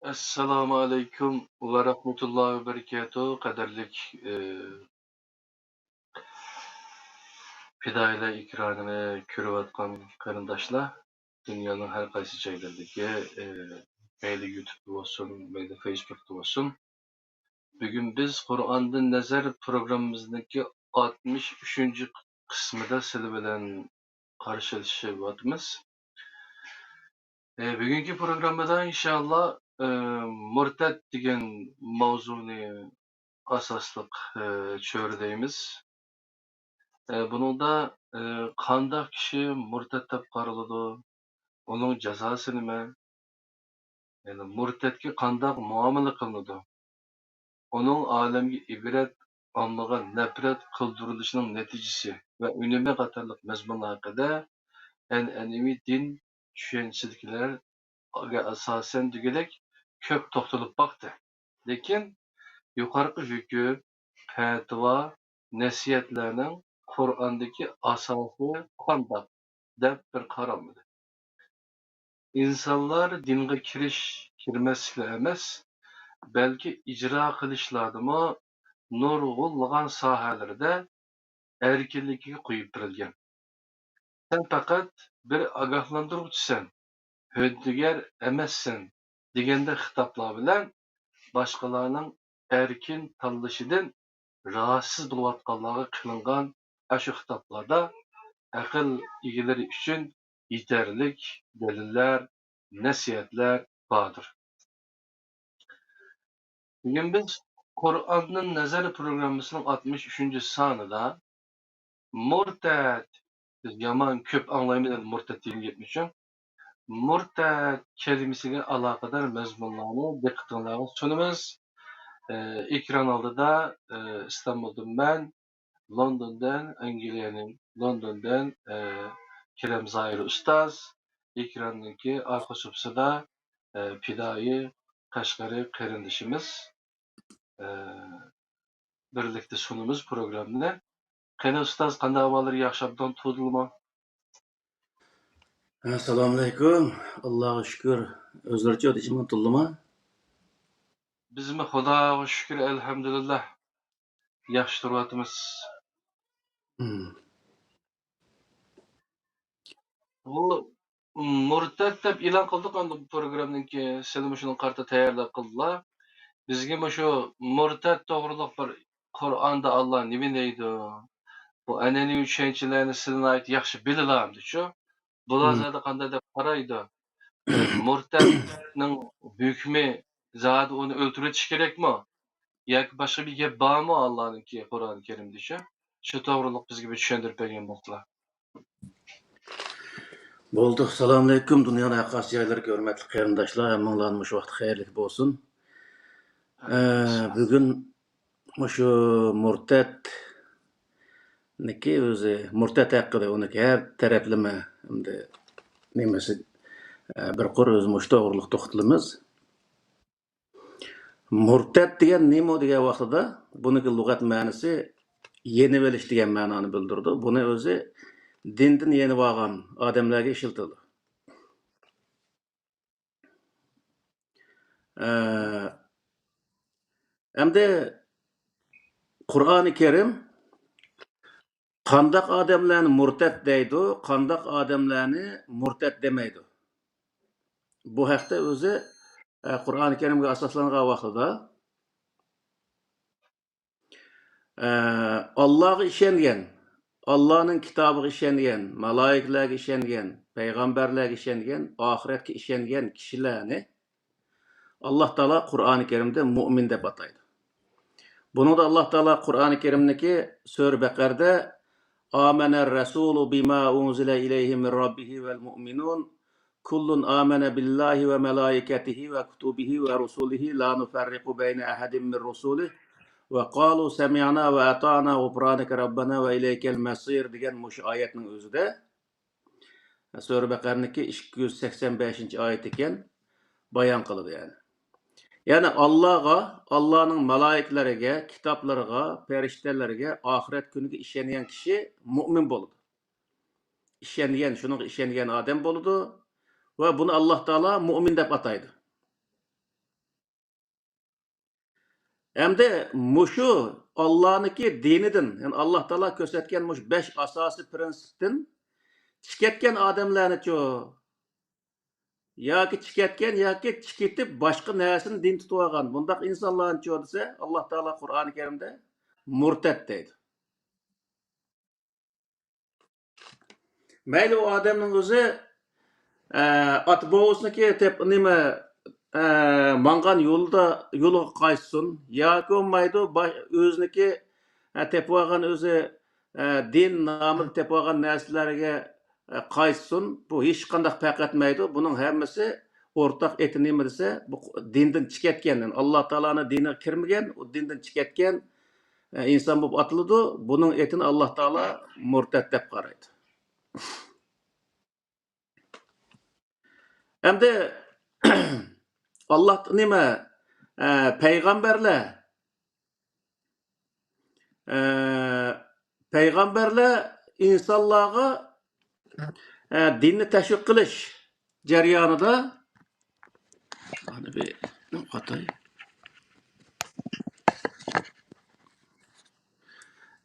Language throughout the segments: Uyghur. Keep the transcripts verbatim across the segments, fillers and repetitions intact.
ئەسسالامۇ ئەلەيكۇم ۋە رەھمەتۇللاھى ۋە بەرىكاتۇھ. قەدىرلىك، ئى، پىدائىيلار ئېكرانىنى كۆرۈۋاتقان قېرىنداشلار، دۇنيانىڭ ھەر قايسى جايلىرىدىكى، ئى، مەيلى يۇتۇبتا بولسۇن، مەيلى فېيسبۇكتا بولسۇن. بۈگۈن بىز قۇرئاندىن نەزەر پروگراممىمىزنىڭكى ئاتمىش ئۈچىنچى قىسمىدا سىلەر بىلەن قارشىلىشىۋاتىمىز. ئى، بۈگۈنكى پروگراممىدا ئىنشاللا، ئى، مۇرتەت دېگەن ماۋزۇنى ئاساسلىق، ئى، چۆرىدەيمىز. ئى، بۇنىڭدا، ئى، قانداق كىشى مۇرتەت دەپ قارىلىدۇ؟ ئۇنىڭ جازاسى نېمە؟ يەنى مۇرتەتكە قانداق مۇئامىلە قىلىنىدۇ؟ ئۇنىڭ ئالەمگە ئىبرەت، ئاممىغا نەپرەت قىلدۇرۇلۇشىنىڭ نەتىجىسى ۋە ئۈنۈمى قاتارلىق مەزمۇنلار ھەققىدە ئەنئەنىۋى دىن چۈشەنچىسىدىكىلەرگە ئاساسەن دېگۈدەك كۆپ توختىلىپ باقتى. لېكىن يۇقىرىقى ھۆكۈم، پەتىۋا، نەسىھەتلەرنىڭ قۇرئاندىكى ئاساسى قانداق دەپ بىر قارالمىدى. ئىنسانلار دىنغا كىرىش، كىرمەسلىكلا ئەمەس، بەلكى ئىجرا قىلىشلاردىمۇ نۇرغۇنلىغان ساھەلىرىدە ئەركىنلىكىگە قويۇپ بېرىلگەن. سەن پەقەت بىر ئاگاھلاندۇرغۇچىسەن، ھۆددىگەر ئەمەسسەن دېگەندەك خىتابلار بىلەن باشقىلارنىڭ ئەركىن تاللىشىدىن راھەتسىز بولۇۋاتقانلارغا قىلىنغان ئاشۇ خىتابلاردا ئەقىل ئىگىلىرى ئۈچۈن يېتەرلىك دەلىللەر، نەسىھەتلەر باردۇر. بۈگۈن بىز قۇرئاندىن نەزەر پروگراممىسىنىڭ ئاتمىش ئۈچىنچى سانىدا مۇرتەت، بىز يامان كۆپ ئاڭلايمىز ئەمدى مۇرتەت دېگەن گەپنى شۇ. مۇرتەت كەلىمىسىگە ئالاقىدار مەزمۇنلارنى دىققىتىڭلارغا سۇنىمىز. ئە، ئېكران ئالدىدا، ئە، ئىستانبۇلدىن مەن، لوندوندىن، ئەنگلىيەنىڭ لوندوندىن، ئە، كېرەم زاھىر ئۇستاز، ئېكراندىكى ئارقا سۇپىسىدا، ئە، پىدائىي قەشقەرى قېرىندىشىمىز، ئە، بىرلىكتە سۇنىمىز پروگراممىنى. قېنى ئۇستاز، قانداق ئەھۋاللىرى، ياخشى ئوبدان تۇردىلىما؟ ئەسسالامۇئەلەيكۇم. ئاللاغا شۈكۈر. ئۆزلىرىچە ئۆتۈشىمۇ تۇردىلىما؟ بىزمۇ خۇداغا شۈكۈر، ئەلھەمدۇلىللا. ياخشى تۇرۇۋاتىمىز. مم. بۇ مۇرتەت دەپ ئېلان قىلدۇق ئەمدى بۇ پروگرامنىڭكى، سىلىمۇ شۇنىڭغا قارىتا تەييارلىق قىلدىلا. بىزگە مۇشۇ مۇرتەت توغرىلىق بىر قۇرئاندا ئاللا نېمە دەيدۇ؟ بۇ ئەنئەنىۋى چۈشەنچىلەرنى سىلەر ناھايىتى ياخشى بىلىلا ئەمدىچۇ؟ بۇلار مم. زادى قانداق دەپ قارايدۇ؟ مۇرتەتنىڭ ھۆكمى زادى ئۇنى ئۆلتۈرۈۋېتىش كېرەكمۇ؟ ياكى باشقا بىر گەپ بارمۇ ئاللانىڭكى قۇرئان كەرىمدىچۇ؟ شۇ توغرىلىق بىزگە بىر چۈشەندۈرۈپ بەرگەن بولسىلا. بولدى. سالامۇئەلەيكۇم، دۇنيانىڭ ھەر قايسى جايلىرىدىكى ھۆرمەتلىك قېرىنداشلار، ھەممىڭلارنى مۇشۇ ۋاقىت خەيرلىك بولسۇن. ئە، بۈگۈن مۇشۇ مۇرتەتنىكى ئۆزى، مۇرتەت ھەققىدە ئۇنىڭكى ھەر تەرەپلىمە ئەمدى نېمىسى، ئە، بىر قۇر ئۆزى مۇشۇ توغرىلىق توختىلىمىز. مۇرتەت دېگەن نېمە دېگەن ۋاقتىدا، بۇنىڭكى لۇغەت مەنىسى يېنىۋېلىش دېگەن مەنانى بىلدۈرىدۇ. بۇنى ئۆزى دىندىن يېنىۋالغان ئادەملەرگە ئىشلىتىدۇ. ئە، ئەمدى قۇرئانى كەرىم قانداق ئادەملەرنى مۇرتەت دەيدۇ، قانداق ئادەملەرنى مۇرتەت دېمەيدۇ؟ بۇ ھەقتە ئۆزى، ئە، قۇرئانى كەرىمگە ئاساسلانغان ۋاقتىدا، ئە، ئاللاغا ئىشەنگەن، ئاللانىڭ كىتابىغا ئىشەنگەن، مالايىكىلەرگە ئىشەنگەن، پەيغەمبەرلەرگە ئىشەنگەن، ئاخىرەتكە ئىشەنگەن كىشىلەرنى ئاللا تائالا قۇرئانى كەرىمدە مۇئمىن دەپ ئاتايدۇ. بۇنىڭدا ئاللا تائالا قۇرئانى كەرىمدىكى سۈرە بەقەردە، آمن الرسول بما أنزل إليه من ربه والمؤمنون كل آمن بالله وملائكته وكتبه ورسله لا نفرق بين أحد من رسله وقالوا سمعنا وأطعنا غفرانك ربنا وإليك المصير دېگەن مۇشۇ ئايەتنىڭ ئۆزىدە، سۈرە بەقەرىنىڭكى ئىككى يۈز سەكسەن بەشىنچى ئايەت ئىكەن، بايان قىلىدۇ يەنى. يەنى ئاللاغا، ئاللانىڭ مالايىكىلىرىگە، كىتابلىرىغا، پەرىشتىلەرگە، ئاخىرەت كۈنىگە ئىشەنگەن كىشى مۇئمىن بولىدۇ. ئىشەنگەن، شۇنىڭغا ئىشەنگەن ئادەم بولىدۇ ۋە بۇنى ئاللا تائالا مۇئمىن دەپ ئاتايدۇ. ئەمدى مۇشۇ ئاللانىڭكى دىنىدىن، يەنى ئاللا تائالا كۆرسەتكەن مۇشۇ بەش ئاساسىي پىرىنسىپتىن چىقىۋەتكەن ئادەملەرنىچۇ؟ ياكى چىقىۋەتكەن ياكى چىقىۋېتىپ باشقا نەرسىنى دىن تۇتۇۋالغان بۇنداق ئىنسانلارنىچۇ دېسە، ئاللا تائالا قۇرئانى كەرىمدە مۇرتەت دەيدۇ. مەيلى ئۇ ئادەمنىڭ ئۆزى، ئە، ئاتا بوۋىسىنىڭكى تېپ-، نېمە، ئە، ماڭغان يولىدا، يولىغا قايتسۇن، ياكى بولمايدۇ، باش-، ئۆزىنىڭكى، ئە، تېپىۋالغان ئۆزى، ئە، دىن نامىدا تېپىۋالغان نەرسىلەرگە، ئە، قايتسۇن، بۇ ھېچقانداق پەرق ئەتمەيدۇ. بۇنىڭ ھەممىسى ئورتاق ئېتى نېمە دېسە، بۇ دىندىن چىقىۋەتكەن، يەنى ئاللا تائالانىڭ دىنىغا كىرمىگەن، ئۇ دىندىن چىقىۋەتكەن، ئە، ئىنسان بولۇپ ئاتىلىدۇ. بۇنىڭ ئېتىنى ئاللا تائالا مۇرتەت دەپ قارايدۇ. ئەمدى ئاللا نېمە، ئە، پەيغەمبەرلەر، ئە، پەيغەمبەرلەر ئىنسانلارغا، ئە، دىننى تەشۋىق قىلىش جەريانىدا، ئانى بىر ئاتاي.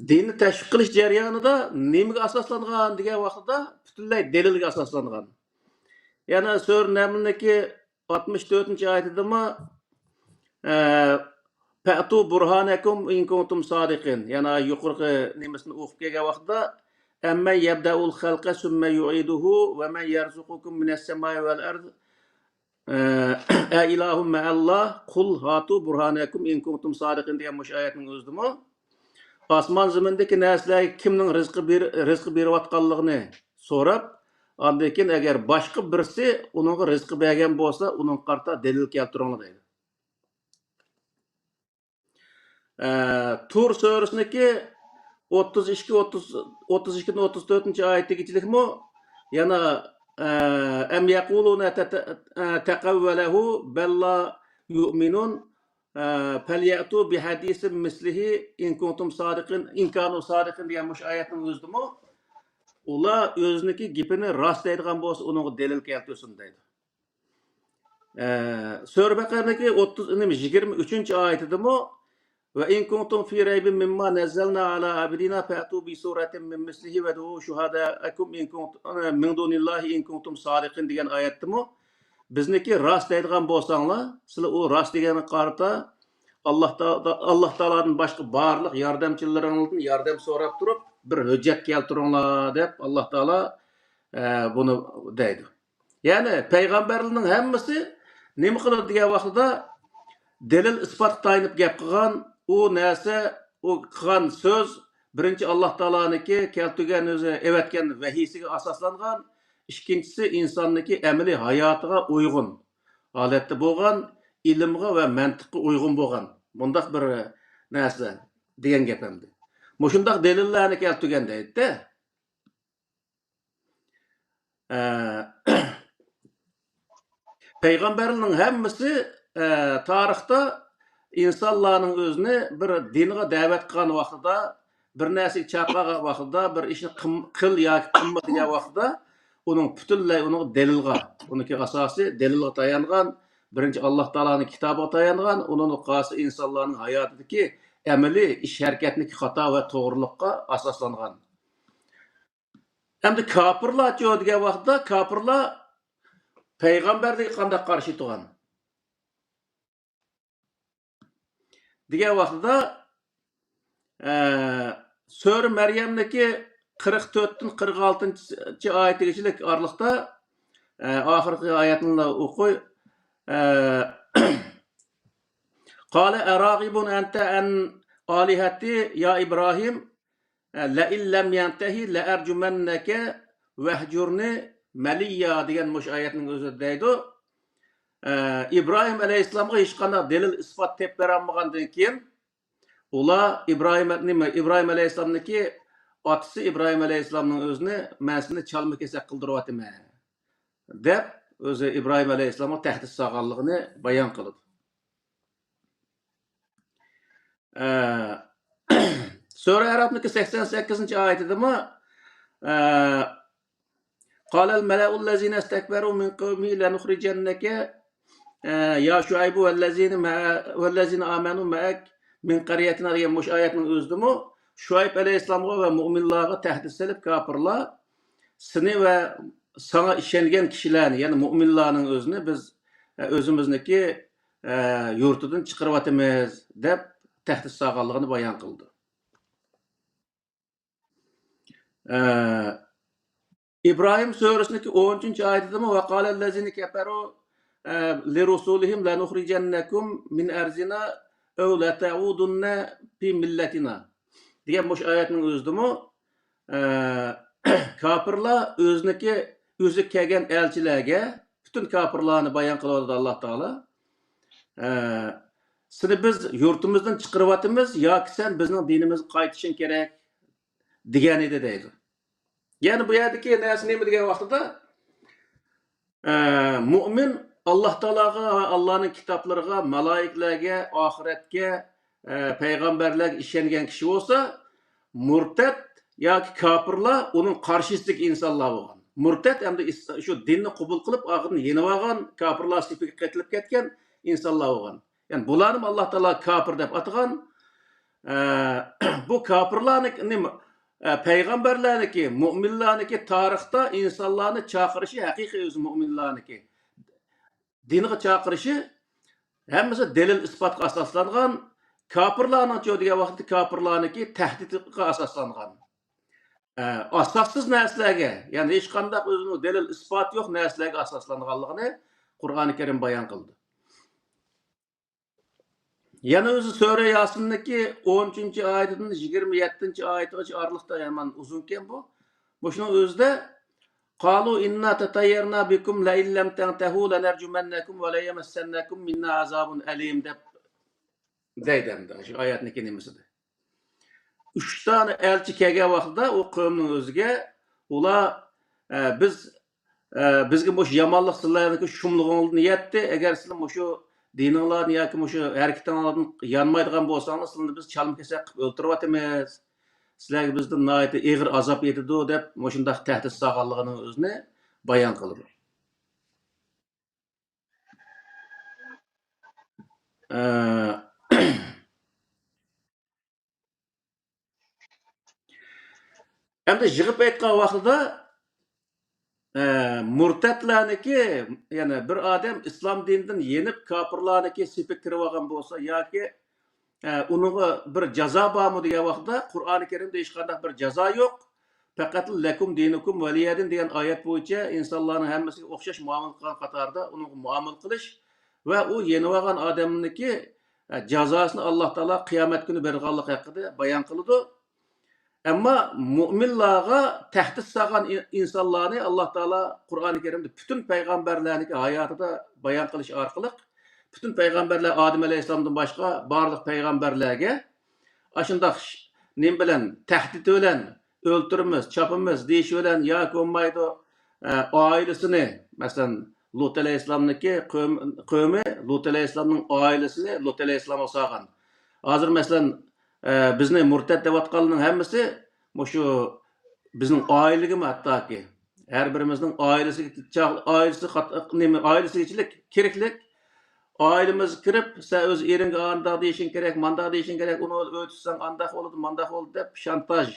دىننى تەشۋىق قىلىش جەريانىدا نېمىگە ئاساسلانغان دېگەن ۋاقتىدا، پۈتۈنلەي دەلىلگە ئاساسلانغان. يەنە سۈرە نەملنىڭكى ئاتمىش تۆتىنچى ئايىتىدىمۇ، ئە، فَأْتُوا بُرْهَانَكُمْ إِنْ كُنْتُمْ صَادِقِينَ. يەنە يۇقىرىقى نېمىسىنى ئوقۇپ كەلگەن ۋاقتىدا، أَمَّنْ يَبْدَأُ الْخَلْقَ ثُمَّ يُعِيدُهُ وَمَنْ يَرْزُقُكُمْ مِنَ السَّمَاءِ وَالْأَرْضِ، ئە، أَإِلَهٌ مَعَ اللَّهِ، قُلْ هَاتُوا بُرْهَانَكُمْ إِنْ كُنْتُمْ صَادِقِينَ دېگەن مۇشۇ ئايەتنىڭ ئۆزىدىمۇ، ئاسمان زېمىندىكى نەرسىلەرگە كىمنىڭ رىزقى بېر-، رىزقى بېرىۋاتقانلىقىنى سوراپ، ئاندىن كېيىن ئەگەر باشقا بىرسى ئۇنىڭغا رىزقى بەرگەن بولسا، ئۇنىڭغا قارىتا دەلىل كەلتۈرۈڭلار دەيدۇ. ئە، تۇر سۈرىسىنىڭكى ئوتتۇز ئىككى، ئوتتۇز، ئوتتۇز ئىككىدىن ئوتتۇز تۆتىنچى ئايىتىگىچىلىكمۇ يەنە، ئە، أَمْ يَقُولُونَ تَتَ-، ئە، تَقَوَّلَهُ بَل لَّا يُؤْمِنُونَ، ئە، فَلْيَأْتُوا بِحَدِيثٍ مِثْلِهِ إِنْ كُنْتُمْ صَادِقِينَ، إِنْ كَانُوا صَادِقِينَ دېگەن مۇشۇ ئايەتنىڭ ئۆزىدىمۇ، ئۇلار ئۆزىنىڭكى گېپىنى راست دەيدىغان بولسا، ئۇنىڭغا دەلىل كەلتۈرسۇن دەيدۇ. ئە، سۈرە بەقەرىنىڭكى ئوتتۇز، نېمە، يىگىرمە ئۈچىنچى ئايىتىدىمۇ، وَإِنْ كُنْتُمْ فِي رَيْبٍ مِمَّا نَزَّلْنَا عَلَى عَبْدِنَا فَأْتُوا بِسُورَةٍ مِنْ مِثْلِهِ وَادْعُوا شُهَدَاءَكُمْ إِنْ كُنْتُمْ، مِنْ دُونِ اللَّهِ إِنْ كُنْتُمْ صَادِقِينَ دېگەن ئايەتتىمۇ، بىزنىڭكى راست دەيدىغان بولساڭلار، سىلەر ئۇ راست دېگەنگە قارىتا، ئاللا تا-، ئاللا تائالادىن باشقا بارلىق ياردەمچىلىرىڭلاردىن ياردەم سوراپ تۇرۇپ، بىر ھۆججەت كەلتۈرۈڭلار دەپ ئاللا تائالا، ئە، بۇنى دەيدۇ. يەنى پەيغەمبەرلەرنىڭ ھەممىسى نېمە قىلىدۇ دېگەن ۋاقتىدا، دەلىل ئىسپاتقا تايىنىپ گەپ قىلغان، ئۇ نەرسە، ئۇ قىلغان سۆز بىرىنچى ئاللا تائالانىڭكى كەلتۈرگەن، ئۆزى ئەۋەتكەن ۋەھىيسىگە ئاساسلانغان، ئىككىنچىسى ئىنساننىڭكى ئەمەلىي ھاياتىغا ئۇيغۇن ھالەتتە بولغان، ئىلىمغا ۋە مەنتىققا ئۇيغۇن بولغان مۇنداق بىر نەرسە دېگەن گەپ ئەمدى. مۇشۇنداق دەلىللەرنى كەلتۈرگەن دەيدۇ. ئە، پەيغەمبەرلەرنىڭ ھەممىسى، ئە، تارىختا ئىنسانلارنىڭ ئۆزىنى بىر دىنغا دەۋەت قىلغان ۋاقتىدا، بىر نەرسىگە چاقىرغان ۋاقتىدا، بىر ئىشنى قىم-، قىل ياكى قىلما دېگەن ۋاقتىدا، ئۇنىڭ پۈتۈنلەي ئۇنىڭ دەلىلغا، ئۇنىڭكى ئاساسى دەلىلغا تايانغان، بىرىنچى ئاللا تائالانىڭ كىتابىغا تايانغان، ئۇنىڭدىن قالسا ئىنسانلارنىڭ ھاياتىدىكى ئەمەلىي ئىش ھەرىكەتنىكى خاتا ۋە توغرىلىققا ئاساسلانغان. ئەمدى كاپىرلارچۇ دېگەن ۋاقىتتا، كاپىرلار پەيغەمبەرلەرگە قانداق قارشى تۇرغان دېگەن ۋاقتىدا، ئە، سۈرە مەريەمنىڭكى قىرىق تۆتتىن قىرىق ئالتىنچى ئايىتىگىچىلىك ئارىلىقتا، ئە، ئاخىرقى ئايەتنى ئوقۇي. ئە، قال أراغب أنت عن آلهتي يا إبراهيم لئن لم تنته لأرجمنك واهجرني مليا دېگەن مۇشۇ ئايەتنىڭ ئۆزىدە دەيدۇ. ئە، ئىبراھىم ئەلەيھىسسالامغا ھېچقانداق دەلىل ئىسپات تېپىپ بېرەلمىگەندىن كېيىن، ئۇلار ئىبراھىم، نېمە، ئىبراھىم ئەلەيھىسسالامنىڭكى ئاتىسى ئىبراھىم ئەلەيھىسسالامنىڭ ئۆزىنى، مەن سېنى چالما كېسەك قىلدۇرۇۋاتىمەن دەپ، ئۆزى ئىبراھىم ئەلەيھىسسالامغا تەھدىت سالغانلىقىنى بايان قىلىدۇ. ئە، سۈرە ئەرەفنىڭكى سەكسەن سەككىزىنچى ئايىتىدىمۇ، ئە، قال الملأ الذين استكبروا من قومه لنخرجنك، ئە، يا شعيب والذين مع-، والذين آمنوا معك مىن قەريەتىنا دېگەن مۇشۇ ئايەتنىڭ ئۆزىدىمۇ شۇئەيب ئەلەيھىسسالامغا ۋە مۇئمىنلارغا تەھدىت سېلىپ، كاپىرلار سېنى ۋە ساڭا ئىشەنگەن كىشىلەرنى، يەنى مۇئمىنلارنىڭ ئۆزىنى بىز، ئە، ئۆزىمىزنىڭكى، ئە، يۇرتىدىن چىقىرىۋاتىمىز، دەپ تەھدىت سالغانلىقىنى بايان قىلدى. ئە، ئىبراھىم سۈرىسىنىڭكى ئون ئۈچىنچى ئايىتىدىمۇ، «وقال الذين كفروا، ئە، لرسلهم لنخرجنكم من أرضنا أو لتعودن في ملتنا» دېگەن مۇشۇ ئايەتنىڭ ئۆزىدىمۇ، ئە، كاپىرلار ئۆزىنىڭكى، ئۆزى كەلگەن ئەلچىلەرگە، پۈتۈن كاپىرلارنى بايان قىلىۋاتىدۇ ئاللا تائالا. ئە، سېنى بىز يۇرتىمىزدىن چىقىرىۋاتىمىز، ياكى سەن بىزنىڭ دىنىمىزغا قايتىشىڭ كېرەك، دېگەن ئىدى دەيدۇ. يەنى بۇ يەردىكى نەرسە نېمە دېگەن ۋاقتىدا، ئە، مۇئمىن ئاللا تائالاغا، ئاللانىڭ كىتابلىرىغا، مالايىكىلەرگە، ئاخىرەتكە، ئە، پەيغەمبەرلەرگە ئىشەنگەن كىشى بولسا، مۇرتەت ياكى كاپىرلار ئۇنىڭ قارشىسىدىكى ئىنسانلار بولغان. مۇرتەت ئەمدى ئىس-، شۇ دىننى قوبۇل قىلىپ، ئاخىرىدا يېنىۋالغان، كاپىرلار سېپىگە قېتىلىپ كەتكەن ئىنسانلار بولغان. يەنى بۇلارنىمۇ ئاللا تائالا كاپىر دەپ ئاتىغان. ئە، بۇ كاپىرلارنىڭكى نېمە؟ ئە، پەيغەمبەرلەرنىڭكى، مۇئمىنلارنىڭكى تارىختا ئىنسانلارنى چاقىرىشى ھەقىقىي ئۆزى مۇئمىنلارنىڭكى. دىنغا چاقىرىشى ھەممىسى دەلىل ئىسپاتقا ئاساسلانغان، كاپىرلارنىڭچۇ دېگەن ۋاقىتتا كاپىرلارنىڭكى تەھدىتقا ئاساسلانغان. ئە، ئاساسسىز نەرسىلەرگە، يەنى ھېچقانداق ئۆزىنىڭ دەلىل ئىسپاتى يوق نەرسىلەرگە ئاساسلانغانلىقىنى قۇرئانى كەرىم بايان قىلدى. يەنە ئۆزى سۈرە ياسىننىڭكى ئون ئۈچىنچى ئايىتىدىن يىگىرمە يەتتىنچى ئايىتىغىچە ئارىلىقتا يامان ئۇزۇنكەن بۇ. مۇشۇنىڭ ئۆزىدە، «قالوا إنا تطيرنا بكم لئن لم تنتهوا لنرجمنكم وليمسنكم منا عذاب أليم» دەپ دەيدۇ ئەمدى شۇ ئايەتنىڭكى نېمىسىدە. ئۈچ دانە ئەلچى كەلگەن ۋاقتىدا ئۇ قەۋمنىڭ ئۆزىگە، ئۇلار، ئە، بىز، ئە، بىزگە مۇشۇ يامانلىق سىلەرنىڭكى شۇملۇقۇڭلاردىن يەتتى، ئەگەر سىلەر مۇشۇ دىنىڭلاردىن ياكى مۇشۇ ھەرىكىتىڭلاردىن يانمايدىغان بولساڭلار، سىلەرنى بىز چالما-كېسەك قىلىپ ئۆلتۈرۈۋاتىمىز. سىلەرگە بىزدىن ناھايىتى ئېغىر ئازاب يېتىدۇ، دەپ مۇشۇنداق تەھدىت سالغانلىقىنىڭ ئۆزىنى بايان قىلىدۇ. ئە، ئەمدى يىغىپ ئېيتقان ۋاقتىدا، ئە، مۇرتەتلەرنىكى، يەنى بىر ئادەم ئىسلام دىنىدىن يېنىپ، كاپىرلارنىكى سېپىگە كىرىۋالغان بولسا ياكى، ئە، ئۇنىڭغا بىر جازا بارمۇ دېگەن ۋاقتىدا، قۇرئانى كەرىمدە ھېچقانداق بىر جازا يوق. پەقەت «لەكۇم دىنۇكۇم ۋەلىيەدىن» دېگەن ئايەت بويىچە ئىنسانلارنىڭ ھەممىسىگە ئوخشاش مۇئامىلە قىلغان قاتارىدا ئۇنىڭغا مۇئامىلە قىلىش ۋە ئۇ يېنىۋالغان ئادەمنىڭكى، ئە، جازاسىنى ئاللا تائالا قىيامەت كۈنى بېرىدىغانلىقى ھەققىدە بايان قىلىدۇ. ئەمما مۇئمىنلارغا تەھدىت سالغان ئىن-، ئىنسانلارنى ئاللا تائالا قۇرئانى كەرىمدە پۈتۈن پەيغەمبەرلەرنىڭكى ھاياتىدا بايان قىلىش ئارقىلىق، پۈتۈن پەيغەمبەرلەر ئادەم ئەلەيھىسسالامدىن باشقا بارلىق پەيغەمبەرلەرگە ئاشۇنداق ش-، نېمە بىلەن، تەھدىت بىلەن، ئۆلتۈرىمىز، چاپىمىز دېيىش بىلەن ياكى بولمايدۇ، ئە، ئائىلىسىنى، مەسىلەن، لۇت ئەلەيھىسسالامنىڭكى قەۋم-، قەۋمى لۇت ئەلەيھىسسالامنىڭ ئائىلىسىنى لۇت ئەلەيھىسسالامغا سالغان. ھازىر، مەسىلەن، ئە، بىزنى مۇرتەت دەۋاتقانلارنىڭ ھەممىسى مۇشۇ بىزنىڭ ئائىلىگىمۇ ھەتتاكى ھەر بىرىمىزنىڭ ئائىلىسىگە چاغ-، ئائىلىسى قات-، نېمە، ئائىلىسىگىچىلىك كىرىكلىك. ئائىلىمىزگە كىرىپ، «سەن ئۆز ئېرىڭگە ئانداق دېيىشىڭ كېرەك، مانداق دېيىشىڭ كېرەك، ئۇنى ئۆي تۇتساڭ ئانداق بولىدۇ، مانداق بولىدۇ» دەپ شانتاژ،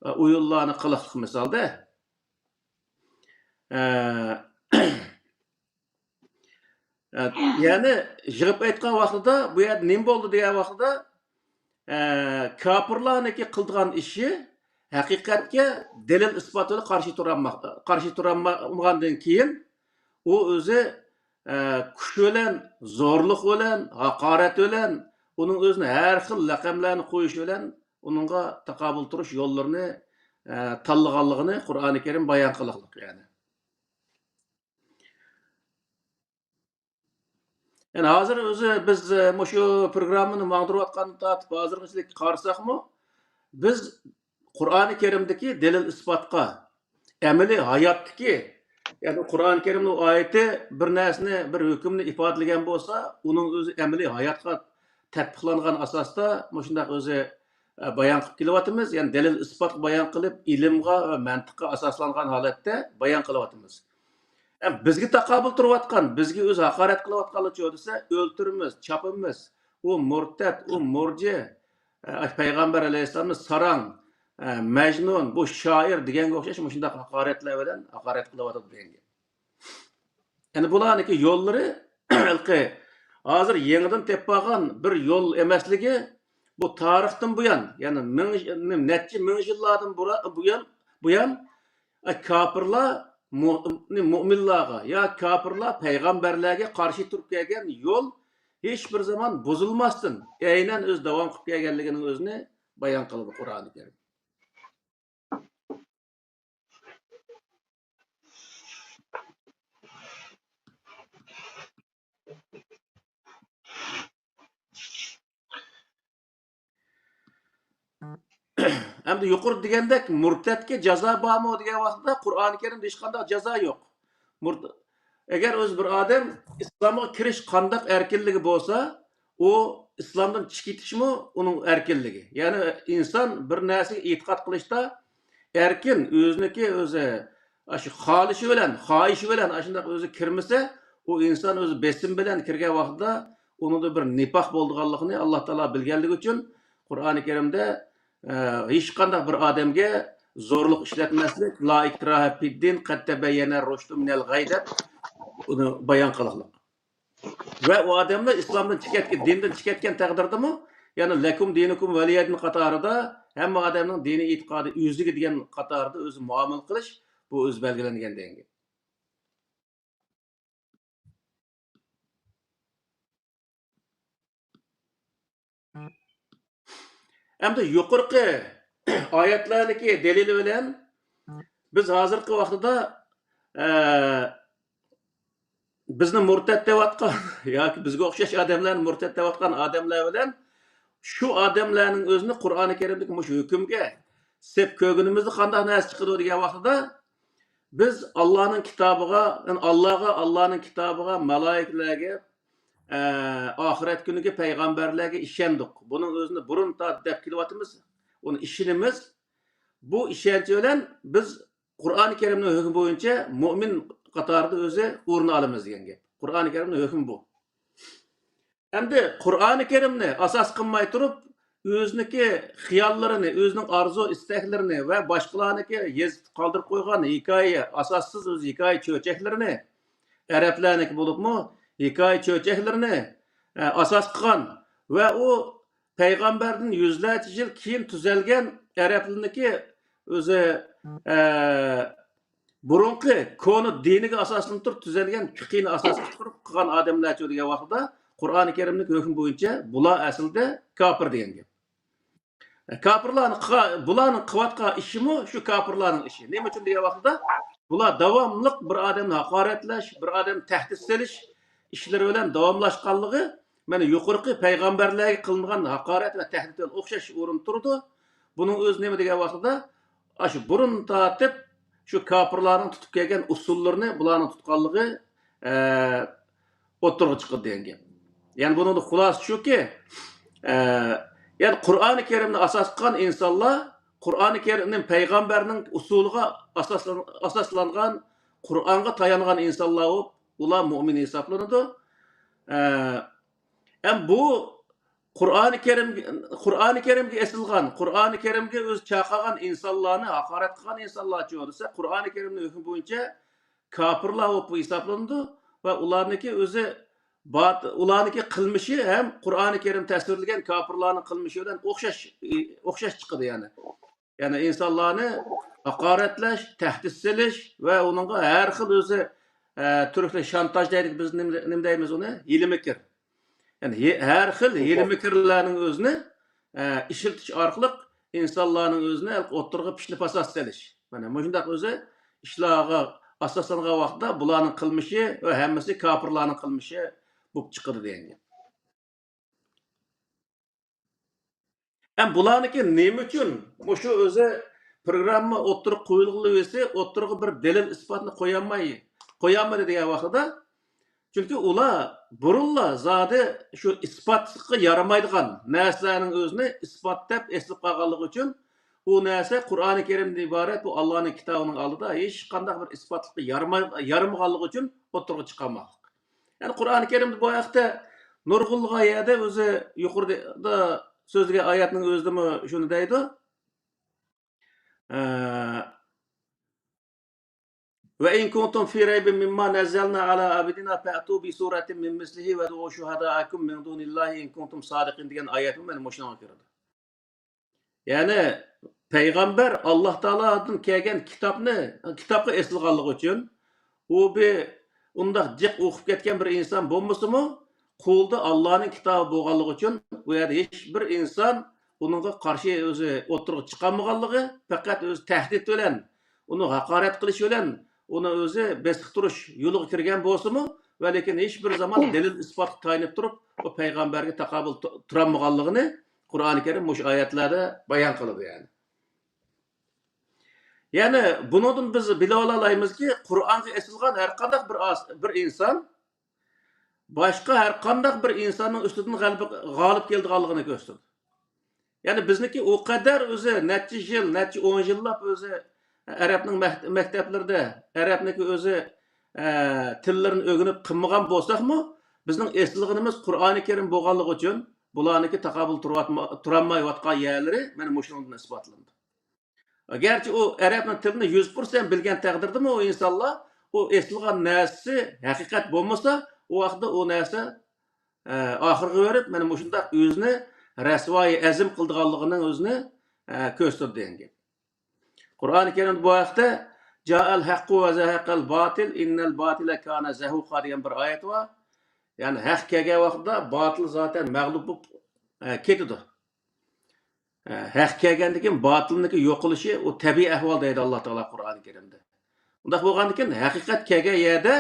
ئە، ئويۇنلارنى قىلىقلىق مىسالدا. ئە، ئە، يەنى يىغىپ ئېيتقان ۋاقتىدا، بۇ يەردە نېمە بولدى دېگەن ۋاقتىدا، ئە، كاپىرلارنىڭكى قىلىدىغان ئىشى ھەقىقەتكە دەلىل ئىسپات بىلەن قارشى تۇرالما-، قارشى تۇرالمىغاندىن كېيىن، ئۇ ئۆزى، ئە، كۈچ بىلەن، زورلۇق بىلەن، ھاقارەت بىلەن، ئۇنىڭ ئۆزىنى ھەر خىل لەقەملەرنى قويۇش بىلەن ئۇنىڭغا تاقابىل تۇرۇش يوللىرىنى، ئە، تاللىغانلىقىنى قۇرئانى كەرىم بايان قىلىقلىق، يەنى. يەنى ھازىر ئۆزى بىز، ئە، مۇشۇ پروگراممىنى ماڭدۇرۇۋاتقاندىن تارتىپ ھازىرغىچىلىك قارىساقمۇ، بىز قۇرئانى كەرىمدىكى دەلىل ئىسپاتقا، ئەمەلىي ھاياتتىكى، يەنى قۇرئانى كەرىمنىڭ ئايىتى بىر نەرسىنى، بىر ھۆكۈمنى ئىپادىلىگەن بولسا، ئۇنىڭ ئۆزى ئەمەلىي ھاياتقا تەتبىقلانغان ئاساستا مۇشۇنداق ئۆزى، ئە، بايان قىلىپ كېلىۋاتىمىز. يەنى دەلىل ئىسپات بايان قىلىپ، ئىلىمغا ۋە مەنتىققە ئاساسلانغان ھالەتتە بايان قىلىۋاتىمىز. ئە، بىزگە تاقابىل تۇرۇۋاتقان، بىزگە ئۆزى ھاقارەت قىلىۋاتقانلىرىچۇ دېسە، ئۆلتۈرىمىز، چاپىمىز، ئۇ مۇرتەت، ئۇ مۇرجى، ئە، پەيغەمبەر ئەلەيھىسسالامنى ساراڭ، ئە، مەجنۇن، بۇ شائىر دېگەنگە ئوخشاش مۇشۇنداق ھاقارەتلەر بىلەن ھاقارەت قىلىۋاتىدۇ دېگەن گەپ. يەنى بۇلارنىڭكى يوللىرى ھېلىقى ھازىر يېڭىدىن تېپىۋالغان بىر يول ئەمەسلىكى، بۇ تارىختىن بۇيان، يەنى مىڭ، نەچچە مىڭ يىللاردىن بۇرا-، بۇيان، بۇيان، ئە، كاپىرلار مۇ-، مۇئمىنلارغا يا كاپىرلار پەيغەمبەرلەرگە قارشى تۇرۇپ كەلگەن يول ھېچ بىر زامان بۇزۇلماستىن، ئەينەن ئۆزى داۋام قىلىپ كەلگەنلىكىنىڭ ئۆزىنى بايان قىلىدۇ قۇرئانى كەرىم. ئەمدى يۇقىرىدا دېگەندەك، مۇرتەتكە جازا بارمۇ دېگەن ۋاقىتتا، قۇرئانى كەرىمدە ھېچقانداق جازا يوق. مۇرت-، ئەگەر ئۆزى بىر ئادەم ئىسلامغا كىرىش قانداق ئەركىنلىكى بولسا، ئۇ ئىسلامدىن چىقىپ كېتىشمۇ ئۇنىڭ ئەركىنلىكى. يەنى ئىنسان بىر نەرسىگە ئېتىقاد قىلىشتا ئەركىن، ئۆزىنىڭكى ئۆزى ئاشۇ خالىشى بىلەن، خاھىشى بىلەن ئاشۇنداق ئۆزى كىرمىسە، ئۇ ئىنسان ئۆزى بېسىم بىلەن كىرگەن ۋاقتىدا ئۇنىڭدا بىر نىپاق بولىدىغانلىقىنى ئاللا تائالا بىلگەنلىكى ئۈچۈن، قۇرئانى كەرىمدە، ئە، ھېچقانداق بىر ئادەمگە زورلۇق ئىشلەتمەسلىك، لا ئىكراھە فىددىن، قەد تەبەييەنە رۇشدۇ مىنەل غەي دەپ ئۇنى بايان قىلغان. ۋە ئۇ ئادەملەر ئىسلامدىن چىقىۋەتكەن، دىندىن چىقىۋەتكەن تەقدىردىمۇ، يەنى لەكۇم دىنۇكۇم ۋەلىيەدىن قاتارىدا ھەممە ئادەمنىڭ دىنىي ئېتىقادى ئۆزىگە دېگەن قاتاردا ئۆزى مۇئامىلە قىلىش، بۇ ئۆزى بەلگىلەنگەن دېگەن گەپ. ئەمدى يۇقىرىقى ئايەتلەردىكى دەلىلى بىلەن بىز ھازىرقى ۋاقتىدا، ئە، بىزنى مۇرتەت دەۋاتقان ياكى بىزگە ئوخشاش ئادەملەرنى مۇرتەت دەۋاتقان ئادەملەر بىلەن شۇ ئادەملەرنىڭ ئۆزىنى قۇرئانى كەرىمدىكى مۇشۇ ھۆكۈمگە سېپ كۆرگىنىمىزدە قانداق نەرسە چىقىدۇ دېگەن ۋاقتىدا، بىز ئاللانىڭ كىتابىغا، يەنى ئاللاغا، ئاللانىڭ كىتابىغا، مالايىكىلەرگە، ئە، ئاخىرەت كۈنىگە، پەيغەمبەرلەرگە ئىشەندۇق. بۇنىڭ ئۆزىنى بۇرۇن تارتىپ دەپ كېلىۋاتىمىز. ئۇنى ئىشىنىمىز. بۇ ئىشەنچ بىلەن بىز قۇرئانى كەرىمنىڭ ھۆكمى بويىچە مۇئمىن قاتارىدا ئۆزى ئورۇن ئالىمىز دېگەن گەپ. قۇرئانى كەرىمنىڭ ھۆكمى بۇ. ئەمدى قۇرئانى كەرىمنى ئاساس قىلماي تۇرۇپ، ئۆزىنىڭكى خىياللىرىنى، ئۆزىنىڭ ئارزۇ ئىستەكلىرىنى ۋە باشقىلارنىڭكى يېزىپ قالدۇرۇپ قويغان ھېكايە، ئاساسسىز ئۆز ھېكايە چۆچەكلىرىنى، ئەرەبلەرنىڭكى بولۇپمۇ ھېكايە چۆچەكلىرىنى، ئە، ئاساس قىلغان ۋە ئۇ پەيغەمبەردىن يۈزلەرچە يىل كېيىن تۈزەلگەن ئەرەبلەرنىڭكى ئۆزى، ئە، بۇرۇنقى كونا دىنىگە ئاساسلىنىپ تۇرۇپ تۈزەلگەن پىقىنى ئاساس قىلىپ تۇرۇپ قىلغان ئادەملەرچۇ دېگەن ۋاقتىدا، قۇرئانى كەرىمنىڭ ھۆكمى بويىچە بۇلار ئەسلىدە كاپىر دېگەن گەپ. كاپىرلارنىڭ قىلغان، بۇلارنىڭ قىلىۋاتقان ئىشىمۇ شۇ كاپىرلارنىڭ ئىشى. نېمە ئۈچۈن دېگەن ۋاقتىدا، بۇلار داۋاملىق بىر ئادەمنى ھاقارەتلەش، بىر ئادەمنى تەھدىت سېلىش ئىشلىرى بىلەن داۋاملاشقانلىقى، مانا يۇقىرىقى پەيغەمبەرلەرگە قىلىنغان ھاقارەت ۋە تەھدىت بىلەن ئوخشاش ئورۇندا تۇرىدۇ. بۇنىڭ ئۆزى نېمە دېگەن ۋاقتىدا، ئاشۇ بۇرۇن تارتىپ شۇ كاپىرلارنىڭ تۇتۇپ كەلگەن ئۇسۇللىرىنى بۇلارنىڭ تۇتقانلىقى، ئە، ئوتتۇرىغا چىقىدۇ دېگەن گەپ. يەنى بۇنىڭدا خۇلاسە شۇكى، ئە، يەنى قۇرئانى كەرىمنى ئاساس قىلغان ئىنسانلار، قۇرئانى كەرىمنى پەيغەمبەرنىڭ ئۇسۇلىغا ئاساسلان-، ئاساسلانغان، قۇرئانغا تايانغان ئىنسانلار بولۇپ، ئۇلار مۇئمىن ھېسابلىنىدۇ. ئە، ھەم بۇ قۇرئانى كەرىم، قۇرئانى كەرىمگە ئېسىلغان، قۇرئانى كەرىمگە ئۆزى چاقىرغان ئىنسانلارنى ھاقارەت قىلغان ئىنسانلارچۇ دېسە، قۇرئانى كەرىمنىڭ ھۆكمى بويىچە كاپىرلار بولۇپ ھېسابلىنىدۇ ۋە ئۇلارنىڭكى ئۆزى بات-، ئۇلارنىڭكى قىلمىشى ھەم قۇرئانى كەرىم تەسۋىرلىگەن كاپىرلارنىڭ قىلمىشى بىلەن ئوخشاش، ئوخشاش چىقىدۇ يەنى. يەنى ئىنسانلارنى ھاقارەتلەش، تەھدىت سېلىش ۋە ئۇنىڭغا ھەر خىل ئۆزى، ئە، تۈركلەر شانتاژ دەيدۇ، بىز نېمە، نېمە دەيمىز ئۇنى؟ ھىيلە-مىكىر. يەنى ھىي-، ھەر خىل ھىيلە-مىكىرلەرنىڭ ئۆزىنى، ئە، ئىشلىتىش ئارقىلىق ئىنسانلارنىڭ ئۆزىنى ئوتتۇرىغا پىشنى پاسات سېلىش. مانا مۇشۇنداق ئۆزى ئىشلارغا ئاساسلانغان ۋاقىتتا بۇلارنىڭ قىلمىشى ۋە ھەممىسى كاپىرلارنىڭ قىلمىشى بولۇپ چىقىدۇ دېگەن گەپ. ھەم بۇلارنىڭكى نېمە ئۈچۈن مۇشۇ ئۆزى پروگرامما ئوتتۇرىغا قويۇلغىلى ئۆزى ئوتتۇرىغا بىر دەلىل ئىسپاتنى قويالماي، قويالمىدى دېگەن ۋاقتىدا، چۈنكى ئۇلار بۇرۇنلا زادى شۇ ئىسپاتقا يارىمايدىغان نەرسىلەرنىڭ ئۆزىنى ئىسپات دەپ ئېسىلىپ قالغانلىقى ئۈچۈن، ئۇ نەرسە قۇرئانى كەرىمدىن ئىبارەت بۇ ئاللانىڭ كىتابىنىڭ ئالدىدا ھېچقانداق بىر ئىسپاتلىققا يارىماي-، يارىمىغانلىقى ئۈچۈن ئوتتۇرىغا چىقارماقلىق. يەنى قۇرئانى كەرىمدە بۇ ھەقتە نۇرغۇنلىغان يەردە ئۆزى يۇقىرىدا سۆزلىگەن ئايەتنىڭ ئۆزىدىمۇ شۇنى دەيدۇ. ئە، «وإن كنتم في ريب مما نزلنا على عبدنا فأتوا بسورة من مثله وادعوا شهداءكم من دون الله إن كنتم صادقين» دېگەن ئايەتمۇ مانا مۇشۇنىڭغا كىرىدۇ. يەنى پەيغەمبەر ئاللا تائالادىن كەلگەن كىتابنى، كىتابقا ئېسىلغانلىقى ئۈچۈن، ئۇ بىر ئۇنداق جىق ئوقۇپ كەتكەن بىر ئىنسان بولمىسىمۇ، قولىدا ئاللانىڭ كىتابى بولغانلىقى ئۈچۈن، ئۇ يەردە ھېچ بىر ئىنسان ئۇنىڭغا قارشى ئۆزى ئوتتۇرىغا چىقالمىغانلىقى، پەقەت ئۆزى تەھدىت بىلەن، ئۇنى ھاقارەت قىلىش بىلەن، ئۇنى ئۆزى بېسىقتۇرۇش يولىغا كىرگەن بولسىمۇ، ۋە لېكىن ھېچ بىر زامان دەلىل ئىسپاتقا تايىنىپ تۇرۇپ، ئۇ پەيغەمبەرگە تاقابىل تۇ-، تۇرالمىغانلىقىنى قۇرئانى كەرىم مۇشۇ ئايەتلەردە بايان قىلىدۇ، يەنى. يەنى بۇنىڭدىن بىز بىلىۋالالايمىزكى، قۇرئانغا ئېسىلغان ھەر قانداق بىر ئاس-، بىر ئىنسان باشقا ھەر قانداق بىر ئىنساننىڭ ئۈستىدىن غەلىبە، غالىب كېلىدىغانلىقىنى كۆرسىتىدۇ. يەنى بىزنىڭكى ئۇ قەدەر ئۆزى نەچچە يىل، نەچچە ئون يىللاپ ئۆزى ئەرەبنىڭ مەك-، مەكتەپلىرىدە، ئەرەبنىڭكى ئۆزى، ئە، تىللىرىنى ئۆگىنىپ قىلمىغان بولساقمۇ، بىزنىڭ ئېسىلغىنىمىز قۇرئانى كەرىم بولغانلىقى ئۈچۈن، بۇلارنىڭكى تاقابىل تۇرۇۋاتما-، تۇرالمايۋاتقان يەرلىرى مانا مۇشۇنىڭدىن ئىسپاتلىنىدۇ. گەرچە ئۇ ئەرەبنىڭ تىلىنى يۈز پىرسەنت بىلگەن تەقدىردىمۇ ئۇ ئىنسانلار، ئۇ ئېسىلغان نەرسىسى ھەقىقەت بولمىسا، ئۇ ۋاقىتتا ئۇ نەرسە، ئە، ئاخىرغا بېرىپ، مانا مۇشۇنداق ئۆزىنى رەسۋايى ئەزىم قىلىدىغانلىقىنىڭ ئۆزىنى، ئە، كۆرسىتىدۇ دېگەن گەپ. قۇرئانى كەرىمدە بۇ ھەقتە، «جاء الحق وزهق الباطل إن الباطل كان زهوقا» دېگەن بىر ئايەت بار. يەنى ھەق كەلگەن ۋاقىتتا باتىل زاتەن مەغلۇپ بولۇپ، ئە، كېتىدۇ. ئە، ھەق كەلگەندىن كېيىن باتىلنىڭكى يوقىلىشى ئۇ تەبىئىي ئەھۋال دەيدۇ ئاللا تائالا قۇرئانى كەرىمدە. ئۇنداق بولغاندىن كېيىن ھەقىقەت كەلگەن يەردە،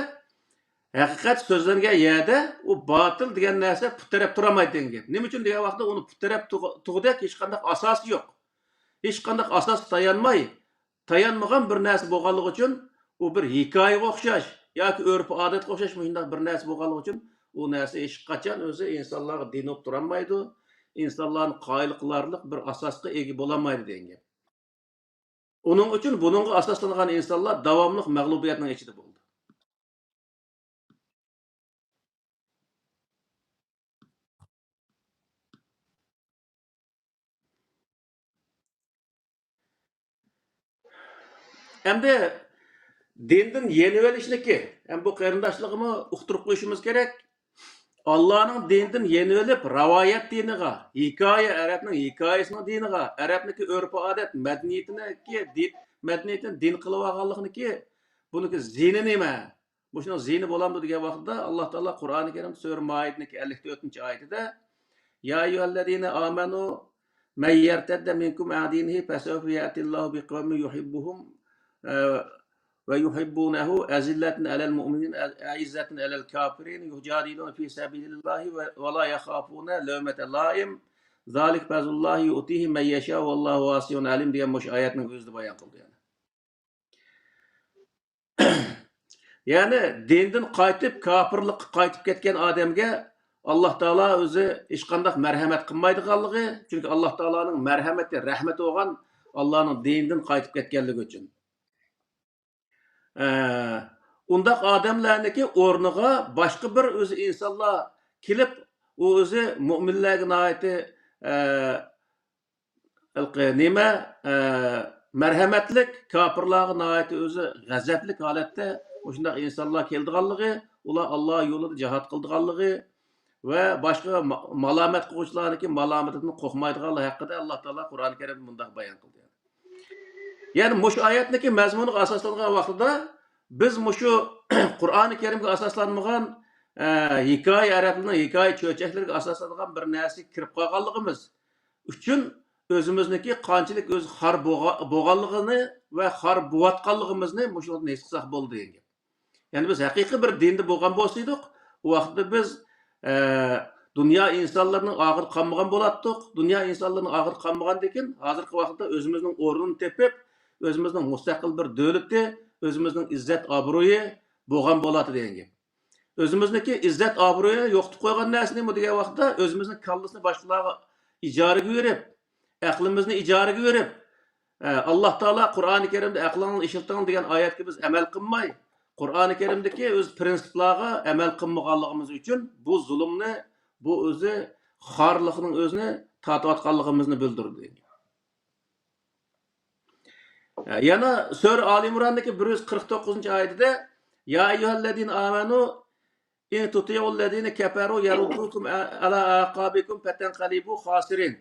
ھەقىقەت سۆزلەنگەن يەردە ئۇ باتىل دېگەن نەرسە پۇت تىرەپ تۇرالمايدۇ دېگەن گەپ. نېمە ئۈچۈن دېگەن ۋاقىتتا ئۇنى پۇت تىرەپ تۇغ-، تۇغۇدەك ھېچقانداق ئاساسى يوق. ھېچقانداق ئاساسقا تايانماي، تايانمىغان بىر نەرسە بولغانلىقى ئۈچۈن ئۇ بىر ھېكايىگە ئوخشاش ياكى ئۆرپ-ئادەتكە ئوخشاش مۇشۇنداق بىر نەرسە بولغانلىقى ئۈچۈن ئۇ نەرسە ھېچقاچان ئۆزى ئىنسانلارغا دىن بولۇپ تۇرالمايدۇ، ئىنسانلارنى قايىل قىلارلىق بىر ئاساسقا ئىگە بولالمايدۇ دېگەن گەپ. ئۇنىڭ ئۈچۈن بۇنىڭغا ئاساسلانغان ئىنسانلار داۋاملىق مەغلۇبىيەتنىڭ ئىچىدە بولىدۇ. ئەمدى دىندىن يېنىۋېلىشنىكى، ھەم بۇ قېرىنداشلارغىمۇ ئۇقتۇرۇپ قويۇشىمىز كېرەك. ئاللانىڭ دىنىدىن يېنىۋېلىپ، راۋايەت دىنىغا، ھېكايە، ئەرەبنىڭ ھېكايىسىنىڭ دىنىغا، ئەرەبنىڭكى ئۆرپ-ئادەت، مەدەنىيىتىنىڭكى دى-، مەدەنىيىتىنى دىن قىلىۋالغانلىقىنىڭكى بۇنىڭكى زىيىنى نېمە؟ مۇشۇنىڭ زىيىنى بولامدۇ دېگەن ۋاقىتتا، ئاللا تائالا قۇرئانى كەرىمدە سۈرە مائىدىنىڭكى ئەللىك تۆتىنچى ئايىتىدە، يا أيها الذين آمنوا من يرتد منكم عن دينه فسوف يأتي الله بقوم يحبهم، ئە، ويحبونه أذلة على المؤمنين أعزة على الكافرين يجاهدون في سبيل الله ولا يخافون لومة لائم ذلك فضل الله يؤتيه من يشاء والله واسع عليم دېگەن مۇشۇ ئايەتنىڭ ئۆزىدە بايان قىلدى يەنە. يەنى دىندىن قايتىپ، كاپىرلىققا قايتىپ كەتكەن ئادەمگە ئاللا تائالا ئۆزى ھېچقانداق مەرھەمەت قىلمايدىغانلىقى، چۈنكى ئاللا تائالانىڭ مەرھەمىتى، رەھمىتى بولغان ئاللانىڭ دىنىدىن قايتىپ كەتكەنلىكى ئۈچۈن. ئە، ئۇنداق ئادەملەرنىڭكى ئورنىغا باشقا بىر ئۆزى ئىنسانلار كېلىپ، ئۇ ئۆزى مۇئمىنلەرگە ناھايىتى، ئە، ھېلىقى نېمە، ئە، مەرھەمەتلىك، كاپىرلارغا ناھايىتى ئۆزى غەزەپلىك ھالەتتە مۇشۇنداق ئىنسانلار كېلىدىغانلىقى، ئۇلار ئاللا يولىدا جىھاد قىلىدىغانلىقى ۋە باشقا ما-، مالامەت قىلغۇچىلارنىڭكى مالامىتىدىن قورقمايدىغانلىقى ھەققىدە ئاللا تائالا قۇرئانى كەرىمدە مۇنداق بايان قىلدى. يەنى مۇشۇ ئايەتنىڭكى مەزمۇنىغا ئاساسلانغان ۋاقتىدا بىز مۇشۇ قۇرئانى كەرىمگە ئاساسلانمىغان، ئە، ھېكايە، ئەرەبلەرنىڭ ھېكايە چۆچەكلىرىگە ئاساسلانغان بىر نەرسىگە كىرىپ قالغانلىقىمىز ئۈچۈن ئۆزىمىزنىڭكى قانچىلىك ئۆزى خار بوغا-، بولغانلىقىنى ۋە خار بوۋاتقانلىقىمىزنى مۇشۇ ۋاقىتتا ھېس قىلساق بولىدۇ دېگەن گەپ. يەنى بىز ھەقىقىي بىر دىندا بولغان بولسىدۇق، ئۇ ۋاقىتتا بىز، ئە، دۇنيا ئىنسانلىرىنىڭ ئاغرى قالمىغان بولاتتۇق. دۇنيا ئىنسانلىرىنىڭ ئاغرى قالمىغاندىن كېيىن، ھازىرقى ۋاقىتتا ئۆزىمىزنىڭ ئورنىنى تېپىپ، ئۆزىمىزنىڭ مۇستەقىل بىر دۆلىتى، ئۆزىمىزنىڭ ئىززەت ئابرۇيى بولغان بولاتتى دېگەن گەپ. ئۆزىمىزنىڭكى ئىززەت ئابرۇيىنى يوقىتىپ قويغان نەرسە نېمە دېگەن ۋاقىتتا، ئۆزىمىزنىڭ كاللىسىنى باشقىلارغا ئىجارىگە بېرىپ، ئەقلىمىزنى ئىجارىگە بېرىپ، ئە، ئاللا تائالا قۇرئانى كەرىمدە «ئەقلىڭلارنى ئىشلىتىڭ» دېگەن ئايەتكە بىز ئەمەل قىلماي، قۇرئانى كەرىمدىكى ئۆز پرىنسىپلارغا ئەمەل قىلمىغانلىقىمىز ئۈچۈن بۇ زۇلۇمنى، بۇ ئۆزى خارلىقنىڭ ئۆزىنى تارتىۋاتقانلىقىمىزنى بىلدۈرىدۇ. يەنە سۈرە ئالى ئىمراندىكى بىر يۈز قىرىق توققۇزىنچى ئايىتىدە، يا ئەييۇھەللەزىنە ئامەنۇ ئىن تۇتىئۇللەزىنە كەفەرۇ يەرۇددۇكۇم ئەلا ئەقابىكۇم فەتەنقەلىبۇ خاسىرىن.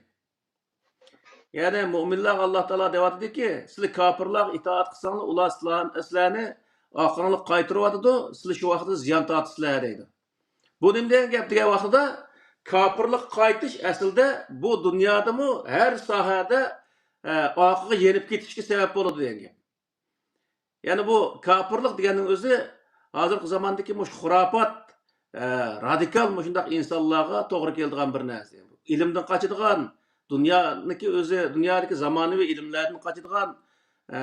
يەنى مۆمىنلەرگە ئاللا تائالا دەۋاتىدۇكى، سىلەر كاپىرلارغا ئىتائەت قىلساڭلار، ئۇلار سىلەر، سىلەرنى ئارقاڭلىق قايتۇرۇۋاتىدۇ، سىلەر شۇ ۋاقىتتا زىيان تارتىسىلەر دەيدۇ. بۇ نېمە دېگەن گەپ دېگەن ۋاقتىدا، كاپىرلىققا قايتىش ئەسلىدە بۇ دۇنيادىمۇ ھەر ساھەدە، ئە، ئارقىغا يېنىپ كېتىشكە سەۋەب بولىدۇ دېگەن گەپ. يەنى بۇ كاپىرلىق دېگەننىڭ ئۆزى ھازىرقى زاماندىكى مۇشۇ خۇراپات، ئە، رادىكال مۇشۇنداق ئىنسانلارغا توغرا كېلىدىغان بىر نەرسە. ئىلىمدىن قاچىدىغان، دۇنيانىكى ئۆزى، دۇنيادىكى زامانىۋى ئىلىملەردىن قاچىدىغان، ئە،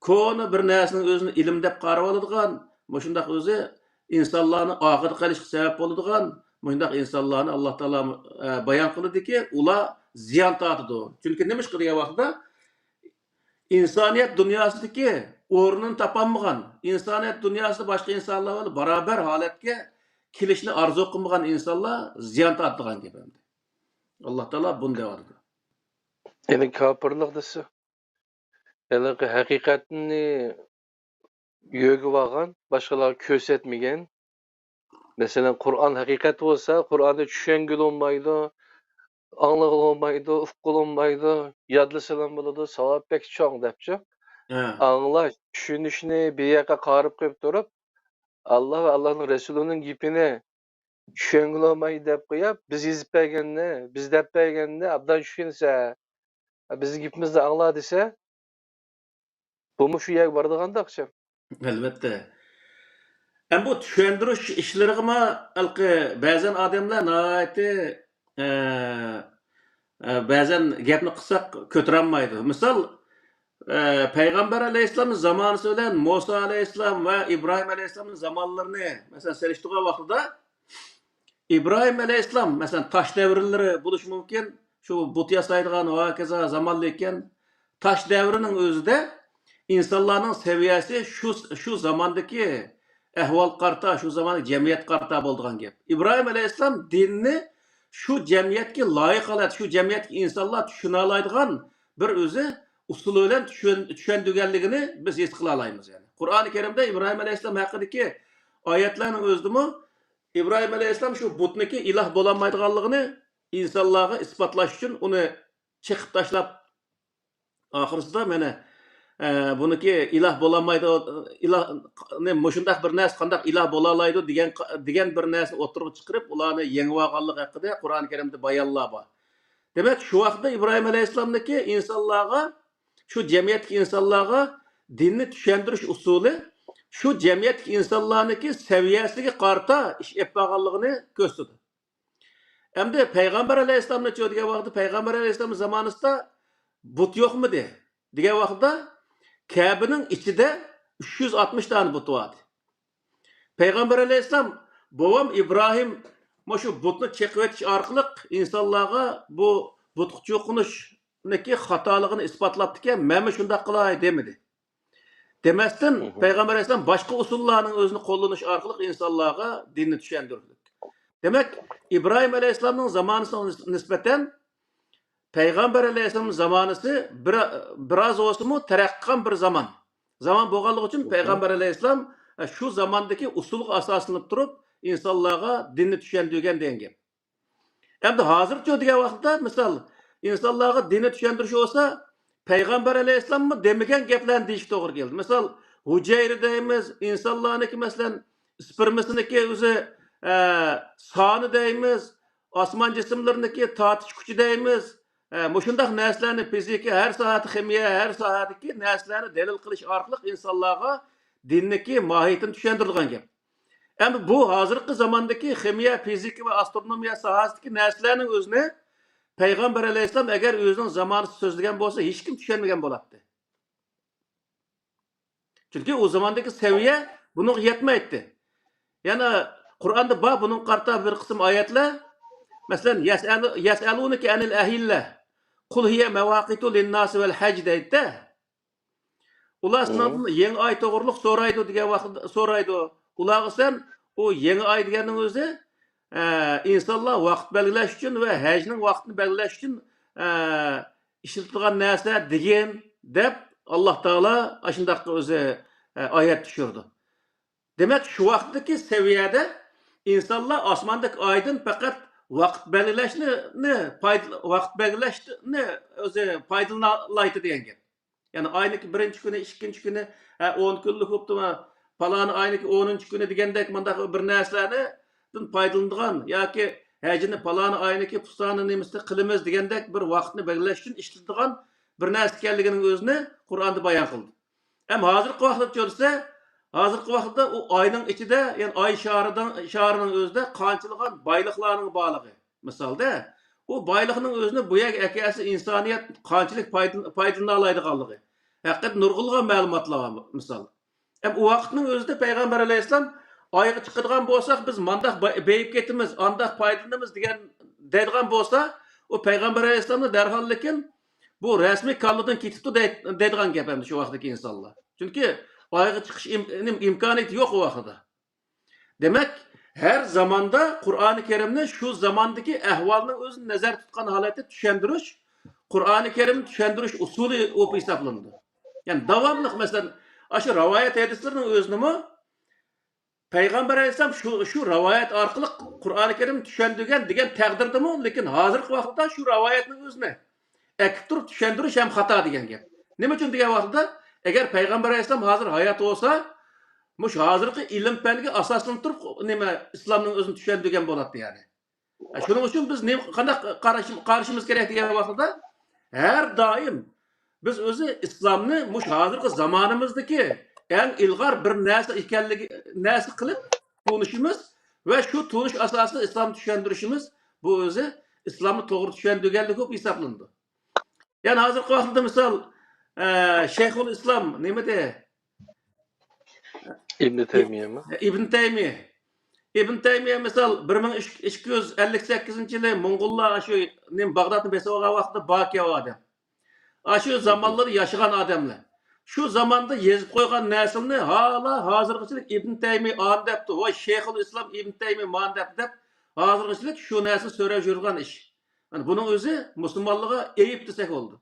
كونا بىر نەرسىنىڭ ئۆزىنى ئىلىم دەپ قارىۋالىدىغان، مۇشۇنداق ئۆزى ئىنسانلارنى ئارقىدا قېلىشقا سەۋەب بولىدىغان، مۇشۇنداق ئىنسانلارنى ئاللا تائالا، ئە، بايان قىلدىكى، ئۇلار زىيان تارتىدۇ. چۈنكى نېمىشقا دېگەن ۋاقىتتا، ئىنسانىيەت دۇنياسىدىكى ئورنىنى تاپالمىغان، ئىنسانىيەت دۇنياسىدا باشقا ئىنسانلار بىلەن باراۋەر ھالەتكە كېلىشنى ئارزۇ قىلمىغان ئىنسانلار زىيان تارتىدىغان گەپ ئەمدى. ئاللا تائالا بۇنى دەۋاتىدۇ. يەنى كاپىرلىق دېسە، ھېلىقى ھەقىقەتنى يۆگىۋالغان، باشقىلارغا كۆرسەتمىگەن. مەسىلەن، قۇرئان ھەقىقەت بولسا، قۇرئاننى چۈشەنگىلى بولمايدۇ، ئاڭلىغىلى بولمايدۇ، ئۇققىلى بولمايدۇ، يادلىسىلا بولىدۇ، ساۋابى بەك چوڭ دەپچۇ. ھە. ئاڭلاش، چۈشىنىشنى بىر ياققا قايرىپ قويۇپ تۇرۇپ، ئاللا ۋە ئاللانىڭ رەسۇلىنىڭ گېپىنى چۈشەنگىلى بولماي دەپ قويۇپ، بىز يېزىپ بەرگەننى، بىز دەپ بەرگەننى ئابدان چۈشىنىسە، بىزنىڭ گېپىمىزنى ئاڭلا دېسە، بۇمۇ شۇ يەرگە بارىدىغاندا ئوخشاپ. ئەلۋەتتە. ئەمما بۇ چۈشەندۈرۈش ئىشلىرىغىمۇ ھېلىقى بەزەن ئادەملەر ناھايىتى، ئە، ئە، بەزەن گەپنى قىلساق كۆتۈرەلمەيدۇ. مىسال، ئە، پەيغەمبەر ئەلەيھىسسالام زامانىسى بىلەن مۇسا ئەلەيھىسسالام ۋە ئىبراھىم ئەلەيھىسسالامنىڭ زامانلىرىنى، مەسىلەن، سېلىشتۇرغان ۋاقتىدا، ئىبراھىم ئەلەيھىسسالام، مەسىلەن، تاش دەۋرلىرى بولۇشى مۇمكىن، شۇ بۇت ياسايدىغان ۋە ھاكازا زامانلا ئىكەن. تاش دەۋرىنىڭ ئۆزىدە ئىنسانلارنىڭ سەۋىيەسى شۇ، شۇ زاماندىكى ئەھۋالغا قارىتا، شۇ زاماندىكى جەمئىيەتكە قارىتا بولىدىغان گەپ. ئىبراھىم ئەلەيھىسسالام دىننى شۇ جەمئىيەتكە لايىق ھالەت، شۇ جەمئىيەتتىكى ئىنسانلار چۈشىنەلەيدىغان بىر ئۆزى ئۇسۇلى بىلەن چۈشەن-، چۈشەندۈرگەنلىكىنى بىز ھېس قىلالايمىز. يەنى قۇرئانى كەرىمدە ئىبراھىم ئەلەيھىسسالام ھەققىدىكى ئايەتلەرنىڭ ئۆزىدىمۇ ئىبراھىم ئەلەيھىسسالام شۇ بۇتنىكى ئىلاھ بولالمايدىغانلىقىنى ئىنسانلارغا ئىسپاتلاش ئۈچۈن ئۇنى چېقىپ تاشلاپ، ئاخىرسىدا مانا، ئە، بۇنىكى ئىلاھ بولالمايدۇ، ئىلاھنى، مۇشۇنداق بىر نەرسە قانداق ئىلاھ بولالايدۇ دېگەن، دېگەن بىر نەرسىنى ئوتتۇرىغا چىقىرىپ، ئۇلارنى يېڭىۋالغانلىقى ھەققىدە قۇرئان كەرىمدە بايانلار بار. دېمەك، شۇ ۋاقىتتا ئىبراھىم ئەلەيھىسسالامنىڭكى ئىنسانلارغا، شۇ جەمئىيەتتىكى ئىنسانلارغا دىننى چۈشەندۈرۈش ئۇسۇلى شۇ جەمئىيەتتىكى ئىنسانلارنىڭكى سەۋىيەسىگە قارىتا ئىش ئېلىپ بارغانلىقىنى كۆرسىتىدۇ. ئەمدى پەيغەمبەر ئەلەيھىسسالامنىچۇ دېگەن ۋاقىتتا، پەيغەمبەر ئەلەيھىسسالام زامانىسىدا بۇت يوقمىدى دېگەن ۋاقىتتا، كەبىنىڭ ئىچىدە ئۈچ يۈز ئاتمىش دانە بۇت بار ئىدى. پەيغەمبەر ئەلەيھىسسالام، بوۋام ئىبراھىم مۇشۇ بۇتنى چېقىۋېتىش ئارقىلىق ئىنسانلارغا بۇ بۇتقا چوقۇنۇشنىڭكى خاتالىقىنى ئىسپاتلاپتىكەن، مەنمۇ شۇنداق قىلاي دېمىدى. دېمەستىن، پەيغەمبەر ئەلەيھىسسالام باشقا ئۇسۇللارنىڭ ئۆزىنى قوللىنىش ئارقىلىق ئىنسانلارغا دىننى چۈشەندۈردى. دېمەك، ئىبراھىم ئەلەيھىسسالامنىڭ زامانىسىغا نىس-، نىسبەتەن پەيغەمبەر ئەلەيھىسسالام زامانىسى بىر-، بىراز بولسىمۇ تەرەققىي قىلغان بىر زامان. زامان بولغانلىقى ئۈچۈن پەيغەمبەر ئەلەيھىسسالام، ئە، شۇ زاماندىكى ئۇسۇلغا ئاساسلىنىپ تۇرۇپ ئىنسانلارغا دىننى چۈشەندۈرگەن دېگەن گەپ. ئەمدى ھازىرچۇ دېگەن ۋاقىتتا، مىسال، ئىنسانلارغا دىننى چۈشەندۈرۈش بولسا، پەيغەمبەر ئەلەيھىسسالاممۇ دېمىگەن گەپلەرنى دېيىشكە توغرا كېلىدۇ. مىسال، ھۈجەيرە دەيمىز، ئىنسانلارنىڭكى، مەسىلەن، ئىسپېرمىسىنىڭكى ئۆزى، ئە، سانى دەيمىز، ئاسمان جىسىملىرىنىڭكى تارتىش كۈچى دەيمىز، ئە، مۇشۇنداق نەرسىلەرنى، فىزىكا، ھەر ساھەدە خىمىيە، ھەر ساھەدىكى نەرسىلەرنى دەلىل قىلىش ئارقىلىق ئىنسانلارغا دىننىڭكى ماھىيىتىنى چۈشەندۈرىدىغان گەپ. ئەمدى بۇ ھازىرقى زاماندىكى خىمىيە، فىزىكا ۋە ئاسترونومىيە ساھەسىدىكى نەرسىلەرنىڭ ئۆزىنى پەيغەمبەر ئەلەيھىسسالام ئەگەر ئۆزىنىڭ زامانىسىدا سۆزلىگەن بولسا، ھېچكىم چۈشەنمىگەن بولاتتى. چۈنكى ئۇ زاماندىكى سەۋىيە بۇنىڭغا يەتمەيتتى. يەنە قۇرئاندا بار بۇنىڭغا قارىتا بىر قىسىم ئايەتلەر. مەسىلەن، يەسئەلۇ-، يەسئەلۇنەكە ئەنىل ئەھىللە. قۇل ھىيە مەۋاقىتۇ لىنناسى ۋەل ھەج دەيدىدە. ئۇلار سېنىڭدىن يېڭى ئاي توغرۇلۇق سورايدۇ دېگەن ۋاقىت سورايدۇ. ئۇلارغا سەن ئۇ يېڭى ئاي دېگەننىڭ ئۆزى، ئە، ئىنسانلار ۋاقىت بەلگىلەش ئۈچۈن ۋە ھەجنىڭ ۋاقتىنى بەلگىلەش ئۈچۈن، ئە، ئىشلىتىدىغان نەرسە دېگىن، دەپ، ئاللا تائالا ئاشۇنداق ئۆزى، ئە، ئايەت چۈشۈرىدۇ. دېمەك، شۇ ۋاقىتتىكى سەۋىيەدە ئىنسانلار ئاسماندىكى ئايدىن پەقەت ۋاقىت بەلگىلەشنى، نى، پايدىلا-، ۋاقىت بەلگىلەشنى ئۆزى پايدىلىنالايتتى دېگەن گەپ. يەنى ئاينىڭكى بىرىنچى كۈنى، ئىككىنچى كۈنى، ھە، ئون كۈنلۈك بوپتۇ، پالانى ئاينىڭكى ئونىنچى كۈنى دېگەندەك مۇنداق بىر نەرسىلەردىن پايدىلىنىدىغان ياكى ھەجنى پالانى ئاينىڭكى پۇلانى نېمىسىدە قىلىمىز دېگەندەك بىر ۋاقىتنى بەلگىلەش ئۈچۈن ئىشلىتىدىغان بىر نەرسە ئىكەنلىكىنىڭ ئۆزىنى قۇرئاندا بايان قىلدى. ئەمما ھازىرقى ۋاقىتتا چۆرسە، ھازىرقى ۋاقىتتا ئۇ ئاينىڭ ئىچىدە، يەنى ئاي شارىدىڭ-، شارىنىڭ ئۆزىدە قانچىلىغان بايلىقلارنىڭ بارلىقى. مىسالدا، ئۇ بايلىقنىڭ ئۆزىنى بۇ يەرگە ئەكەلسە، ئىنسانىيەت قانچىلىك پايدىل-، پايدىلىنالايدىغانلىقى ھەققىدە نۇرغۇنلىغان مەلۇماتلار بار، مىسال. ھەم ئۇ ۋاقىتنىڭ ئۆزىدە پەيغەمبەر ئەلەيھىسسالام، «ئايغا چىقىدىغان بولساق، بىز مانداق باي-، بېيىپ كېتىمىز، ئانداق پايدىلىنىمىز» دېگەن، دەيدىغان بولسا، ئۇ پەيغەمبەر ئەلەيھىسسالامنى دەرھال، لېكىن، «بۇ رەسمىي كاللىدىن كېتىپتۇ» دەي-، دەيدىغان گەپ ئەمدى شۇ ۋاقىتتىكى ئىنسانلار. چۈنكى ئايغا چىقىش ئىم-، ئىم-، ئىمكانىيىتى يوق ئۇ ۋاقتىدا. دېمەك، ھەر زاماندا قۇرئانى كەرىمنى شۇ زاماندىكى ئەھۋالنىڭ ئۆزىنى نەزەردە تۇتقان ھالەتتە چۈشەندۈرۈش، قۇرئانى كەرىمنى چۈشەندۈرۈش ئۇسۇلى بولۇپ ھېسابلىنىدۇ. يەنى داۋاملىق، مەسىلەن، ئاشۇ رىۋايەت ھەدىسلىرىنىڭ ئۆزىنىمۇ پەيغەمبەر ئەلەيھىسسالام شۇ، شۇ رىۋايەت ئارقىلىق قۇرئانى كەرىمنى چۈشەندۈرگەن دېگەن تەقدىردىمۇ، لېكىن ھازىرقى ۋاقىتتا شۇ رىۋايەتنىڭ ئۆزىنى ئەكىپ تۇرۇپ چۈشەندۈرۈش ھەم خاتا دېگەن گەپ. نېمە ئۈچۈن دېگەن ۋاقتىدا، ئەگەر پەيغەمبەر ئەلەيھىسسالام ھازىر ھايات بولسا، مۇشۇ ھازىرقى ئىلىم پەنگە ئاساسلىنىپ تۇرۇپ، نېمە، ئىسلامنىڭ ئۆزىنى چۈشەندۈرگەن بولاتتى، يەنى. شۇنىڭ ئۈچۈن بىز نېمە، قانداق قارىشىم-، قارىشىمىز كېرەك دېگەن ۋاقتىدا، ھەر دائىم بىز ئۆزى ئىسلامنى مۇشۇ ھازىرقى زامانىمىزدىكى ئەڭ ئىلغار بىر نەرسە ئىكەنلىكى، نەرسە قىلىپ تونۇشىمىز ۋە شۇ تونۇش ئاساسىدا ئىسلامنى چۈشەندۈرۈشىمىز، بۇ ئۆزى ئىسلامنى توغرا چۈشەندۈرگەنلىك بولۇپ ھېسابلىنىدۇ. يەنى ھازىرقى ۋاقىتتا مىسال، ئە، شەيخۇل ئىسلام نېمىدى؟ ئىبن تەيمىيەمۇ؟ ئىبن تەيمىيە. ئىبن تەيمىيە مىسال، بىر مىڭ ئىككى يۈز ئەللىك سەككىزىنچى يىلى موڭغۇللار شۇ نېمە، باغدادنى بېسىپ ئالغان ۋاقتىدا بار كەلگەن ئادەم. ئاشۇ زامانلاردا ياشىغان ئادەملەر. شۇ زاماندا يېزىپ قويغان نەرسىلىرىنى ھالا ھازىرغىچىلىك ئىبن تەيمىيە ئانى دەپتۇ، ۋاي شەيخۇل ئىسلام ئىبن تەيمىيە مانى دەپتۇ دەپ، ھازىرغىچىلىك شۇ نەرسىنى سۆرەپ يۈرىدىغان ئىش. مانا بۇنىڭ ئۆزى مۇسۇلمانلارغا ئەيىب دېسەك بولىدۇ.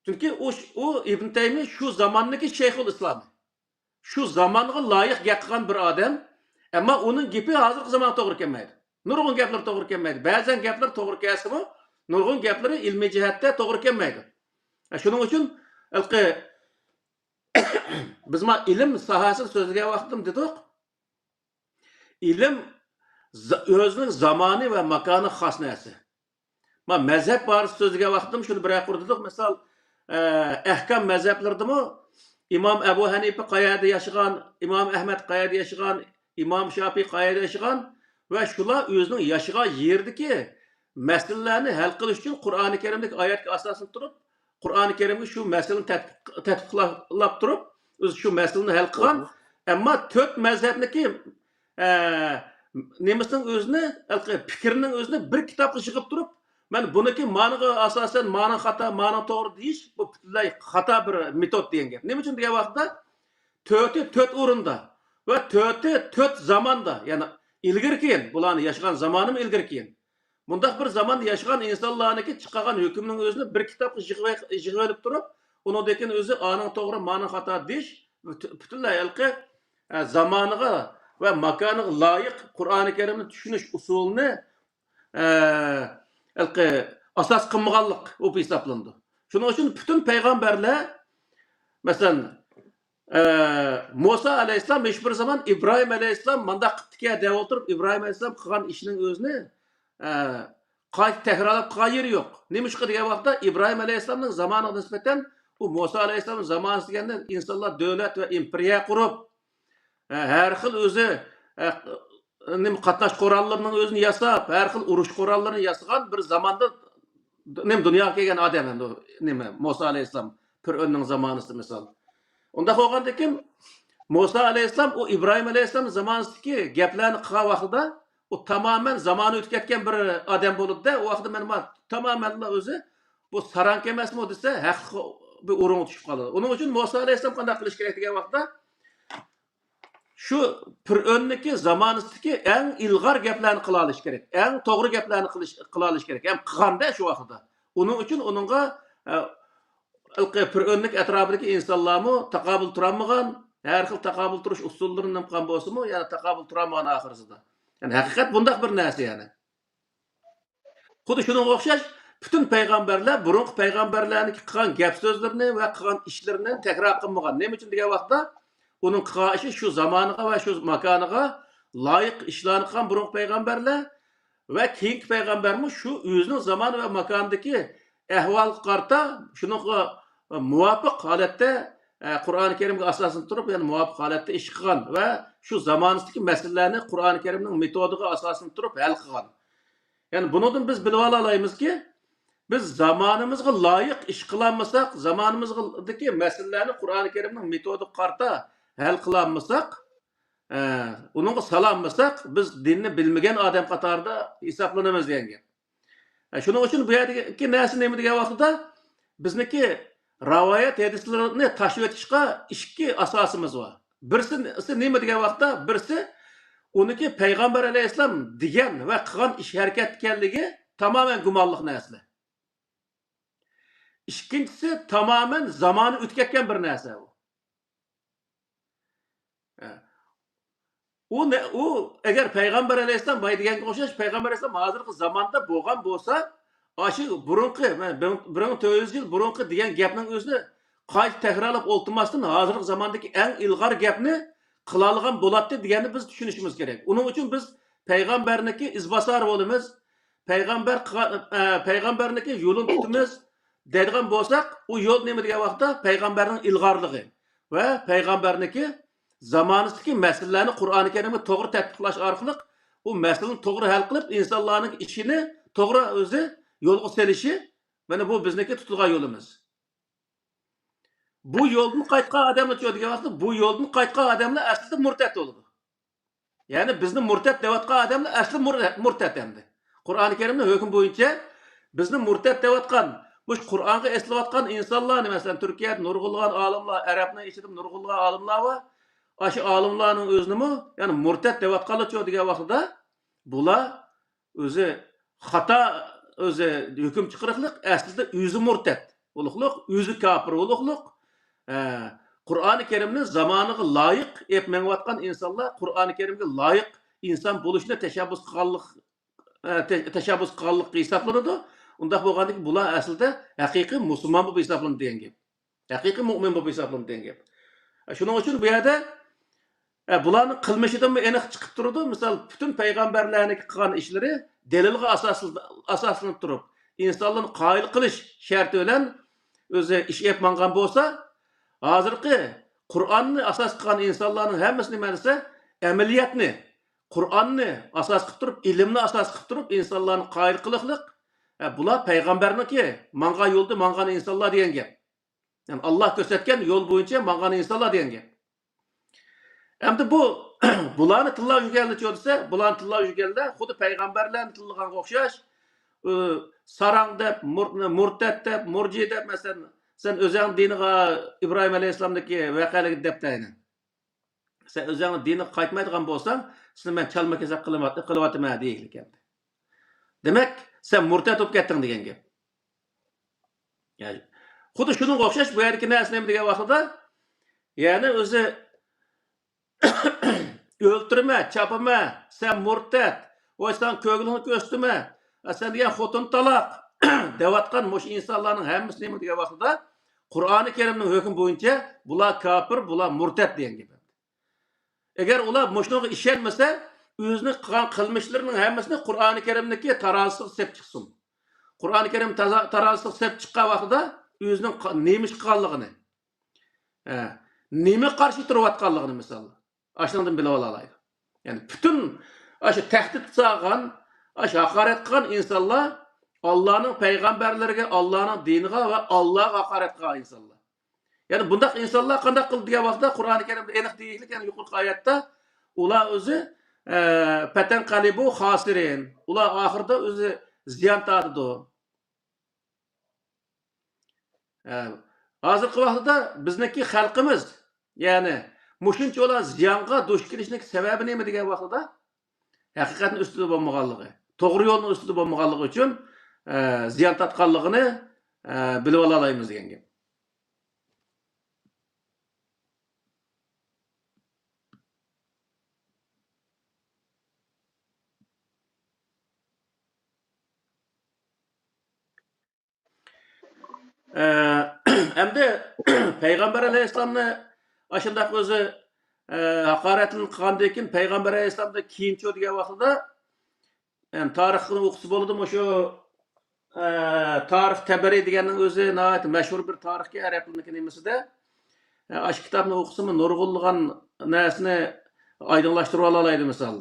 چۈنكى ئۇ، ئۇ ئىبن تەيمىيە شۇ زاماننىكى شەيخۇل ئىسلام. شۇ زامانغا لايىق گەپ قىلغان بىر ئادەم. ئەمما ئۇنىڭ گېپى ھازىرقى زامانغا توغرا كەلمەيدۇ. نۇرغۇن گەپلىرى توغرا كەلمەيدۇ. بەزەن گەپلىرى توغرا كەلسىمۇ، نۇرغۇن گەپلىرى ئىلمىي جەھەتتە توغرا كەلمەيدۇ. شۇنىڭ ئۈچۈن ھېلىقى بىز ما ئىلىم ساھەسىنى سۆزلىگەن ۋاقتىدا دېدۇق. ئىلىم ز-، ئۆزىنىڭ زامانى ۋە ماكانى خاس نەرسە. ما مەزھەپ بارىسىدا سۆزلىگەن ۋاقتىمۇ شۇنى بىرەر قۇر دېدۇق. مىسال، ئە، ئەھكام مەزھەپلىرىدىمۇ ئىمام ئەبۇ ھەنىپە قەيەردە ياشىغان، ئىمام ئەھمەد قەيەردە ياشىغان، ئىمام شاپىي قەيەردە ياشىغان ۋە شۇلار ئۆزىنىڭ ياشىغان يېرىدىكى مەسىلىلەرنى ھەل قىلىش ئۈچۈن قۇرئانى كەرىمدىكى ئايەتكە ئاساسلىنىپ تۇرۇپ، قۇرئانى كەرىمگە شۇ مەسىلىنى تەتبىق-، تەتبىقلاپ تۇرۇپ، ئۆزى شۇ مەسىلىنى ھەل قىلغان. ئەمما تۆت مەزھەپنىڭكى، ئە، نېمىسىنىڭ ئۆزىنى، ھېلىقى پىكرىنىڭ ئۆزىنى بىر كىتابقا يىغىپ تۇرۇپ، مەن بۇنىڭكى مانىغا ئاساسەن، مانا خاتا، مانا توغرا دېيىش، بۇ پۈتۈنلەي خاتا بىر مېتود دېگەن گەپ. نېمە ئۈچۈن دېگەن ۋاقىتتا، تۆتى تۆت ئورۇندا ۋە تۆتى تۆت زاماندا، يەنى ئىلگىرى كېيىن، بۇلارنى ياشىغان زامانىمۇ ئىلگىرى كېيىن. مۇنداق بىر زاماندا ياشىغان ئىنسانلارنىڭكى چىقارغان ھۆكۈمنىڭ ئۆزىنى بىر كىتابقا يىغىۋ-، يىغىۋېلىپ تۇرۇپ، ئۇنىڭدىن كېيىن ئۆزى ئانىڭ توغرا، مانىڭ خاتا دېيىش، پۈتۈنلەي ھېلىقى، ئە، زامانىغا ۋە ماكانىغا لايىق قۇرئانى كەرىمنى چۈشىنىش ئۇسۇلىنى، ئە، ھېلىقى ئاساس قىلمىغانلىق بولۇپ ھېسابلىنىدۇ. شۇنىڭ ئۈچۈن پۈتۈن پەيغەمبەرلەر، مەسىلەن، ئە، مۇسا ئەلەيھىسسالام ھېچ بىر زامان ئىبراھىم ئەلەيھىسسالام مانداق قىپتىكەن دەپ ئولتۇرۇپ، ئىبراھىم ئەلەيھىسسالام قىلغان ئىشنىڭ ئۆزىنى، ئە، قايتا تەكرارلاپ قىلغان يېرى يوق. نېمىشقا دېگەن ۋاقىتتا، ئىبراھىم ئەلەيھىسسالامنىڭ زامانىغا نىسبەتەن، ئۇ مۇسا ئەلەيھىسسالامنىڭ زامانىسى دېگەندە ئىنسانلار دۆلەت ۋە ئىمپېرىيە قۇرۇپ، ئە، ھەر خىل ئۆزى، ئە، نېمە، قاتناش قوراللىرىنىڭ ئۆزىنى ياساپ، ھەر خىل ئۇرۇش قوراللىرىنى ياسىغان بىر زاماندا، نېمە، دۇنياغا كەلگەن ئادەم ئەمدى، نېمە، مۇسا ئەلەيھىسسالام، پىرئۆننىڭ زامانىسىدا مىسال. ئۇنداق بولغاندىكىن، مۇسا ئەلەيھىسسالام ئۇ ئىبراھىم ئەلەيھىسسالام زامانىسىدىكى گەپلەرنى قىلغان ۋاقتىدا، ئۇ تامامەن زامانى ئۆتۈپ كەتكەن بىر ئادەم بولىدۇ-دە، ئۇ ۋاقىتتا مەن ما-، تامامەنلا ئۆزى بۇ ساراڭكە ئەمەسمۇ دېسە، ھەقلىق بىر ئورۇنغا چۈشۈپ قالىدۇ. ئۇنىڭ ئۈچۈن مۇسا ئەلەيھىسسالام قانداق قىلىش كېرەك دېگەن ۋاقىتتا، شۇ پىرئۆننىكى زامانىسىدىكى ئەڭ ئىلغار گەپلەرنى قىلالىشى كېرەك، ئەڭ توغرا گەپلەرنى قىلىش، قىلالىشى كېرەك، ھەم قىلغاندا شۇ ۋاقتىدا. ئۇنىڭ ئۈچۈن ئۇنىڭغا، ئە، ھېلىقى پىرئۆننىڭ ئەتراپىدىكى ئىنسانلارمۇ تاقابىل تۇرالمىغان، ھەر خىل تاقابىل تۇرۇش ئۇسۇللىرىنى قىلغان بولسىمۇ، يەنە تاقابىل تۇرالمىغان ئاخىرسىدا. يەنى ھەقىقەت بۇنداق بىر نەرسە يەنى. خۇددى شۇنىڭغا ئوخشاش، پۈتۈن پەيغەمبەرلەر بۇرۇنقى پەيغەمبەرلەرنىڭ قىلغان گەپ سۆزلىرىنى ۋە قىلغان ئىشلىرىنى تەكرار قىلمىغان. نېمە ئۈچۈن دېگەن ۋاقىتتا، ئۇنىڭ قىلغان ئىشى شۇ زامانىغا ۋە شۇ ماكانىغا لايىق ئىشلارنى قىلغان بۇرۇنقى پەيغەمبەرلەر ۋە كېيىنكى پەيغەمبەرمۇ شۇ ئۆزىنىڭ زامانى ۋە ماكانىدىكى ئەھۋالغا قارىتا، شۇنىڭغا مۇۋاپىق ھالەتتە، ئە، قۇرئانى كەرىمگە ئاساسلىنىپ تۇرۇپ، يەنى مۇۋاپىق ھالەتتە ئىش قىلغان ۋە شۇ زامانىسىدىكى مەسىلىلەرنى قۇرئانى كەرىمنىڭ مېتودىغا ئاساسلىنىپ تۇرۇپ ھەل قىلغان. يەنى بۇنىڭدىن بىز بىلىۋالالايمىزكى، بىز زامانىمىزغا لايىق ئىش قىلالمىساق، زامانىمىزدىكى مەسىلىلەرنى قۇرئانى كەرىمنىڭ مېتودىغا قارىتا ھەل قىلالمىساق، ئە، ئۇنىڭغا سالالمىساق، بىز دىننى بىلمىگەن ئادەم قاتارىدا ھېسابلىنىمىز دېگەن گەپ. ئە، شۇنىڭ ئۈچۈن بۇ يەردىكى نەرسە نېمە دېگەن ۋاقتىدا، بىزنىڭكى رىۋايەت ھەدىسلىرىنى تاشلىۋېتىشقا ئىككى ئاساسىمىز بار. بىرسى نېمە دېگەن ۋاقىتتا، بىرسى ئۇنىڭكى پەيغەمبەر ئەلەيھىسسالام دېگەن ۋە قىلغان ئىش ھەرىكەت ئىكەنلىكى تامامەن گۇمانلىق نەرسىلەر. ئىككىنچىسى تامامەن زامانى ئۆتۈپ كەتكەن بىر نەرسە ئۇ. ئۇ نە-، ئۇ ئەگەر پەيغەمبەر ئەلەيھىسسالام بايا دېگەنگە ئوخشاش، پەيغەمبەر ئەلەيھىسسالام ھازىرقى زاماندا بولغان بولسا، ئاشۇ بۇرۇنقى، مانا، بىر، بىر مىڭ تۆت يۈز يىل بۇرۇنقى دېگەن گەپنىڭ ئۆزىنى قايتا تەكرارلاپ ئولتۇرماستىن، ھازىرقى زاماندىكى ئەڭ ئىلغار گەپنى قىلالىغان بولاتتى دېگەننى بىز چۈشىنىشىمىز كېرەك. ئۇنىڭ ئۈچۈن بىز پەيغەمبەرنىڭكى ئىزباسارى بولىمىز. پەيغەمبەر قىلغان، ئە، پەيغەمبەرنىڭكى يولىنى تۇتىمىز دەيدىغان بولساق، ئۇ يول نېمە دېگەن ۋاقىتتا پەيغەمبەرنىڭ ئىلغارلىقى ۋە پەيغەمبەرنىڭكى زامانىسىدىكى مەسىلىلەرنى قۇرئانى كەرىمگە توغرا تەتبىقلاش ئارقىلىق ئۇ مەسىلىنى توغرا ھەل قىلىپ، ئىنسانلارنىڭ ئىشىنى توغرا ئۆزى يولغا سېلىشى، مانا بۇ بىزنىڭكى تۇتىدىغان يولىمىز. بۇ يولدىن قايتقان ئادەملەر چۇ دېگەن ۋاقىتتا، بۇ يولدىن قايتقان ئادەملەر ئەسلىدە مۇرتەت بولىدۇ. يەنى بىزنى مۇرتەت دەۋاتقان ئادەملەر ئەسلى مۇر-، مۇرتەت ئەمدى. قۇرئانى كەرىمنىڭ ھۆكمى بويىچە بىزنى مۇرتەت دەۋاتقان، مۇشۇ قۇرئانغا ئېسىلىۋاتقان ئىنسانلارنى، مەسىلەن، تۈركىيەدە نۇرغۇنلىغان ئالىملار، ئەرەبنىڭ ئىچىدە نۇرغۇنلىغان ئالىملار بار. ئاشۇ ئالىملارنىڭ ئۆزىنىمۇ، يەنى مۇرتەت دەۋاتقانلارچۇ دېگەن ۋاقتىدا، بۇلار ئۆزى خاتا، ئۆزى ھۆكۈم چىقىرىقلىق، ئەسلىدە ئۆزى مۇرتەت بولۇقلۇق، ئۆزى كاپىر بولۇقلۇق. ئە، قۇرئانى كەرىمنى زامانىغا لايىق ئېلىپ مېڭىۋاتقان ئىنسانلار قۇرئانى كەرىمگە لايىق ئىنسان بولۇشنى تەشەببۇس قىلغانلىق، ئە، تە-، تەشەببۇس قىلغانلىققا ھېسابلىنىدۇ. ئۇنداق بولغاندىكىن بۇلار ئەسلىدە ھەقىقىي مۇسۇلمان بولۇپ ھېسابلىنىدۇ دېگەن گەپ. ھەقىقىي مۆمىن بولۇپ ھېسابلىنىدۇ دېگەن گەپ. شۇنىڭ ئۈچۈن بۇ يەردە، ئە، بۇلارنىڭ قىلمىشىدىنمۇ ئېنىق چىقىپ تۇرىدۇ. مىسال، پۈتۈن پەيغەمبەرلەرنىڭ قىلغان ئىشلىرى دەلىلغا ئاساسل-، ئاساسلىنىپ تۇرۇپ، ئىنسانلارنى قايىل قىلىش شەرتى بىلەن ئۆزى ئىش ئېلىپ ماڭغان بولسا، ھازىرقى قۇرئاننى ئاساس قىلغان ئىنسانلارنىڭ ھەممىسى نېمە دېسە، ئەمەلىيەتنى، قۇرئاننى ئاساس قىلىپ تۇرۇپ، ئىلىمنى ئاساس قىلىپ تۇرۇپ، ئىنسانلارنى قايىل قىلىقلىق، ئە، بۇلار پەيغەمبەرنىڭكى ماڭغان يولدا ماڭغان ئىنسانلار دېگەن گەپ. يەنى ئاللا كۆرسەتكەن يول بويىچە ماڭغان ئىنسانلار دېگەن گەپ. ئەمدى بۇ، بۇلارنى تىللاپ يۈرگەنلەرچۇ دېسە، بۇلارنى تىللاپ يۈرگەنلەر خۇددى پەيغەمبەرلەرنى تىللىغانغا ئوخشاش، ئۇ، ساراڭ دەپ، مۇر-، مۇرتەت دەپ، مۇرجى دەپ، مەسىلەن، سەن ئۆزۈڭ دىنىغا ئىبراھىم ئەلەيھىسسالامدىكى ۋەقەلىكنى دەپ تەينى. سەن ئۆزۈڭ دىنىغا قايتمايدىغان بولساڭ، سېنى مەن چالما-كېسەك قىلىۋات-، قىلىۋاتىمەن دېگىلى كەلدى. دېمەك، سەن مۇرتەت بولۇپ كەتتىڭ دېگەن گەپ. يەنى، خۇددى شۇنىڭغا ئوخشاش بۇ يەردىكى نەرسە نېمە دېگەن ۋاقتىدا، يەنى ئۆزى ئۆلتۈرىمەن، چاپىمەن، سەن مۇرتەت، ۋاي ساڭا كۆگىلىڭنى كۆرسىتىمەن، سەن دېگەن خوتۇن تالاق دەۋاتقان مۇشۇ ئىنسانلارنىڭ ھەممىسى نېمە دېگەن ۋاقتىدا، قۇرئانى كەرىمنىڭ ھۆكمى بويىچە بۇلار كاپىر، بۇلار مۇرتەت دېگەن گەپ. ئەگەر ئۇلار مۇشۇنىڭغا ئىشەنمىسە، ئۆزىنىڭ قىلغان قىلمىشلىرىنىڭ ھەممىسىنى قۇرئانى كەرىمنىڭكى تارازىسىغا سېلىپ چىقسۇن. قۇرئانى كەرىم تازا-، تارازىسىغا سېلىپ چىققان ۋاقتىدا ئۆزىنىڭ قا-، نېمە ئىش قىلغانلىقىنى، ھە، نېمە قارشى تۇرۇۋاتقانلىقىنى، مىسال، ئاشۇنىڭدىن بىلىۋالالايدۇ. يەنى پۈتۈن ئاشۇ تەھدىت سالغان، ئاشۇ ھاقارەت قىلغان ئىنسانلار ئاللانىڭ پەيغەمبەرلىرىگە، ئاللانىڭ دىنىغا ۋە ئاللاغا ھاقارەت قىلغان ئىنسانلار. يەنى بۇنداق ئىنسانلار قانداق قىلدى دېگەن ۋاقىتتا، قۇرئانى كەرىمدە ئېنىق دېيىشلىك، يەنى يۇقىرىقى ئايەتتە، ئۇلار ئۆزى، ئە، «فتنقلبوا خاسرين»، ئۇلار ئاخىرىدا ئۆزى زىيان تارتىدۇ. ئە، ھازىرقى ۋاقتىدا بىزنىڭكى خەلقىمىز، يەنى مۇشۇنچىۋالا زىيانغا دۇچ كېلىشنىڭ سەۋەبى نېمە دېگەن ۋاقتىدا، ھەقىقەتنىڭ ئۈستىدە بولمىغانلىقى، توغرا يولنىڭ ئۈستىدە بولمىغانلىقى ئۈچۈن، ئە، زىيان تارتقانلىقىنى، ئە، بىلىۋالالايمىز دېگەن گەپ. ئە، ئەمدى پەيغەمبەر ئەلەيھىسسالامنى ئاشۇنداق ئۆزى، ئە، ھاقارەتلىنىپ قىلغاندىن كېيىن، پەيغەمبەر ئەلەيھىسسالامدىن كېيىنچۇ دېگەن ۋاقتىدا، يەنى تارىخنى ئوقۇسا بولىدۇ، مۇشۇ، ئە، تارىخ تەبەرى دېگەننىڭ ئۆزى ناھايىتى مەشھۇر بىر تارىخكەن ئەرەبلەرنىڭكى نېمىسىدە. ئە، ئاشۇ كىتابنى ئوقۇسىمۇ نۇرغۇنلىغان نەرسىنى ئايدىڭلاشتۇرۇۋالالايدۇ، مىسال.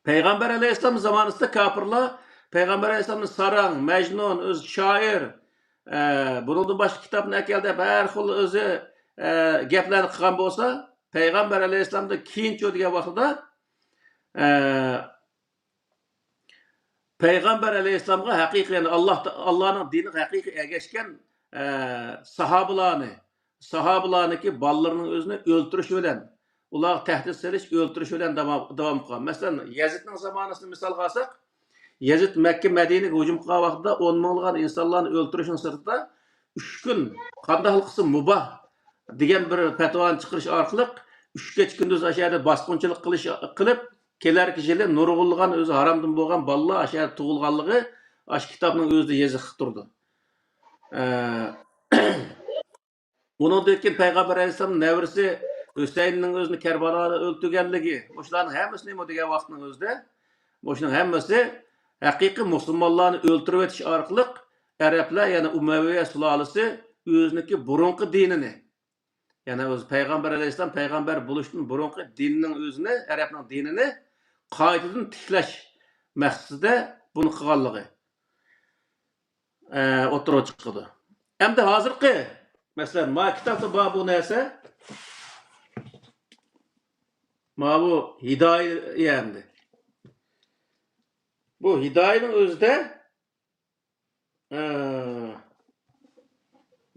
پەيغەمبەر ئەلەيھىسسالام زامانىسىدا كاپىرلار پەيغەمبەر ئەلەيھىسسالامنى ساراڭ، مەجنۇن، ئۆزى شائىر، ئە، بۇنىڭدىن باشقا كىتابنى ئەكەل دەپ ھەر خىل ئۆزى، ئە، گەپلەرنى قىلغان بولسا، پەيغەمبەر ئەلەيھىسسالامدىن كېيىنچۇ دېگەن ۋاقتىدا، ئە، پەيغەمبەر ئەلەيھىسسالامغا ھەقىقىي، يەنى ئاللا، ئاللانىڭ دىنىغا ھەقىقىي ئەگەشكەن، ئە، ساھابىلارنى، ساھابىلارنىڭكى بالىلىرىنىڭ ئۆزىنى ئۆلتۈرۈش بىلەن، ئۇلارغا تەھدىت سېلىش، ئۆلتۈرۈش بىلەن داۋام، داۋام قىلغان. مەسىلەن، يەزىدنىڭ زامانىسىنى مىسالغا ئالساق، يەزىد مەككە، مەدىنىگە ھۇجۇم قىلغان ۋاقتىدا ئون مىڭلىغان ئىنسانلارنى ئۆلتۈرۈشنىڭ سىرتىدا، ئۈچ كۈن قانداقلا قىلسا مۇباھ دېگەن بىر پەتىۋانى چىقىرىش ئارقىلىق، ئۈچ كېچە كۈندۈز ئاشۇ يەردە باسقۇنچىلىق قىلىش، قىلىپ، كېلەركى يىلى نۇرغۇنلىغان ئۆزى ھارامدىن بولغان بالىلار ئاشۇ يەردە تۇغۇلغانلىقى ئاشۇ كىتابنىڭ ئۆزىدە يېزىقلىق تۇرىدۇ. ئە، ئۇنىڭدىن كېيىن پەيغەمبەر ئەلەيھىسسالام نەۋرىسى ھۈسەيىننىڭ ئۆزىنى كەربالادا ئۆلتۈرگەنلىكى، مۇشۇلارنىڭ ھەممىسى نېمە دېگەن ۋاقىتنىڭ ئۆزىدە، مۇشۇنىڭ ھەممىسى ھەقىقىي مۇسۇلمانلارنى ئۆلتۈرۈۋېتىش ئارقىلىق ئەرەبلەر، يەنى ئۇمەۋىيە سۇلالىسى ئۆزىنىڭكى بۇرۇنقى دىنىنى، يەنى ئۆزى پەيغەمبەر ئەلەيھىسسالام پەيغەمبەر بولۇشتىن بۇرۇنقى دىننىڭ ئۆزىنى، ئەرەبنىڭ دىنىنى قايتىدىن تىكلەش مەقسىتىدە بۇنى قىلغانلىقى، ئە، ئوتتۇرىغا چىقىدۇ. ئەمدى ھازىرقى، مەسىلەن، ما كىتابتا بار بۇ نەرسە، ما بۇ ھىدايە ئەمدى. بۇ ھىدايىنىڭ ئۆزىدە، ئە،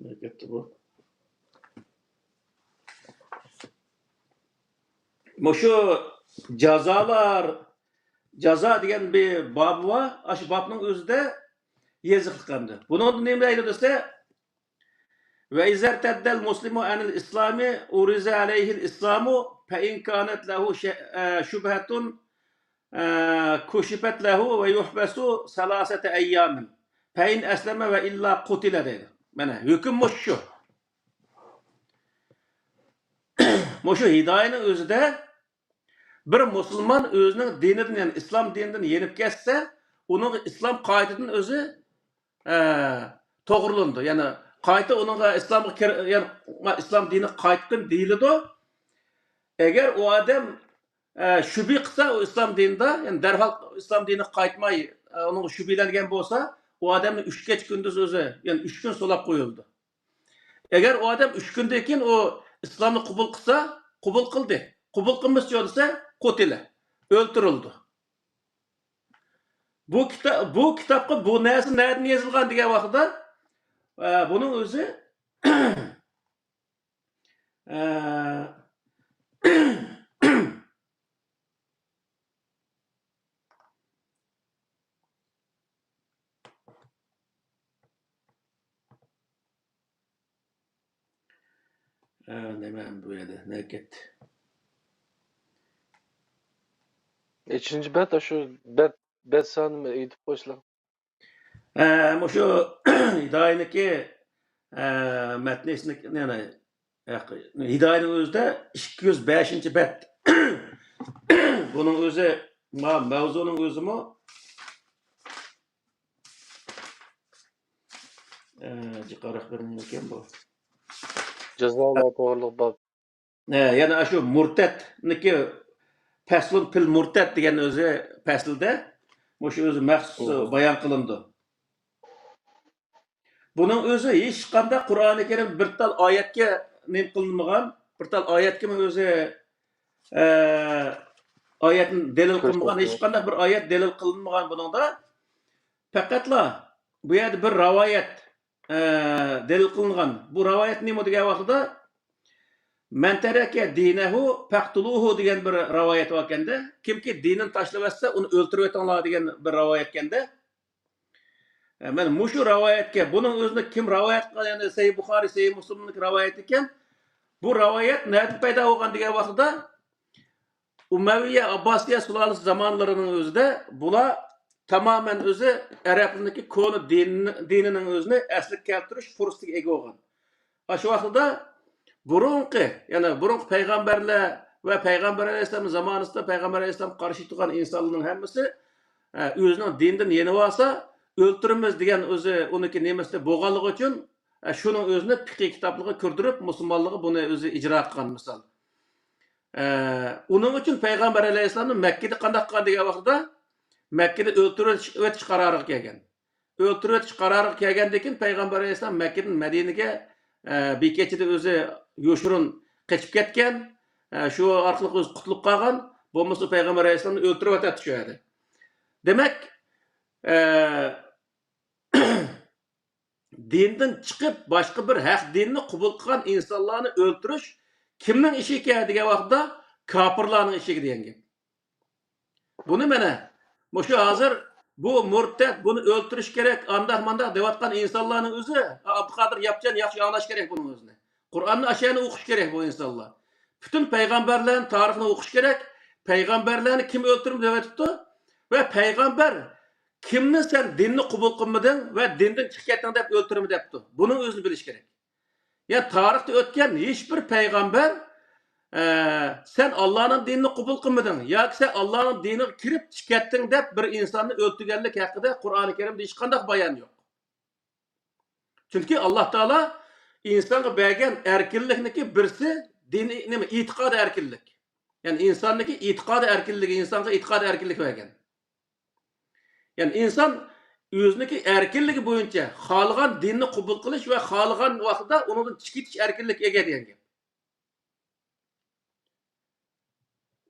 نېرىگە كەتتى بۇ؟ مۇشۇ جازالار، جازا دېگەن بىر بابى بار. ئاشۇ بابنىڭ ئۆزىدە يېزىقلىق ئەمدى. بۇنىڭدا نېمە دەيدۇ دېسە، وإذا ارتد المسلم عن الإسلام عرض عليه الإسلام فإن كانت له ش-، ئە، شبهة، ئە، كشفت له ويحبس ثلاثة أيام فإن أسلم وإلا قتل دەيدۇ. مانا، ھۆكۈم مۇشۇ. مۇشۇ ھىدايىنىڭ ئۆزىدە بىر مۇسۇلمان ئۆزىنىڭ دىنىدىن، يەنى ئىسلام دىنىدىن يېنىپ كەتسە، ئۇنىڭغا ئىسلام قائىدىدىن ئۆزى، ئە، توغرىلىنىدۇ. يەنى قايتا ئۇنىڭغا ئىسلامغا كىر-، يەنى ئىسلام دىنىغا قايتقىن دېيىلىدۇ. ئەگەر ئۇ ئادەم، ئە، شۈبھە قىلسا ئۇ ئىسلام دىنىدا، يەنى دەرھال ئىسلام دىنىغا قايتماي، ئە، ئۇنىڭغا شۈبھىلەنگەن بولسا، ئۇ ئادەمنى ئۈچ كەچ كۈندۈز ئۆزى، يەنى ئۈچ كۈن سولاپ قويۇلىدۇ. ئەگەر ئۇ ئادەم ئۈچ كۈندىن كېيىن ئۇ ئىسلامنى قوبۇل قىلسا، قوبۇل قىلدى. قوبۇل قىلمىسىچۇ دېسە، قۇتىلە، ئۆلتۈرۈلىدۇ. بۇ كىتا-، بۇ كىتابقا بۇ نەرسە نەدىن يېزىلغان دېگەن ۋاقتىدا، ئە، بۇنىڭ ئۆزى، ئە، ئە، نېمە بۇ يەردە؟ نەگە كەتتى؟ نەچىنچى بەت؟ ئاشۇ بەت، بەت سانىنى ئېيتىپ قويسىلا. ئە، مۇشۇ ھىدايىنىڭكى، ئە، مەتنىسىنى، يەنى، ھىدايىنىڭ ئۆزىدە ئىككى يۈز بەشىنچى بەت. بۇنىڭ ئۆزى، ما-، مەۋزۇنىڭ ئۆزىمۇ، ئە، جىقاراق بىر نېمە ئىكەن بۇ. جازالار توغرىلىق باب. ھە، يەنە ئاشۇ مۇرتەتنىكى، پەسلۇن پىل مۇرتەت دېگەن ئۆزى پەسىلدە مۇشۇ ئۆزى مەخسۇس بايان قىلىنىدۇ. بۇنىڭ ئۆزى ھېچقانداق قۇرئانى كەرىم بىر تال ئايەتكە نېمە قىلىنمىغان، بىر تال ئايەتكىمۇ ئۆزى، ئە، ئايەتنى دەلىل قىلمىغان، ھېچقانداق بىر ئايەت دەلىل قىلىنمىغان بۇنىڭدا. پەقەتلا بۇ يەردە بىر رىۋايەت، ئە، دەلىل قىلىنغان. بۇ رىۋايەت نېمە دېگەن ۋاقتىدا، «مەن تەرەكە دىنەھۇ پەقتۇلۇھۇ» دېگەن بىر رىۋايەت باركەندە، كىمكى دىنىنى تاشلىۋەتسە، ئۇنى ئۆلتۈرۈۋېتىڭلار دېگەن بىر رىۋايەتكەندە. ئە، مانا مۇشۇ رىۋايەتكە، بۇنىڭ ئۆزىنى كىم رىۋايەت قىلغان؟ يەنى سەھىھ بۇخارىي، سەھىھ مۇسلىمنىڭ رىۋايىتى ئىكەن. بۇ رىۋايەت نەدىن پەيدا بولغان دېگەن ۋاقتىدا، ئۇمەۋىيە ئابباسىيە سۇلالىسى زامانلىرىنىڭ ئۆزىدە بۇلار تامامەن ئۆزى ئەرەبلەرنىڭكى كونا دىن، دىنىنىڭ ئۆزىنى ئەسلىگە كەلتۈرۈش پۇرسىتىگە ئىگە بولغان. ئاشۇ ۋاقتىدا بۇرۇنقى، يەنى بۇرۇنقى پەيغەمبەرلەر ۋە پەيغەمبەر ئەلەيھىسسالام زامانىسىدا پەيغەمبەر ئەلەيھىسسالامغا قارشى تۇرغان ئىنسانلارنىڭ ھەممىسى، ئە، ئۆزىنىڭ دىنىدىن يېنىۋالسا، ئۆلتۈرىمىز دېگەن ئۆزى ئۇنىڭكى نېمىسى بولغانلىقى ئۈچۈن، ئە، شۇنىڭ ئۆزىنى پىقھىي كىتابلىرىغا كىردۈرۈپ، مۇسۇلمانلارغا بۇنى ئۆزى ئىجرا قىلغان مىسال. ئە، ئۇنىڭ ئۈچۈن پەيغەمبەر ئەلەيھىسسالامنى مەككىدە قانداق قىلغان دېگەن ۋاقتىدا، مەككىدە ئۆلتۈرۈۋېتىش، ئۆتۈش قارارىغا كەلگەن. ئۆلتۈرۈۋېتىش قارارىغا كەلگەندىن كېيىن، پەيغەمبەر ئەلەيھىسسالام مەككىدىن مەدىنىگە، ئە، بىر كېچىدە ئۆزى يوشۇرۇن قېچىپ كەتكەن. ئە، شۇ ئارقىلىق ئۆزى قۇتۇلۇپ قالغان. بولمىسا پەيغەمبەر ئەلەيھىسسالامنى ئۆلتۈرۈۋېتەتتى شۇ يەردە. دېمەك، ئە، دىندىن چىقىپ، باشقا بىر ھەق دىننى قوبۇل قىلغان ئىنسانلارنى ئۆلتۈرۈش كىمنىڭ ئىشى ئىكەن دېگەن ۋاقىتتا، كاپىرلارنىڭ ئىشى دېگەن گەپ. بۇنى مانا مۇشۇ ھازىر بۇ مۇرتەت، بۇنى ئۆلتۈرۈش كېرەك، ئانداق مانداق دەۋاتقان ئىنسانلارنىڭ ئۆزى، ئابدۇقادىر ياپچان ياخشى ئاڭلاش كېرەك بۇنىڭ ئۆزىنى. قۇرئاننى ئاشۇ يەرنى ئوقۇش كېرەك بۇ ئىنسانلار. پۈتۈن پەيغەمبەرلەرنىڭ تارىخىنى ئوقۇش كېرەك. پەيغەمبەرلەرنى كىم ئۆلتۈرمىدى دەۋېتىپتۇ؟ ۋە پەيغەمبەر كىمنى سەن دىننى قوبۇل قىلمىدىڭ ۋە دىندىن چىقىپ كەتتىڭ دەپ ئۆلتۈرمە دەپتۇ. بۇنىڭ ئۆزىنى بىلىش كېرەك. يەنى تارىختا ئۆتكەن ھېچ بىر پەيغەمبەر، ئە، سەن ئاللانىڭ دىنىنى قوبۇل قىلمىدىڭ ياكى سەن ئاللانىڭ دىنىغا كىرىپ چىقىپ كەتتىڭ دەپ بىر ئىنساننى ئۆلتۈرگەنلىك ھەققىدە قۇرئانى كەرىمدە ھېچقانداق بايان يوق. چۈنكى ئاللا تائالا ئىنسانغا بەرگەن ئەركىنلىكنىڭكى بىرسى دىنىي نېمە؟ ئېتىقاد ئەركىنلىك. يەنى ئىنساننىڭكى ئېتىقاد ئەركىنلىكى، ئىنسانغا ئېتىقاد ئەركىنلىكى بەرگەن. يەنى ئىنسان ئۆزىنىڭكى ئەركىنلىكى بويىچە خالىغان دىننى قوبۇل قىلىش ۋە خالىغان ۋاقتىدا ئۇنىڭدىن چىقىپ كېتىش ئەركىنلىكىگە ئىگە دېگەن گەپ.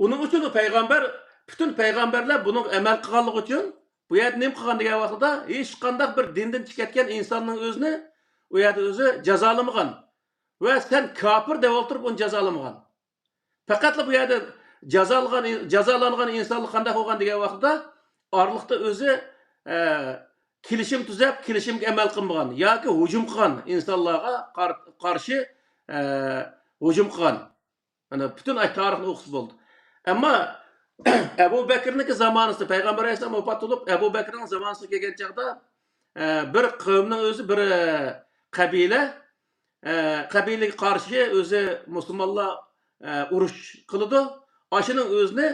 ئۇنىڭ ئۈچۈن ئۇ پەيغەمبەر، پۈتۈن پەيغەمبەرلەر بۇنىڭغا ئەمەل قىلغانلىقى ئۈچۈن بۇ يەردە نېمە قىلغان دېگەن ۋاقتىدا، ھېچقانداق بىر دىندىن چىقىپ كەتكەن ئىنساننىڭ ئۆزىنى ئۇ يەردە ئۆزى جازالىمىغان ۋە سەن كاپىر دەپ ئولتۇرۇپ ئۇنى جازالىمىغان. پەقەتلا بۇ يەردە جازالىغان، جازالانغان ئىنسانلار قانداق بولغان دېگەن ۋاقتىدا، ئارىلىقتا ئۆزى، ئە، كېلىشىم تۈزەپ، كېلىشىمگە ئەمەل قىلمىغان ياكى ھۇجۇم قىلغان ئىنسانلارغا قار-، قارشى، ئە، ھۇجۇم قىلغان. مانا پۈتۈن ئاي تارىخنى ئوقۇسا بولدى. ئەمما ئەبۇ بەكرىنىڭكى زامانىسىدا، پەيغەمبەر ئەلەيھىسسالام ۋاپات بولۇپ، ئەبۇ بەكرىنىڭ زامانىسىغا كەلگەن چاغدا، ئە، بىر قەۋمنىڭ ئۆزى، بىر، ئە، قەبىلە، ئە، قەبىلىگە قارشى ئۆزى مۇسۇلمانلار، ئە، ئۇرۇش قىلىدۇ. ئاشۇنىڭ ئۆزىنى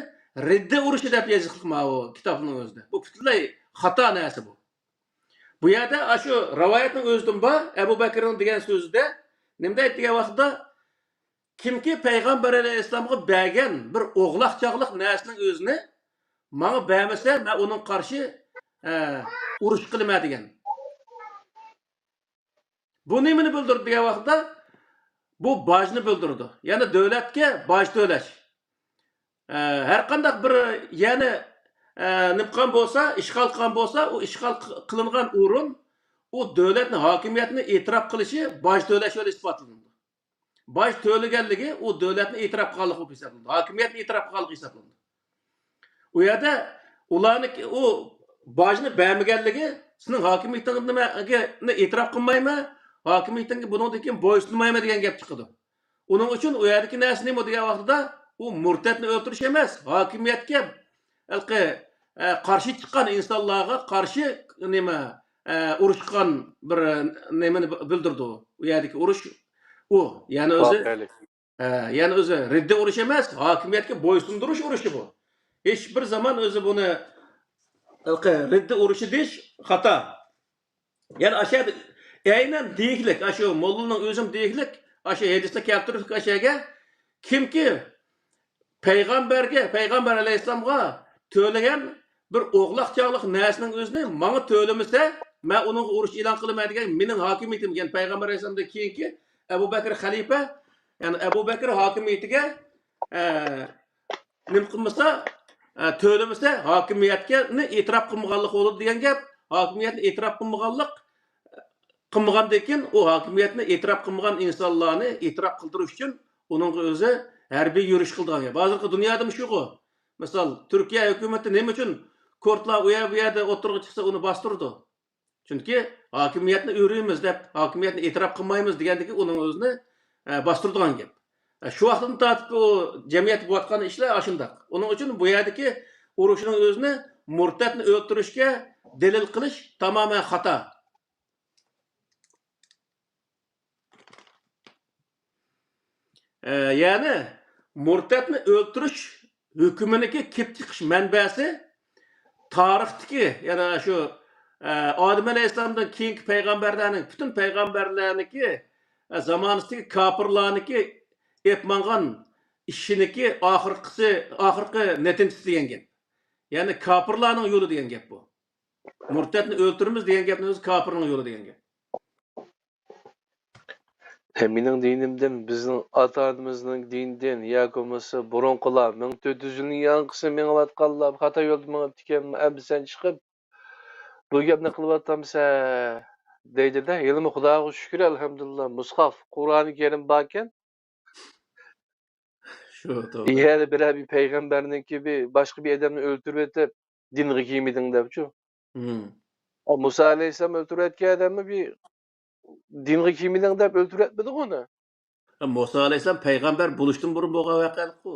رىددە ئۇرۇشى دەپ يېزىقلىق ماۋۇ كىتابنىڭ ئۆزىدە. بۇ پۈتۈنلەي خاتا نەرسە بۇ. بۇ يەردە ئاشۇ رىۋايەتنىڭ ئۆزىدىن بار، ئەبۇ بەكرىنىڭ دېگەن سۆزىدە نېمە دەيدۇ دېگەن ۋاقىتتا، كىمكى پەيغەمبەر ئەلەيھىسسالامغا بەرگەن بىر ئوغلاق چاغلىق نەرسىنىڭ ئۆزىنى ماڭا بەرمىسە، مەن ئۇنىڭغا قارشى، ئە، ئۇرۇش قىلىمەن دېگەن. بۇ نېمىنى بىلدۈرىدۇ دېگەن ۋاقىتتا، بۇ باجنى بىلدۈرىدۇ. يەنى دۆلەتكە باج تۆلەش. ئە، ھەر قانداق بىر يەرنى، ئە، نېمە قىلغان بولسا، ئىشغال قىلغان بولسا، ئۇ ئىشغال قى-، قىلىنغان ئورۇن ئۇ دۆلەتنى، ھاكىمىيەتنى ئېتىراپ قىلىشى باج تۆلەش بىلەن ئىسپاتلىنىدۇ. باج تۆلىگەنلىكى ئۇ دۆلەتنى ئېتىراپ قىلغانلىق بولۇپ ھېسابلىنىدۇ. ھاكىمىيەتنى ئېتىراپ قىلغانلىق ھېسابلىنىدۇ. ئۇ يەردە ئۇلارنىڭ ئۇ باجنى بەرمىگەنلىكى سېنىڭ ھاكىمىيىتىڭنى ئېتىراپ قىلمايمەن، ھاكىمىيىتىڭگە بۇنىڭدىن كېيىن بويسۇنمايمەن دېگەن گەپ چىقىدۇ. ئۇنىڭ ئۈچۈن ئۇ يەردىكى نەرسە نېمە دېگەن ۋاقتىدا، ئۇ مۇرتەتنى ئۆلتۈرۈش ئەمەس، ھاكىمىيەتكە ھېلىقى، ئە، قارشى چىققان ئىنسانلارغا قارشى نېمە، ئە، ئۇرۇش قىلغان بىر نېمىنى بىلدۈرىدۇ. ئۇ يەردىكى ئۇرۇش ئۇ. يەنى ئۆزى، ۋەقەلىك. ئە، يەنى ئۆزى رىددە ئۇرۇشى ئەمەس، ھاكىمىيەتكە بويسۇندۇرۇش ئۇرۇشى بۇ. ھېچ بىر زامان ئۆزى بۇنى ھېلىقى رىددە ئۇرۇشى دېيىش خاتا. يەنى ئاشۇ يەردە ئەينەن دېيىكلىك، ئاشۇ موللىنىڭ ئۆزىمۇ دېيىكلىك، ئاشۇ ھەدىسنى كەلتۈرۈپ ئاشۇ يەرگە، كىمكى پەيغەمبەرگە، پەيغەمبەر ئەلەيھىسسالامغا تۆلىگەن بىر ئوغلاق چاغلىق نەرسىنىڭ ئۆزىنى ماڭا تۆلىمىسە، مەن ئۇنىڭغا ئۇرۇش ئېلان قىلىمەن دېگەن مېنىڭ ھاكىمىيىتىم، يەنى پەيغەمبەر ئەلەيھىسسالامدىن كېيىنكى ئەبۇ بەكرى خەلىپە، يەنى ئەبۇ بەكرى ھاكىمىيىتىگە، ئە، نېمە قىلمىسا، ئە، تۆلىمىسە، ھاكىمىيەتنى ئېتىراپ قىلمىغانلىق بولىدۇ دېگەن گەپ. ھاكىمىيەتنى ئېتىراپ قىلمىغانلىق، قىلمىغاندىن كېيىن، ئۇ ھاكىمىيەتنى ئېتىراپ قىلمىغان ئىنسانلارنى ئېتىراپ قىلدۇرۇش ئۈچۈن ئۇنىڭغا ئۆزى ھەربىي يۈرۈش قىلىدىغان گەپ. ھازىرقى دۇنيادىمۇ شۇغۇ. مىسال، تۈركىيە ھۆكۈمىتى نېمە ئۈچۈن كۇردلار ئۇ يەر، بۇ يەردە ئوتتۇرىغا چىقسا، ئۇنى باستۇرىدۇ؟ چۈنكى ھاكىمىيەتنى ئۆرۈيمىز دەپ، ھاكىمىيەتنى ئېتىراپ قىلمايمىز دېگەندىكى ئۇنىڭ ئۆزىنى، ئە، باستۇرىدىغان گەپ. ئە، شۇ ۋاقىتتىن تارتىپ ئۇ جەمئىيەتتە بولۇۋاتقان ئىشلار ئاشۇنداق. ئۇنىڭ ئۈچۈن بۇ يەردىكى ئۇرۇشنىڭ ئۆزىنى مۇرتەتنى ئۆلتۈرۈشكە دەلىل قىلىش تامامەن خاتا. ئە، يەنى مۇرتەتنى ئۆلتۈرۈش ھۆكمىنىڭكى كېلىپ چىقىش مەنبەسى تارىختىكى، يەنى شۇ، ئە، ئادەم ئەلەيھىسسالامدىن كېيىنكى پەيغەمبەرلەرنىڭ، پۈتۈن پەيغەمبەرلەرنىڭكى، ئە، زامانىسىدىكى كاپىرلارنىڭكى ئېلىپ ماڭغان ئىشىنىڭكى ئاخىرقىسى، ئاخىرقى نەتىجىسى دېگەن گەپ. يەنى كاپىرلارنىڭ يولى دېگەن گەپ بۇ. مۇرتەتنى ئۆلتۈرىمىز دېگەن گەپنىڭ ئۆزى كاپىرنىڭ يولى دېگەن گەپ. ھە، مېنىڭ دىنىمدىن، بىزنىڭ ئاتا-ئانىمىزنىڭ دىنىدىن ياكى بولمىسا بۇرۇنقىلار، مىڭ تۆت يۈز يىلنىڭ ياڭقىسى مېڭىۋاتقانلار خاتا يولدا مېڭىپتىكەن، ئەمدى سەن چىقىپ بۇ گەپنى قىلىۋاتامسەن دەيدۇ-دە. ھېلىمۇ خۇداغا شۈكۈر، ئەلھەمدۇلىللا، مۇسھاف، قۇرئانى كەرىم باركەن. شۇ، توغرا. يەنە بىرەر بىر پەيغەمبەرنىڭكى بىر، باشقا بىر ئادەمنى ئۆلتۈرۈۋېتىپ، دىنغا كىرمىدىڭ دەپچۇ. مم. ئا، مۇسا ئەلەيھىسسالام ئۆلتۈرۈۋەتكەن ئادەممۇ بىر دىنغا كىرمىدىڭ دەپ ئۆلتۈرۈۋەتمىدىغۇ ئۇنى. مۇسا ئەلەيھىسسالام پەيغەمبەر بولۇشتىن بۇرۇن بولغان ۋەقەلىققۇ.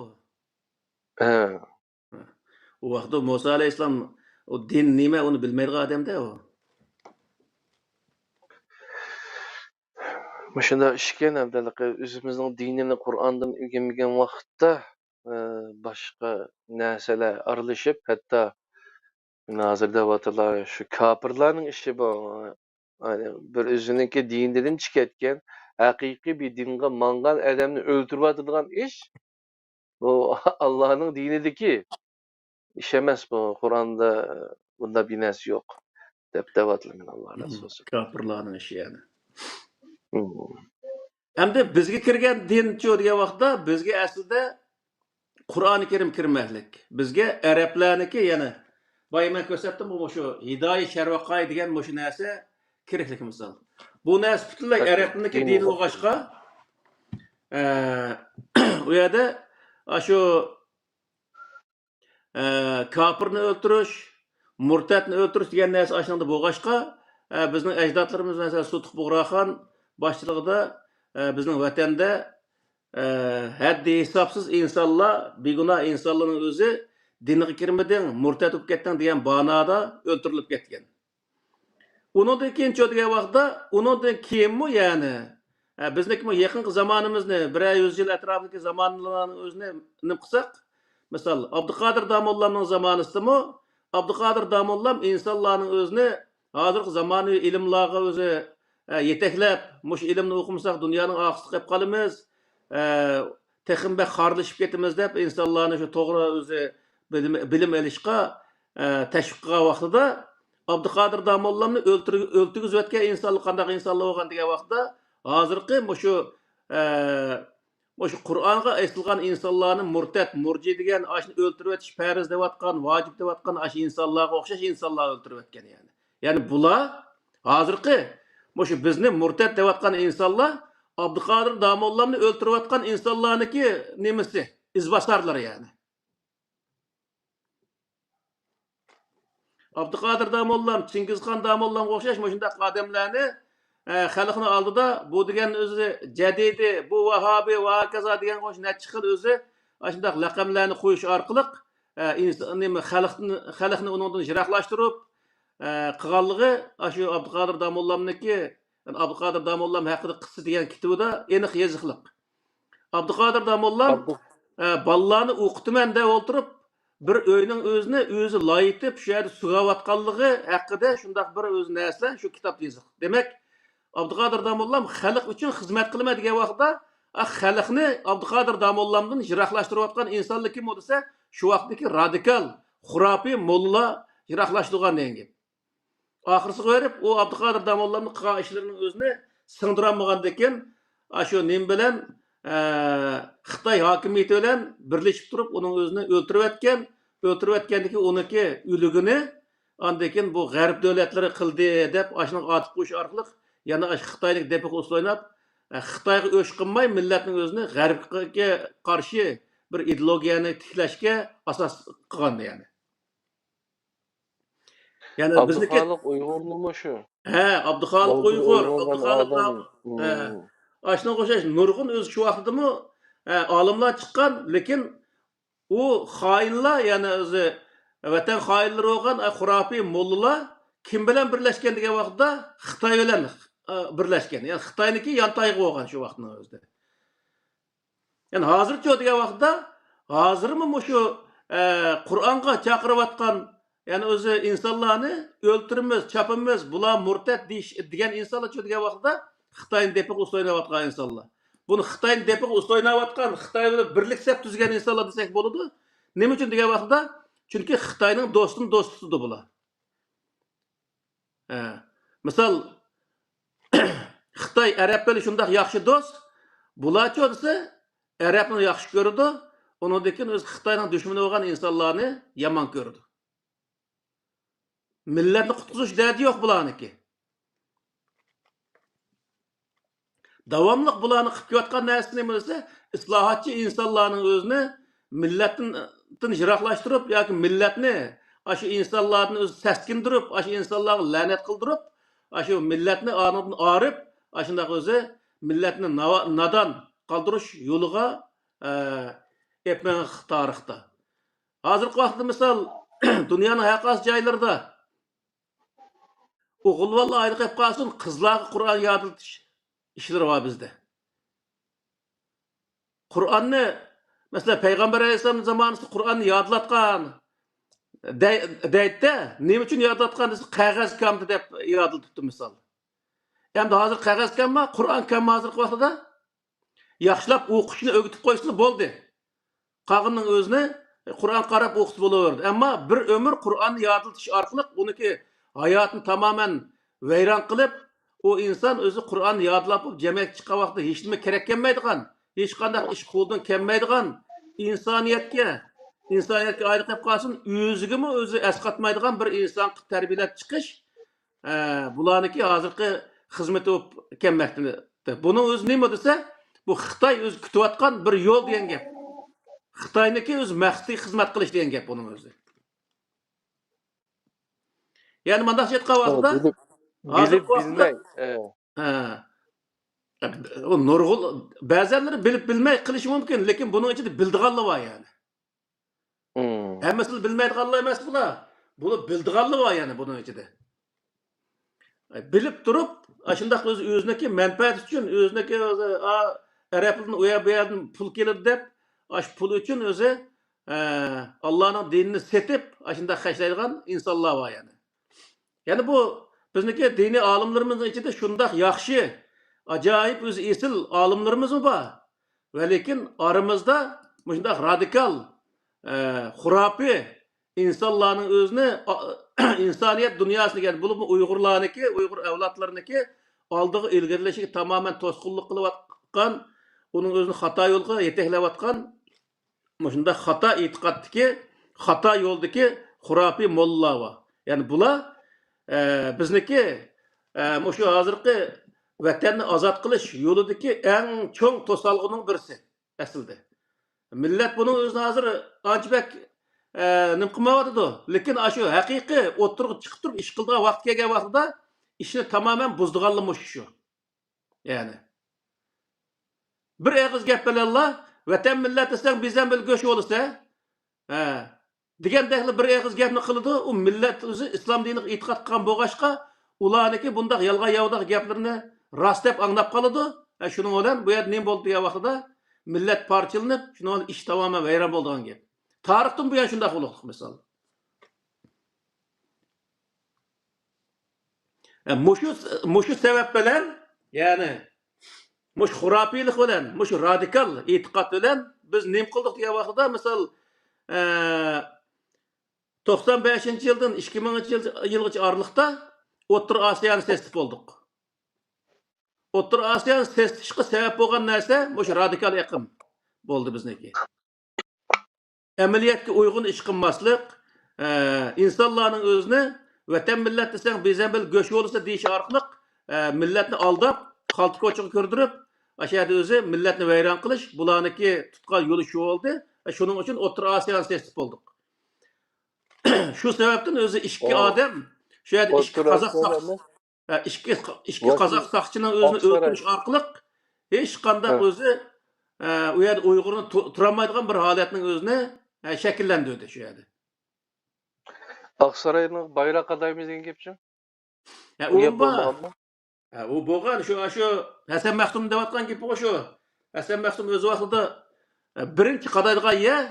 ھە. ئۇ ۋاقىتتا مۇسا ئەلەيھىسسالام ئۇ دىن نېمە، ئۇنى بىلمەيدىغان ئادەمدە ئۇ. مۇشۇنداق ئىش ئىكەن، ئەمدى ھېلىقى ئۆزىمىزنىڭ دىنىنى قۇرئاندىن ئۆگەنمىگەن ۋاقىتتا، ئە، باشقا نەرسىلەر ئارىلىشىپ، ھەتتا ھازىر دەۋاتىدىلار، شۇ كاپىرلارنىڭ ئىشى بۇ. يەنى بىر ئۆزىنىڭكى دىنىدىن چىقىپ كەتكەن، ھەقىقىي بىر دىنغا ماڭغان ئادەمنى ئۆلتۈرۈۋاتىدىغان ئىش، بۇ ئاللانىڭ دىنىدىكى ئىش ئەمەس بۇ، قۇرئاندا بۇنداق بىر نەرسە يوق، دەپ دەۋاتىدۇ، مانا ئاللا رازى بولسۇن. كاپىرلارنىڭ ئىشى يەنى. مم. ئەمدى بىزگە كىرگەن دىنچۇ دېگەن ۋاقىتتا بىزگە ئەسلىدە قۇرئانى كەرىم كىرمەكلىك. بىزگە ئەرەبلەرنىڭكى يەنە بايا مەن كۆرسەتتىمغۇ مۇشۇ ھىدايە شەرۋەقاي دېگەن مۇشۇ نەرسە كېرەكلىك مىسال. بۇ نەرسە پۈتۈنلەي ئەرەبلەرنىڭكى دىنى بولغاچقا، ئە، ئۇ يەردە ئاشۇ ئە، كاپىرنى ئۆلتۈرۈش، مۇرتەتنى ئۆلتۈرۈش دېگەن نەرسە ئاشۇنىڭدا بولغاچقا، ئە، بىزنىڭ ئەجدادلىرىمىز، مەسىلەن، سۇتۇق بۇغراخان باشچىلىقىدا، ئە، بىزنىڭ ۋەتەندە، ئە، ھەددى ھېسابسىز ئىنسانلار، بىگۇناھ ئىنسانلارنىڭ ئۆزى دىنغا كىرمىدىڭ، مۇرتەت بولۇپ كەتتىڭ دېگەن بانادا ئۆلتۈرۈلۈپ كەتكەن. ئۇنىڭدىن كېيىنچۇ دېگەن ۋاقىتتا، ئۇنىڭدىن كېيىنمۇ يەنى، ئە، بىزنىڭكىمۇ يېقىنقى زامانىمىزنى بىرەر يۈز يىل ئەتراپىدىكى زامانىلارنىڭ ئۆزىنى نېمە قىلساق، مىسال، ئابدۇقادىر داموللامنىڭ زامانىسىدىمۇ ئابدۇقادىر داموللام ئىنسانلارنىڭ ئۆزىنى ھازىرقى زامانىۋى ئىلىملارغا ئۆزى، ئە، يېتەكلەپ، مۇشۇ ئىلىمنى ئوقۇمىساق دۇنيانىڭ ئارقىسىدا قېلىپ قالىمىز، ئە، تېخىمۇ بەك خارلىشىپ كېتىمىز دەپ ئىنسانلارنى شۇ توغرا ئۆزى بىلىم، بىلىم ئېلىشقا، ئە، تەشۋىق قىلغان ۋاقتىدا ئابدۇقادىر داموللامنى ئۆلتۈرگۈ-، ئۆلتۈرگۈزۈۋەتكەن ئىنسانلار قانداق ئىنسانلار بولغان دېگەن ۋاقىتتا، ھازىرقى مۇشۇ، ئە، مۇشۇ قۇرئانغا ئېسىلغان ئىنسانلارنى مۇرتەت، مۇرجى دېگەن، ئاشۇنى ئۆلتۈرۈۋېتىش پەرز دەۋاتقان، ۋاجىپ دەۋاتقان ئاشۇ ئىنسانلارغا ئوخشاش ئىنسانلار ئۆلتۈرۈۋەتكەن يەنى. يەنى بۇلار ھازىرقى مۇشۇ بىزنى مۇرتەت دەۋاتقان ئىنسانلار ئابدۇقادىر داموللامنى ئۆلتۈرۈۋاتقان ئىنسانلارنىڭكى نېمىسى، ئىزباسارلىرى يەنى. ئابدۇقادىر داموللام، چىڭگىزخان داموللامغا ئوخشاش مۇشۇنداق ئادەملەرنى، ئە، خەلقنىڭ ئالدىدا بۇ دېگەن ئۆزى جەدىدى، بۇ ۋاھابىي ۋە ھاكازا دېگەن ئوخشاش نەچچە خىل ئۆزى ئاشۇنداق لەقەملەرنى قويۇش ئارقىلىق، ئە، ئىنس-، نېمە، خەلقنى، خەلقنى ئۇنىڭدىن يىراقلاشتۇرۇپ، ئە، قىلغانلىقى ئاشۇ ئابدۇقادىر داموللامنىڭكى، ئابدۇقادىر داموللام ھەققىدە قىسسە دېگەن كىتابىدا ئېنىق يېزىقلىق. ئابدۇقادىر داموللام، ئابدۇ- ئە، بالىلارنى ئوقۇتىمەن دەپ ئولتۇرۇپ، بىر ئۆينىڭ ئۆزىنى ئۆزى لايىتىپ، شۇ يەردە سۈگەۋاتقانلىقى ھەققىدە شۇنداق بىر ئۆزى نەرسىلەر شۇ كىتابتا يېزىق. دېمەك، ئابدۇقادىر داموللام خەلق ئۈچۈن خىزمەت قىلىمەن دېگەن ۋاقتىدا، ئا، خەلقنى ئابدۇقادىر داموللامدىن يىراقلاشتۇرۇۋاتقان ئىنسانلار كىم ئۇ دېسە، شۇ ۋاقىتتىكى رادىكال، خۇراپىي موللىلار يىراقلاشتۇرغان دېگەن گەپ. ئاخىرسىغا بېرىپ، ئۇ ئابدۇقادىر داموللامنىڭ قىلغان ئىشلىرىنىڭ ئۆزىنى سىڭدۈرالمىغاندىكىن، ئاشۇ نېمە بىلەن، ئە، خىتاي ھاكىمىيىتى بىلەن بىرلىشىپ تۇرۇپ، ئۇنىڭ ئۆزىنى ئۆلتۈرۈۋەتكەن. ئۆلتۈرۈۋەتكەندىكىن ئۇنىڭكى ئۆلۈگىنى ئاندىن كېيىن بۇ غەرب دۆلەتلىرى قىلدى دەپ، ئاشۇنىڭغا ئاتىپ قويۇش ئارقىلىق يەنە ئاشۇ خىتاينىڭ دېپىغا ئۇسسۇل ئويناپ، خىتايغا ئۆچ قىلماي، مىللەتنىڭ ئۆزىنى غەربكە قارشى بىر ئىدېئولوگىيەنى تىكلەشكە ئاساس قىلغان، يەنى. يەنى بىزنىكى ئابدۇخالىق ئۇيغۇرمۇ شۇ؟ ھە، ئابدۇخالىق ئۇيغۇر، ئابدۇخالىق. ھە. ئاشۇنىڭغا ئوخشاش نۇرغۇن ئۆزى شۇ ۋاقتىدىمۇ، ئە، ئالىملار چىققان، لېكىن ئۇ خائىنلار، يەنى ئۆزى ۋەتەن خائىنلىرى بولغان، ئە، خۇراپىي موللىلار كىم بىلەن بىرلەشكەن دېگەن ۋاقىتتا خىتاي بىلەن، ئە، بىرلەشكەن. يەنى خىتاينىڭكى يانتايىقى بولغان شۇ ۋاقىتنىڭ ئۆزىدە. يەنى ھازىرچۇ دېگەن ۋاقىتتا، ھازىرمۇ مۇشۇ، ئە، قۇرئانغا چاقىرىۋاتقان، يەنى ئۆزى ئىنسانلارنى ئۆلتۈرىمىز، چاپىمىز، بۇلار مۇرتەت دېيىش، دېگەن ئىنسانلارچۇ دېگەن ۋاقىتتا، خىتاينى دېپىغا ئۇسسۇل ئويناۋاتقان ئىنسانلار. بۇنى خىتاينى دېپىغا ئۇسسۇل ئويناۋاتقان، خىتاي بىلەن بىرلىك سەپ تۈزگەن ئىنسانلار دېسەك بولىدۇ. نېمە ئۈچۈن دېگەن ۋاقىتتا، چۈنكى خىتاينىڭ دوستىنى دوست تۇتىدۇ بۇلار. ھە. مىسال، خىتاي ئەرەب بىلەن شۇنداق ياخشى دوست، بۇلارچۇ دېسە، ئەرەبنى ياخشى كۆرىدۇ، ئۇنىڭدىن كېيىن ئۆزى خىتاينىڭ دۈشمىنى بولغان ئىنسانلارنى يامان كۆرىدۇ. مىللەتنى قۇتقۇزۇش دەردى يوق بۇلارنىڭكى. داۋاملىق بۇلارنىڭ قىلىپ كېلىۋاتقان نەرسىسى نېمە دېسە، ئىسلاھاتچى ئىنسانلارنىڭ ئۆزىنى مىللەتتىن يىراقلاشتۇرۇپ ياكى مىللەتنى ئاشۇ ئىنسانلاردىن ئۆزى سەسكىندۈرۈپ، ئاشۇ ئىنسانلارغا لەنەت قىلدۇرۇپ، ئاشۇ مىللەتنى ئانىڭدىن ئايرىپ، ئاشۇنداق ئۆزى مىللەتنى ناۋا-، نادان قالدۇرۇش يولىغا، ئە، ئېلىپ مېڭىش تارىختا. ھازىرقى ۋاقىتتا مىسال، دۇنيانىڭ ھەر قايسى جايلىرىدا ئوغۇل بالىلار ئايرىلىپ قالسۇن، قىزلارغا قۇرئان يادلىتىش ئىشلىرى بار بىزدە. قۇرئاننى، مەسىلەن، پەيغەمبەر ئەلەيھىسسالام زامانىسىدا قۇرئاننى يادلاتقان دەي-، دەيدىدە، نېمە ئۈچۈن يادلاتقان دېسە، قەغەز كەمدى دەپ يادلىتىپتۇ، مىسال. ئەمدى ھازىر قەغەز كەمما، قۇرئان كەمما ھازىرقى ۋاقتىدا؟ ياخشىلاپ ئوقۇشنى ئۆگىتىپ قويسىلا بولدى. قالغىنىنىڭ ئۆزىنى قۇرئان قاراپ ئوقۇسا بولۇۋېرىدۇ. ئەمما بىر ئۆمۈر قۇرئاننى يادلىتىش ئارقىلىق ئۇنىڭكى ھاياتىنى تامامەن ۋەيران قىلىپ، ئۇ ئىنسان ئۆزى قۇرئاننى يادلاپ بولۇپ، جەمئىيەتكە چىققان ۋاقتىدا ھېچنېمە كېرەك كەلمەيدىغان، ھېچقانداق ئىش قولدىن كەلمەيدىغان، ئىنسانىيەتكە، ئىنسانىيەتكە ئايرىلىپ قالسۇن، ئۆزىگىمۇ ئۆزى ئەسقاتمايدىغان بىر ئىنسان قىلىپ تەربىيەلەپ چىقىش، ئە، بۇلارنىڭكى ھازىرقى خىزمىتى بولۇپ كەلمەكتە. بۇنىڭ ئۆزى نېمە دېسە، بۇ خىتاي ئۆزى كۈتۈۋاتقان بىر يول دېگەن گەپ. خىتاينىڭكى ئۆزى مەقسىتىگە خىزمەت قىلىش دېگەن گەپ بۇنىڭ ئۆزى. يەنى مۇنداقچە ئېيتقان ۋاقتىدا، بىلىپ، ھازىرقى بىلىپ ۋاقىتتا، بىلمەي، ئە. ھە. ئۇ نۇرغۇن، بەزەنلىرى بىلىپ بىلمەي قىلىشى مۇمكىن، لېكىن بۇنىڭ ئىچىدە بىلىدىغانلار بار يەنى. مم. ھەممىسىنى بىلمەيدىغانلار ئەمەس بۇلار. بۇنى بىلىدىغانلار بار يەنە بۇنىڭ ئىچىدە. بىلىپ تۇرۇپ، ئاشۇنداق ئۆز-، ئۆزىنىڭكى مەنپەئەتى ئۈچۈن، ئۆزىنىڭكى ئۆزى، ئا، ئەرەبلەردىن ئۇ يەر بۇ يەردىن پۇل كېلىدۇ دەپ، ئاشۇ پۇل ئۈچۈن ئۆزى، ئە، ئاللانىڭ دىنىنى سېتىپ، ئاشۇنداق خەجلەيدىغان ئىنسانلار بار يەنە. يەنە بۇ بىزنىڭكى دىنىي ئالىملىرىمىزنىڭ ئىچىدە شۇنداق ياخشى، ئاجايىپ ئۆزى ئېسىل ئالىملىرىمىزمۇ بار. ۋەلىكىن ئارىمىزدا مۇشۇنداق رادىكال، ئە، خۇراپىي ئىنسانلارنىڭ ئۆزىنى، ئا، ئىنسانىيەت دۇنياسىنى، يەنى بولۇپمۇ ئۇيغۇرلارنىڭكى، ئۇيغۇر ئەۋلادلىرىنىڭكى ئالدىغا ئىلگىرىلىشىگە تامامەن توسقۇنلۇق قىلىۋاتقان، ئۇنىڭ ئۆزىنى خاتا يولغا يېتەكلەۋاتقان مۇشۇنداق خاتا ئېتىقادتىكى، خاتا يولدىكى خۇراپىي موللىلار بار. يەنى بۇلار، ئە، بىزنىڭكى، ئە، مۇشۇ ھازىرقى ۋەتەننى ئازاد قىلىش يولىدىكى ئەڭ چوڭ توسالغۇنىڭ بىرسى ئەسلىدە. مىللەت بۇنىڭ ئۆزىنى ھازىر ئانچە بەك، ئە، نېمە قىلمايۋاتىدۇ. لېكىن ئاشۇ ھەقىقىي ئوتتۇرىغا چىقىپ تۇرۇپ ئىش قىلىدىغان ۋاقىت كەلگەن ۋاقتىدا ئىشنى تامامەن بۇزىدىغانلا مۇشۇ شۇ. يەنى بىر ئېغىز گەپ بىلەنلا ۋەتەن مىللەت دېسەڭ بىزەن بىر گۆش بولىسە، ھە، دېگەندەكلا بىر ئېغىز گەپنى قىلىدۇ. ئۇ مىللەت ئۆزى ئىسلام دىنىغا ئېتىقاد قىلغان بولغاچقا، ئۇلارنىڭكى بۇنداق يالغان ياۋىداق گەپلىرىنى راست دەپ ئاڭلاپ قالىدۇ. ھە، شۇنىڭ بىلەن بۇ يەردە نېمە بولدى دېگەن ۋاقتىدا مىللەت پارچىلىنىپ، شۇنىڭ بىلەن ئىش تامامەن ۋەيران بولىدىغان گەپ. تارىختىن بۇيان شۇنداق بولۇقلۇق مىسال. ئە، مۇشۇ، مۇشۇ سەۋەب بىلەن، يەنى مۇشۇ خۇراپىيلىق بىلەن، مۇشۇ رادىكال ئېتىقاد بىلەن بىز نېمە قىلدۇق دېگەن ۋاقتىدا، مىسال، ئە، توقسان بەشىنچى يىلدىن ئىككى مىڭىنچى يىل، يىلغىچە ئارىلىقتا ئوتتۇرا ئاسىيانى سېسىتىپ بولدۇق. ئوتتۇرا ئاسىيانى سېسىتىشقا سەۋەب بولغان نەرسە مۇشۇ رادىكال ئېقىم بولدى بىزنىڭكى. ئەمەلىيەتكە ئۇيغۇن ئىش قىلماسلىق، ئە، ئىنسانلارنىڭ ئۆزىنى ۋەتەن مىللەت دېسەڭ بىزەن بىر گۆش بولىسا دېيىش ئارقىلىق، ئە، مىللەتنى ئالداپ، خالتا كوچىغا كىردۈرۈپ، ئاشۇ يەردە ئۆزى مىللەتنى ۋەيران قىلىش، بۇلارنىڭكى تۇتقان يولى شۇ بولدى. شۇنىڭ ئۈچۈن ئوتتۇرا ئاسىيانى سېسىتىپ بولدۇق. شۇ سەۋەبتىن ئۆزى ئىككى ئادەم، شۇ يەردە ئىككى قازاق ساقچى، ئىككى، ئىككى قازاق ساقچىنىڭ ئۆزىنى ئۆلتۈرۈش ئارقىلىق ھېچقانداق ئۆزى، ئە، ئۇ يەردە ئۇيغۇرنى تۇ-، تۇرالمايدىغان بىر ھالەتنىڭ ئۆزىنى، ئە، شەكىللەندۈردى شۇ يەردە. ئاقساراينىڭ بايراق قادايمىز دېگەن گەپچۇ؟ ھە، ئۇ بار. ھە، ئۇ بولغان، شۇ، شۇ ھەسەن مەختۇم دەۋاتقان گېپىغۇ شۇ. ھەسەن مەختۇم ئۆز ۋاقتىدا، ئە، بىرىنچى قادايدىغان يەر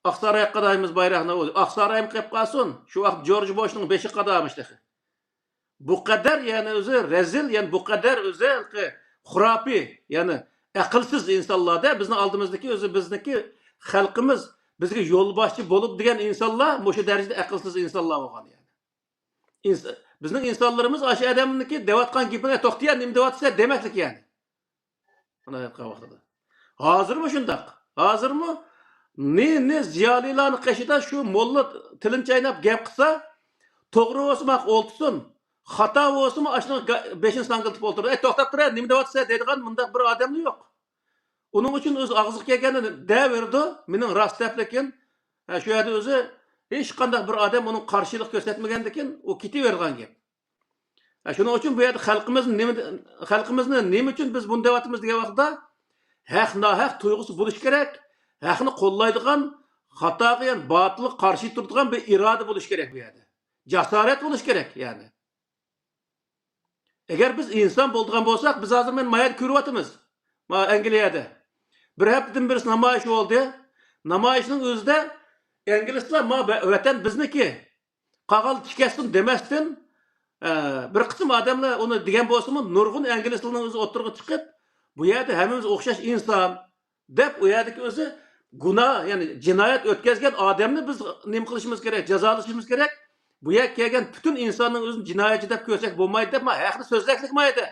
ئاقسارايغا قادايمىز بايراقنى. ئۇ ئاقسارايمۇ قېلىپ قالسۇن، شۇ ۋاقىت جورج بوشنىڭ بېشى قادايمىش تېخى. بۇ قەدەر، يەنى ئۆزى رەزىل، يەنى بۇ قەدەر ئۆزى خۇراپىي، يەنى ئەقىلسىز ئىنسانلاردا بىزنىڭ ئالدىمىزدىكى ئۆزى بىزنىڭكى خەلقىمىز، بىزگە يولباشچى بولۇپ دېگەن ئىنسانلار مۇشۇ دەرىجىدە ئەقىلسىز ئىنسانلار بولغان يەنى. ئىنس-، بىزنىڭ ئىنسانلىرىمىز ئاشۇ ئادەمنىڭكى دەۋاتقان گېپىنى، «توختىيە، نېمە دەۋاتىسەن؟» دېمەسلىك يەنى. ئۇنداق ئېيتقان ۋاقتىدا. ھازىرمۇ شۇنداق. ھازىرمۇ نى، نى زىيالىيلارنىڭ قېشىدا شۇ موللا تىلىنى چايناپ گەپ قىلسا، توغرا بولسا ماقا ئولتۇرسۇن، خاتا بولسىمۇ ئاشۇنىڭ گا-، بېشىنى ساڭگىلىتىپ ئولتۇرىدۇ. «ئەي، توختاپ تۇرە، نېمە دەۋاتىسەن؟» دەيدىغان مۇنداق بىر ئادەملا يوق. ئۇنىڭ ئۈچۈن ئۆز ئاغزىغا كەلگەننى دەۋېرىدۇ، مېنىڭ راست دەپ، لېكىن، ھە، شۇ يەردە ئۆزى ھېچقانداق بىر ئادەم ئۇنىڭ قارشىلىق كۆرسەتمىگەندىكىن، ئۇ كېتىۋېرىدىغان گەپ. ھە، شۇنىڭ ئۈچۈن بۇ يەردە خەلقىمىزنى نېمە، خەلقىمىزنى نېمە ئۈچۈن بىز بۇنى دەۋاتىمىز دېگەن ۋاقىتتا، ھەق ناھەق تۇيغۇسى بولۇش كېرەك، ھەقنى قوللايدىغان، خاتاغا، يەنى باتىلغا قارشى تۇرىدىغان بىر ئىرادە بولۇش كېرەك بۇ يەردە. جاسارەت بولۇش كېرەك، يەنى. ئەگەر بىز ئىنسان بولىدىغان بولساق، بىز ھازىر مەن ما يەردە كۆرۈۋاتىمىز. ما ئەنگلىيەدە. بىر ھەپتىدىن بېرى نامايىش بولدى. نامايىشنىڭ ئۆزىدە ئىنگلىزلار، «ما ۋە-، ۋەتەن بىزنىكى. قالغان تىكەتسۇن» دېمەستىن، ئە، بىر قىسىم ئادەملەر ئۇنى دېگەن بولسىمۇ، نۇرغۇن ئىنگلىزلارنىڭ ئۆزى ئوتتۇرىغا چىقىپ، «بۇ يەردە ھەممىمىز ئوخشاش ئىنسان» دەپ، ئۇ يەردىكى ئۆزى گۇناھ، يەنى جىنايەت ئۆتكەزگەن ئادەمنى بىز نېمە قىلىشىمىز كېرەك، جازالىشىمىز كېرەك. بۇ يەرگە كەلگەن پۈتۈن ئىنساننىڭ ئۆزىنى جىنايەتچى دەپ كۆرسەك بولمايدۇ دەپ، ما ھەقنى سۆزلەكلىك ما يەردە.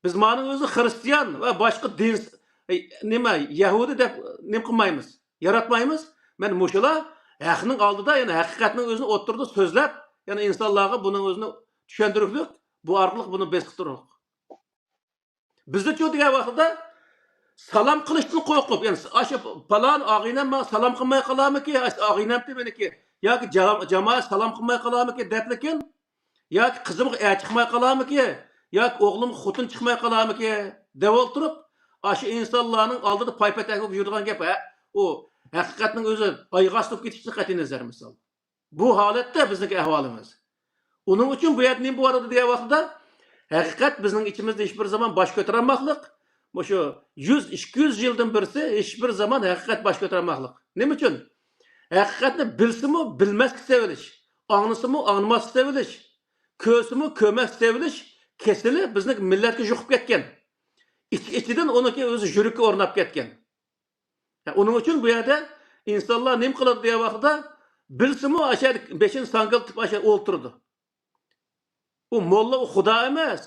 بىز مانىڭ ئۆزىنى خىرىستىيان ۋە باشقا دىن، ئەي، نېمە، يەھۇدىي دەپ نېمە قىلمايمىز، ياراتمايمىز. مەن مۇشۇلار ھەقنىڭ ئالدىدا، يەنى ھەقىقەتنىڭ ئۆزىنى ئوتتۇرىدا سۆزلەپ، يەنى ئىنسانلارغا بۇنىڭ ئۆزىنى چۈشەندۈرۈكلۈك، بۇ ئارقىلىق بۇنى بېسىقتۇرۇق. بىزدىچۇ دېگەن ۋاقتىدا سالام قىلىشتىن قورقۇپ، يەنى، «ئاشۇ پالان ئاغىنەم ماڭا سالام قىلماي قالارمىكى، ئاشۇ ئاغىنەمتى مېنىكى، ياكى جا-، جامائەت سالام قىلماي قالارمىكى؟» دەپلىكىن، ياكى «قىزىمغا ئەر چىقماي قالارمىكى، ياكى ئوغلۇمغا خوتۇن چىقماي قالارمىكى؟» دەپ ئولتۇرۇپ، ئاشۇ ئىنسانلارنىڭ ئالدىدا پايپەتەك بولۇپ يۈرىدىغان گەپ، ھە، ئۇ ھەقىقەتنىڭ ئۆزى ئايىغى ئاستىلىپ كېتىشتىن قەتئىينەزەر، مىسال. بۇ ھالەتتە بىزنىڭكى ئەھۋالىمىز. ئۇنىڭ ئۈچۈن بۇ يەردە نېمە بولۇۋاتىدۇ دېگەن ۋاقتىدا، ھەقىقەت بىزنىڭ ئىچىمىزدە ھېچبىر زامان باش كۆتۈرەلمەسلىك، مۇشۇ يۈز، ئىككى يۈز يىلدىن بىرسى ھېچبىر زامان ھەقىقەت باش كۆتۈرەلمەسلىك. نېمە ئۈچۈن؟ ھەقىقەتنى بىلسىمۇ بىلمەسكە سېلىش، ئاڭلىسىمۇ ئاڭلىماسقا سېلىش، كۆرسىمۇ كۆرمەسكە سېلىش كېسىلى بىزنىڭ مىللەتكە يۇقۇپ كەتكەن. ئىچ-ئىچىدىن ئۇنىڭكى ئۆزى يۈرەككە ئورناپ كەتكەن. ئۇنىڭ ئۈچۈن بۇ يەردە ئىنسانلار نېمە قىلىدۇ دېگەن ۋاقتىدا، بىلسىمۇ ئاشۇ يەردە بېشىنى ساڭگىلىتىپ ئاشۇ يەردە ئولتۇرىدۇ. ئۇ موللا، ئۇ خۇدا ئەمەس.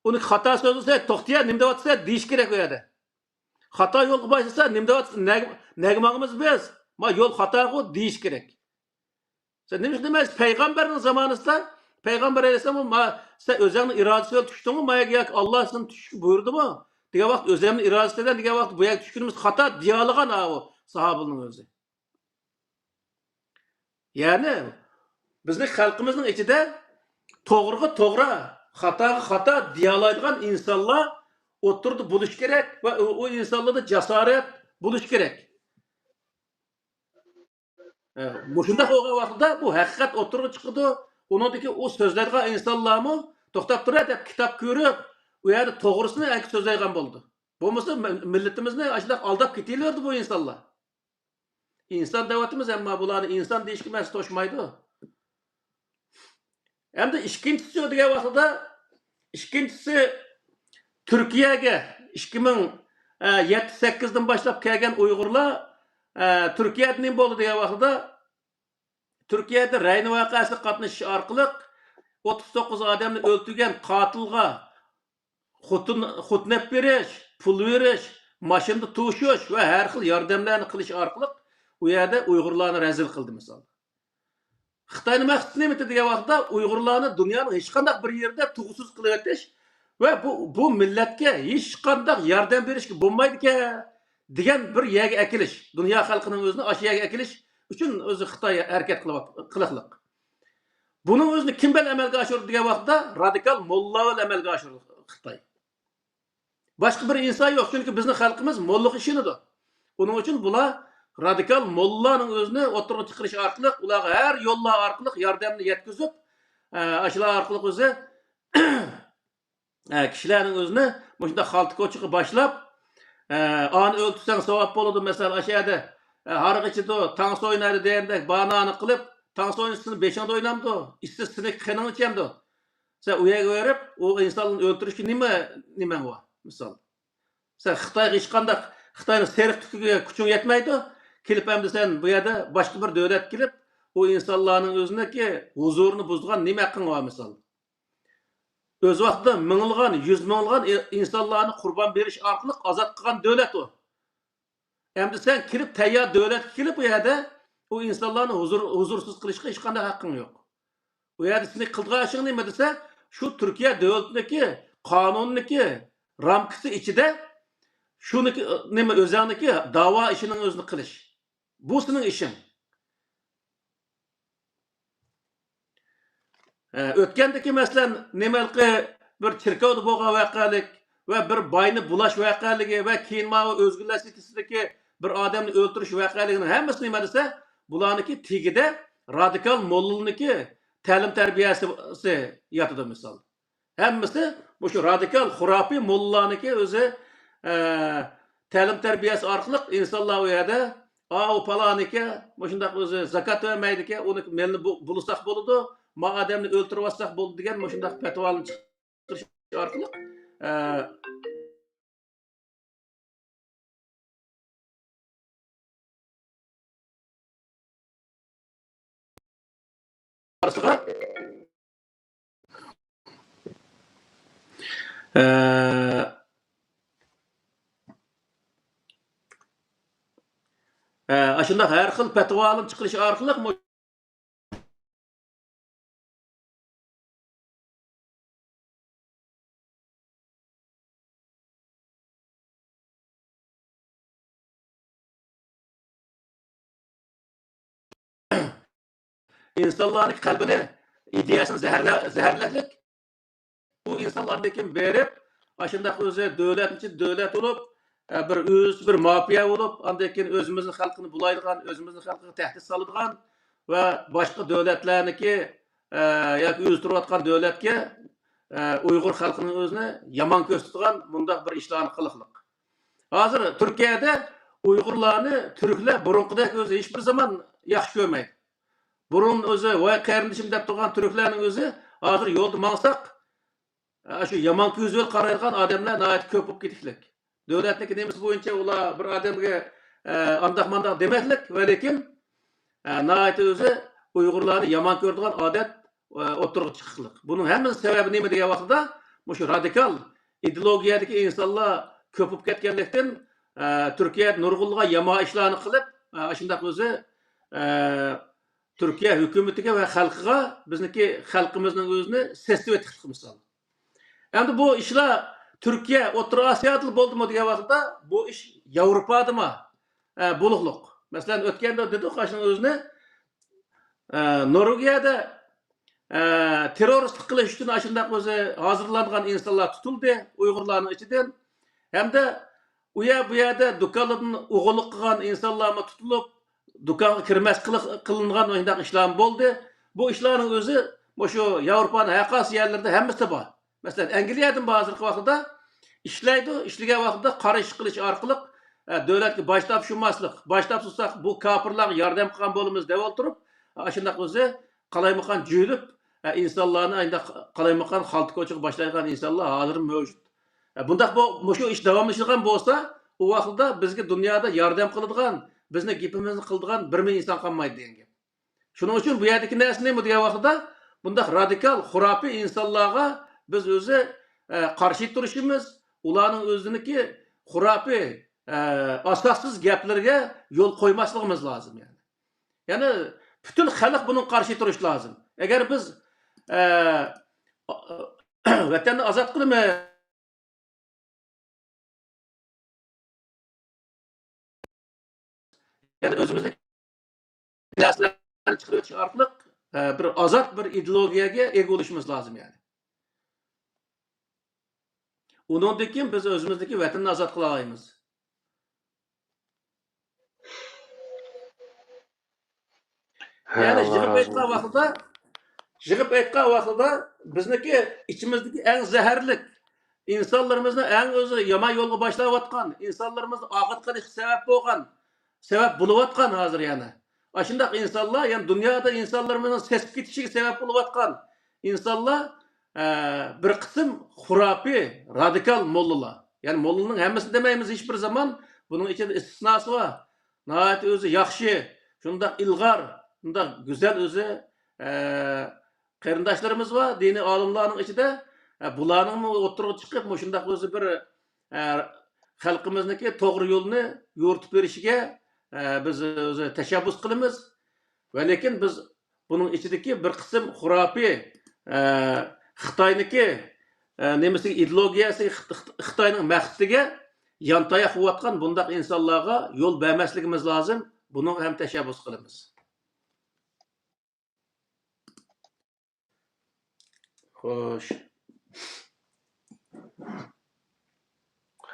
ئۇنى خاتا سۆزلىسە، «توختىيە، نېمە دەۋاتىسەن؟» دېيىش كېرەك ئۇ يەردە. خاتا يولغا باشلىسا، «نېمە دەۋاتىسەن؟ نەگە، نەگە ماڭىمىز بىز؟ ما يول خاتاغۇ» دېيىش كېرەك. سەن نېمە ئىش دېمەيسىز؟ پەيغەمبەرنىڭ زامانىسىدا پەيغەمبەر ئەلەيھىسسالام، ما، سەن ئۆزۈڭنىڭ ئىرادىسى بىلەن چۈشتۈڭمۇ ما يەرگە ياكى ئاللا سېنى چۈشۈشكە بۇيرۇدىمۇ دېگەن ۋاقىت، «ئۆزۈمنىڭ ئىرادىسى بىلەن» دېگەن ۋاقىت، «بۇ يەرگە چۈشكىنىمىز خاتا» دېيەلىغان ئاۋۇ ساھابىنىڭ ئۆزى. يەنى بىزنىڭ خەلقىمىزنىڭ ئىچىدە توغرىغا توغرا، خاتاغا خاتا دېيەلايدىغان ئىنسانلار ئوتتۇرىدا بولۇشى كېرەك ۋە ئۇ، ئۇ ئىنسانلاردا جاسارەت بولۇشى كېرەك. ئە، مۇشۇنداق بولغان ۋاقتىدا بۇ ھەقىقەت ئوتتۇرىغا چىقىدۇ. ئۇنىڭدىكى ئۇ سۆزلەيدىغان ئىنسانلارمۇ توختاپ تۇرە دەپ كىتاب كۆرۈپ، ئۇ يەردە توغرىسىنى ئەنكى سۆزلەيدىغان بولىدۇ. بولمىسا مىل-، مىللىتىمىزنى ئاشۇنداق ئالداپ كېتىۋېرىدۇ بۇ ئىنسانلار. ئىنسان دەۋاتىمىز، ئەمما بۇلارنى ئىنسان دېيىشكە مەن توشمايدۇ. ئەمدى ئىككىنچىسى دېگەن ۋاقتىدا، ئىككىنچىسى تۈركىيەگە ئىككى مىڭ يەتتە سەككىزدىن باشلاپ كەلگەن ئۇيغۇرلار، ئە، تۈركىيەدە نېمە بولدى دېگەن ۋاقتىدا، تۈركىيەدە رەينى ۋەقەسىگە قاتنىشىش ئارقىلىق ئوتتۇز توققۇز ئادەمنى ئۆلتۈرگەن قاتىلغا خوتۇن، خوتۇن ئېلىپ بېرىش، پۇل بېرىش، ماشىنىدا توشۇش ۋە ھەر خىل ياردەملەرنى قىلىش ئارقىلىق ئۇ يەردە ئۇيغۇرلارنى رەزىل قىلدى، مىسال. خىتاينىڭ مەقسىتى نېمىدى دېگەن ۋاقىتتا، ئۇيغۇرلارنى دۇنيانىڭ ھېچقانداق بىر يېرىدە تۇغۇتسىز قىلىۋېتىش، ۋە بۇ، بۇ مىللەتكە ھېچقانداق ياردەم بېرىشكە بولمايدىكەن دېگەن بىر يەرگە ئەكېلىش، دۇنيا خەلقىنىڭ ئۆزىنى ئاشۇ يەرگە ئەكېلىش ئۈچۈن ئۆزى خىتاي ھەرىكەت قىلىۋات-، قىلىقلىق. بۇنىڭ ئۆزىنى كىم بىلەن ئەمەلگە ئاشۇرىدۇ دېگەن ۋاقىتتا، رادىكال موللا بىلەن ئەمەلگە ئاشۇرىدۇ خىتاي. باشقا بىر ئىنسان يوق، چۈنكى بىزنىڭ خەلقىمىز موللىغا ئىشىنىدۇ. ئۇنىڭ ئۈچۈن بۇلار رادىكال موللانىڭ ئۆزىنى ئوتتۇرىغا چىقىرىش ئارقىلىق، ئۇلارغا ھەر يوللار ئارقىلىق ياردەمنى يەتكۈزۈپ، ئە، ئاشۇلار ئارقىلىق ئۆزى، ئە، كىشىلەرنىڭ ئۆزىنى مۇشۇنداق خالتا كوچىغا باشلاپ، ئە، ئانى ئۆلتۈرسەڭ ساۋاب بولىدۇ، مەسىلەن، ئاشۇ يەردە، ئە، ھاراق ئىچىدۇ، تانسا ئوينايدۇ دېگەندەك باھانانى قىلىپ، تانسا ئوينىسا سېنىڭ بېشىڭدا ئوينامدۇ؟ ئىچسە سېنىڭ قېنىڭنى ئىچەمدۇ؟ سەن ئۇ يەرگە بېرىپ، ئۇ ئىنساننى ئۆلتۈرۈشكە نېمە، نېمەڭ بار؟ مىسال. سەن خىتايغا ھېچقانداق، خىتاينىڭ سېرىق تۈكىگە كۈچۈڭ يەتمەيدۇ. كېلىپ ئەمدى سەن بۇ يەردە باشقا بىر دۆلەتكە كېلىپ، ئۇ ئىنسانلارنىڭ ئۆزىنىڭكى ھۇزۇرىنى بۇزىدىغان نېمە ھەققىڭ بار، مىسال؟ ئۆز ۋاقتىدا مىڭلىغان، يۈز مىڭلىغان ئى-، ئىنسانلارنى قۇربان بېرىش ئارقىلىق ئازاد قىلغان دۆلەت ئۇ. ئەمدى سەن كېلىپ، تەييار دۆلەتكە كېلىپ، ئۇ يەردە ئۇ ئىنسانلارنى ھۇزۇر-، ھۇزۇرسىز قىلىشقا ھېچقانداق ھەققىڭ يوق. ئۇ يەردە سېنىڭ قىلىدىغان ئىشىڭ نېمە دېسە، شۇ تۈركىيە دۆلىتىنىڭكى قانۇنىنىڭكى رامكىسى ئىچىدە شۇنىڭكى، نېمە، ئۆزەڭنىڭكى داۋا ئىشىنىڭ ئۆزىنى قىلىش. بۇ سېنىڭ ئىشىڭ. ئە، ئۆتكەندىكى، مەسىلەن، نېمە ھېلىقى بىر چېركاۋدا بولغان ۋەقەلىك ۋە بىر باينى بۇلاش ۋەقەلىكى ۋە كېيىن ماۋۇ ئۆزگۈرلەش سېكتىسىدىكى بىر ئادەمنى ئۆلتۈرۈش ۋەقەلىكىنىڭ ھەممىسى نېمە دېسە، بۇلارنىڭكى تېگىدە رادىكال موللىنىڭكى تەلىم تەربىيەسى ياتىدۇ، مىسال. ھەممىسى مۇشۇ رادىكال، خۇراپىي موللىلارنىڭكى ئۆزى، ئە، تەلىم تەربىيەسى ئارقىلىق ئىنسانلار ئۇ يەردە، ئاۋۇ پالانىكەن، مۇشۇنداق ئۆزى زاكات بەرمەيدىكەن، ئۇنى مېلىنى بۇ-، بۇلىساق بولىدۇ، ما ئادەمنى ئۆلتۈرۈۋاتساق بولىدۇ دېگەن مۇشۇنداق پەتىۋالارنى چىقىرىش ئارقىلىق، ئە، ئارىسىغا، ئە، ئە، ئاشۇنداق ھەر خىل پەتىۋالارنى چىقىرىش ئارقىلىق ئىنسانلارنىڭ قەلبىنى، ئىدىيەسىنى زەھەرلە-، زەھەرلەشلىك. ئۇ ئىنسانلاردىن كېيىن بېرىپ، ئاشۇنداق ئۆزى دۆلەتنىڭ ئىچىدە دۆلەت بولۇپ، ئە، بىر ئۆزى بىر مافىيا بولۇپ، ئاندىن كېيىن ئۆزىمىزنىڭ خەلقىنى بۇلايدىغان، ئۆزىمىزنىڭ خەلقىگە تەھدىت سالىدىغان ۋە باشقا دۆلەتلەرنىڭكى، ئە، ياكى ئۆزى تۇرۇۋاتقان دۆلەتكە، ئە، ئۇيغۇر خەلقىنىڭ ئۆزىنى يامان كۆرسىتىدىغان مۇنداق بىر ئىشلارنى قىلىقلىق. ھازىر تۈركىيەدە ئۇيغۇرلارنى تۈركلەر بۇرۇنقىدەك ئۆزى ھېچبىر زامان ياخشى كۆرمەيدۇ. بۇرۇن ئۆزى ۋاي قېرىندىشىم دەپ تۇرغان تۈركلەرنىڭ ئۆزى ھازىر يولدا ماڭساق، ئاشۇ يامان كۆزى بىلەن قارايدىغان ئادەملەر ناھايىتى كۆپ بولۇپ كېتىكلىك. دۆلەتنىڭكى نېمىسى بويىچە ئۇلار بىر ئادەمگە، ئە، ئانداق مانداق دېمەكلىك ۋە لېكىن، ئە، ناھايىتى ئۆزى ئۇيغۇرلارنى يامان كۆرىدىغان ئادەت، ئە، ئوتتۇرىغا چىقىقلىق. بۇنىڭ ھەممىسى سەۋەبى نېمە دېگەن ۋاقتىدا، مۇشۇ رادىكال ئىدېئولوگىيەدىكى ئىنسانلار كۆپ بولۇپ كەتكەنلىكتىن، ئە، تۈركىيە نۇرغۇنلىغان يامان ئىشلارنى قىلىپ، ئە، ئاشۇنداق ئۆزى، ئە، تۈركىيە ھۆكۈمىتىگە ۋە خەلقىگە بىزنىڭكى خەلقىمىزنىڭ ئۆزىنى سېسىتىۋېتىقلىق مىسال. ئەمدى بۇ ئىشلار تۈركىيە، ئوتتۇرا ئاسىيادىلا بولدىمۇ دېگەن ۋاقىتتا، بۇ ئىش ياۋروپادىمۇ، ئە، بولۇقلۇق. مەسىلەن، ئۆتكەندە دېدۇق، ئاشۇنىڭ ئۆزىنى، ئە، نورۋېگىيەدە، ئە، تېررورىستلىق قىلىش ئۈچۈن ئاشۇنداق ئۆزى ھازىرلانغان ئىنسانلار تۇتۇلدى، ئۇيغۇرلارنىڭ ئىچىدىن. ھەمدە ئۇ يەر، بۇ يەردە دۇكانلاردىن ئوغرىلىق قىلغان ئىنسانلارمۇ تۇتۇلۇپ، دۇكانغا كىرمەس قىلىق-، قىلىنغان شۇنداق ئىشلارمۇ بولدى. بۇ ئىشلارنىڭ ئۆزى مۇشۇ ياۋروپانىڭ ھەر قايسى يەرلىرىدە ھەممىسىدە بار. مەسىلەن، ئەنگلىيەدىمۇ ھازىرقى ۋاقىتتا ئىشلەيدۇ، ئىشلىگەن ۋاقتىدا قارشى قىلىش ئارقىلىق، ئە، دۆلەتكە باج تاپشۇرماسلىق، باج تاپشۇرساق بۇ كاپىرلارغا ياردەم قىلغان بولىمىز دەپ ئولتۇرۇپ، ئاشۇنداق ئۆزى قالايمىقان جۆيلۈپ، ئە، ئىنسانلارنى ئانداق قالايمىقان خالتا كوچىغا باشلايدىغان ئىنسانلار ھازىرمۇ مەۋجۇت. ئە، بۇنداق بو-، مۇشۇ ئىش داۋاملىشىدىغان بولسا، ئۇ ۋاقىتتا بىزگە دۇنيادا ياردەم قىلىدىغان، بىزنىڭ گېپىمىزنى قىلىدىغان بىرمۇ ئىنسان قالمايدۇ دېگەن گەپ. شۇنىڭ ئۈچۈن بۇ يەردىكى نەرسە نېمە دېگەن ۋاقتىدا، بۇنداق رادىكال، خۇراپىي ئىنسانلارغا بىز ئۆزى، ئە، قارشى تۇرۇشىمىز، ئۇلارنىڭ ئۆزىنىڭكى خۇراپىي، ئە، ئاساسسىز گەپلىرىگە يول قويماسلىقىمىز لازىم، يەنى. يەنى پۈتۈن خەلق بۇنىڭغا قارشى تۇرۇشى لازىم. ئەگەر بىز، ئە، ۋەتەننى ئازاد قىلىمىز، يەنى ئۆزىمىزنىڭ نەرسىلەرنى چىقىرىۋېتىش ئارقىلىق، ئە، بىر ئازاد بىر ئىدېئولوگىيەگە ئىگە بولۇشىمىز لازىم، يەنى. ئۇنىڭدىن كېيىن بىز ئۆزىمىزدىكى ۋەتەننى ئازاد قىلالايمىز. ھە، يەنى ئاللا يىغىپ رازى ئېيتقان بولسۇن. ۋاقتىدا، يىغىپ ئېيتقان ۋاقتىدا بىزنىڭكى ئىچىمىزدىكى ئەڭ زەھەرلىك، ئىنسانلىرىمىزنى ئەڭ ئۆزى يامان يولغا باشلاۋاتقان، ئىنسانلىرىمىزنى ئاغرىتقىلىققا سەۋەب بولغان، سەۋەب بولۇۋاتقان ھازىر يەنە. ئاشۇنداق ئىنسانلار، يەنى دۇنيادا ئىنسانلىرىمىزنىڭ سېسىپ كېتىشىگە سەۋەب بولۇۋاتقان ئىنسانلار، ئە، بىر قىسىم خۇراپىي، رادىكال موللىلار. يەنى موللىنىڭ ھەممىسىنى دېمەيمىز، ھېچ بىر زامان. بۇنىڭ ئىچىدە ئىستىسناسى بار. ناھايىتى ئۆزى ياخشى، شۇنداق ئىلغار، شۇنداق گۈزەل ئۆزى، ئە، قېرىنداشلىرىمىز بار، دىنىي ئالىملارنىڭ ئىچىدە. ئە، بۇلارنىڭمۇ ئوتتۇرىغا چىقىپ، مۇشۇنداق ئۆزى بىر، ئە، خەلقىمىزنىڭكى توغرا يولنى يورۇتۇپ بېرىشىگە، ئە، بىز ئۆزى تەشەببۇس قىلىمىز. ۋە لېكىن بىز بۇنىڭ ئىچىدىكى بىر قىسىم خۇراپىي، ئە، خىتاينىڭكى، ئە، نېمىسى، ئىدېئولوگىيەسى، خىت-، خىت-، خىتاينىڭ مەقسىتىگە يانتاياق بولۇۋاتقان بۇنداق ئىنسانلارغا يول بەرمەسلىكىمىز لازىم. بۇنىڭغا ھەم تەشەببۇس قىلىمىز. خوش.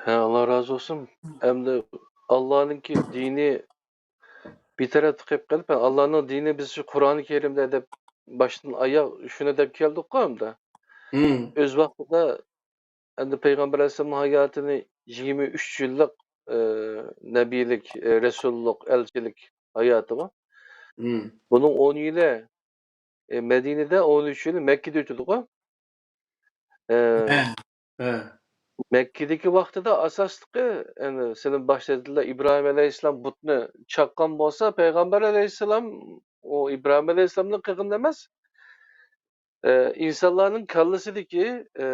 ھە، ئاللا رازى بولسۇن. ئەمدى ئاللانىڭكى دىنى بىر تەرەپتە قېلىپ قېلىپ، ئاللانىڭ دىنى بىز شۇ قۇرئانى كەرىمدە دەپ باشتىن ئاياغ شۇنى دەپ كەلدۇققۇ ئەمدى. مم. ئۆز ۋاقتىدا ئەمدى پەيغەمبەر ئەلەيھىسسالامنىڭ ھاياتىنى يىگىرمە ئۈچ يىللىق، ئى، نەبىيلىك، ئى، رەسۇللۇق، ئەلچىلىك ھاياتى بار. مم. بۇنىڭ ئون يىلى، ئى، مەدىنىدە، ئون ئۈچ يىلى مەككىدە ئۆتىدىغۇ. ئى، ھە، ھە. مەككىدىكى ۋاقتىدا ئاساسلىقى، يەنى سىلەر باشتا دېدىلەر، ئىبراھىم ئەلەيھىسسالام بۇتنى چاققان بولسا، پەيغەمبەر ئەلەيھىسسالام ئۇ ئىبراھىم ئەلەيھىسسالامنىڭ قىلغىنى ئەمەس. ئى، ئىنسانلارنىڭ كاللىسىدىكى، ئى،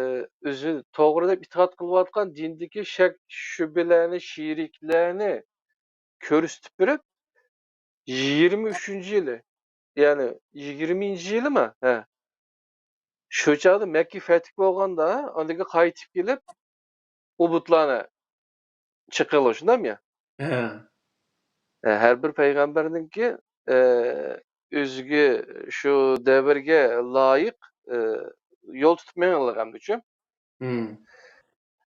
ئۆزى توغرا دەپ ئېتىقاد قىلىۋاتقان دىندىكى شەك، شۈبھىلەرنى، شېرىكلەرنى كۆرسىتىپ بېرىپ، يىگىرمە ئۈچىنچى يىلى، يەنى يىگىرمىنچى يىلىما؟ ھە. شۇ چاغدا مەككە فەتھ بولغاندا، ئاندىن كېيىن قايتىپ كېلىپ، ئۇ بۇتلارنى چېقىلغان، شۇنداقمۇ يا؟ ھە. ھە، ھەر بىر پەيغەمبەرنىڭكى، ئە، ئۆزىگە، شۇ دەۋرگە لايىق، ئە، يول تۇتۇپ مېڭىلغان ئۈچۈن. مم.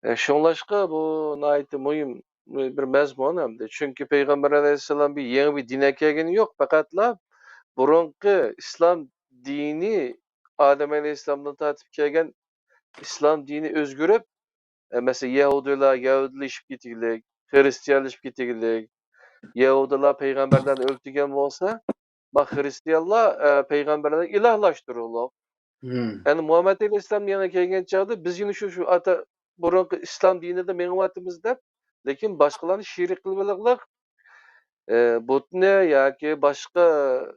ئە، شۇڭلاشقا بۇ ناھايىتى مۇھىم بىر مەزمۇن ئەمدى. چۈنكى پەيغەمبەر ئەلەيھىسسالام بىر يېڭى بىر دىن ئەكەلگىنى يوق، پەقەتلا بۇرۇنقى ئىسلام دىنى، ئادەم ئەلەيھىسسالامدىن تارتىپ كەلگەن ئىسلام دىنى ئۆزگىرىپ، ئە، مەسىلەن، يەھۇدىيلار يەھۇدىيلىشىپ كېتىگلىك، خىرىستىيانلىشىپ كېتىگلىك، يەھۇدىيلار پەيغەمبەرلەرنى ئۆلتۈرگەن بولسا، ما خىرىستىيانلار، ئە، پەيغەمبەرلەرنى ئىلاھلاشتۇرۇقلۇق. مم. يەنى مۇھەممەد ئەلەيھىسسالام يېڭى كەلگەن چاغدا بىز يەنە شۇ، شۇ ئاتا، بۇرۇنقى ئىسلام دىنىدا مېڭىۋاتىمىز دەپ، لېكىن باشقىلارنى شېرىك قىلىۋېلىقلىق، ئە، بۇتنى ياكى باشقا،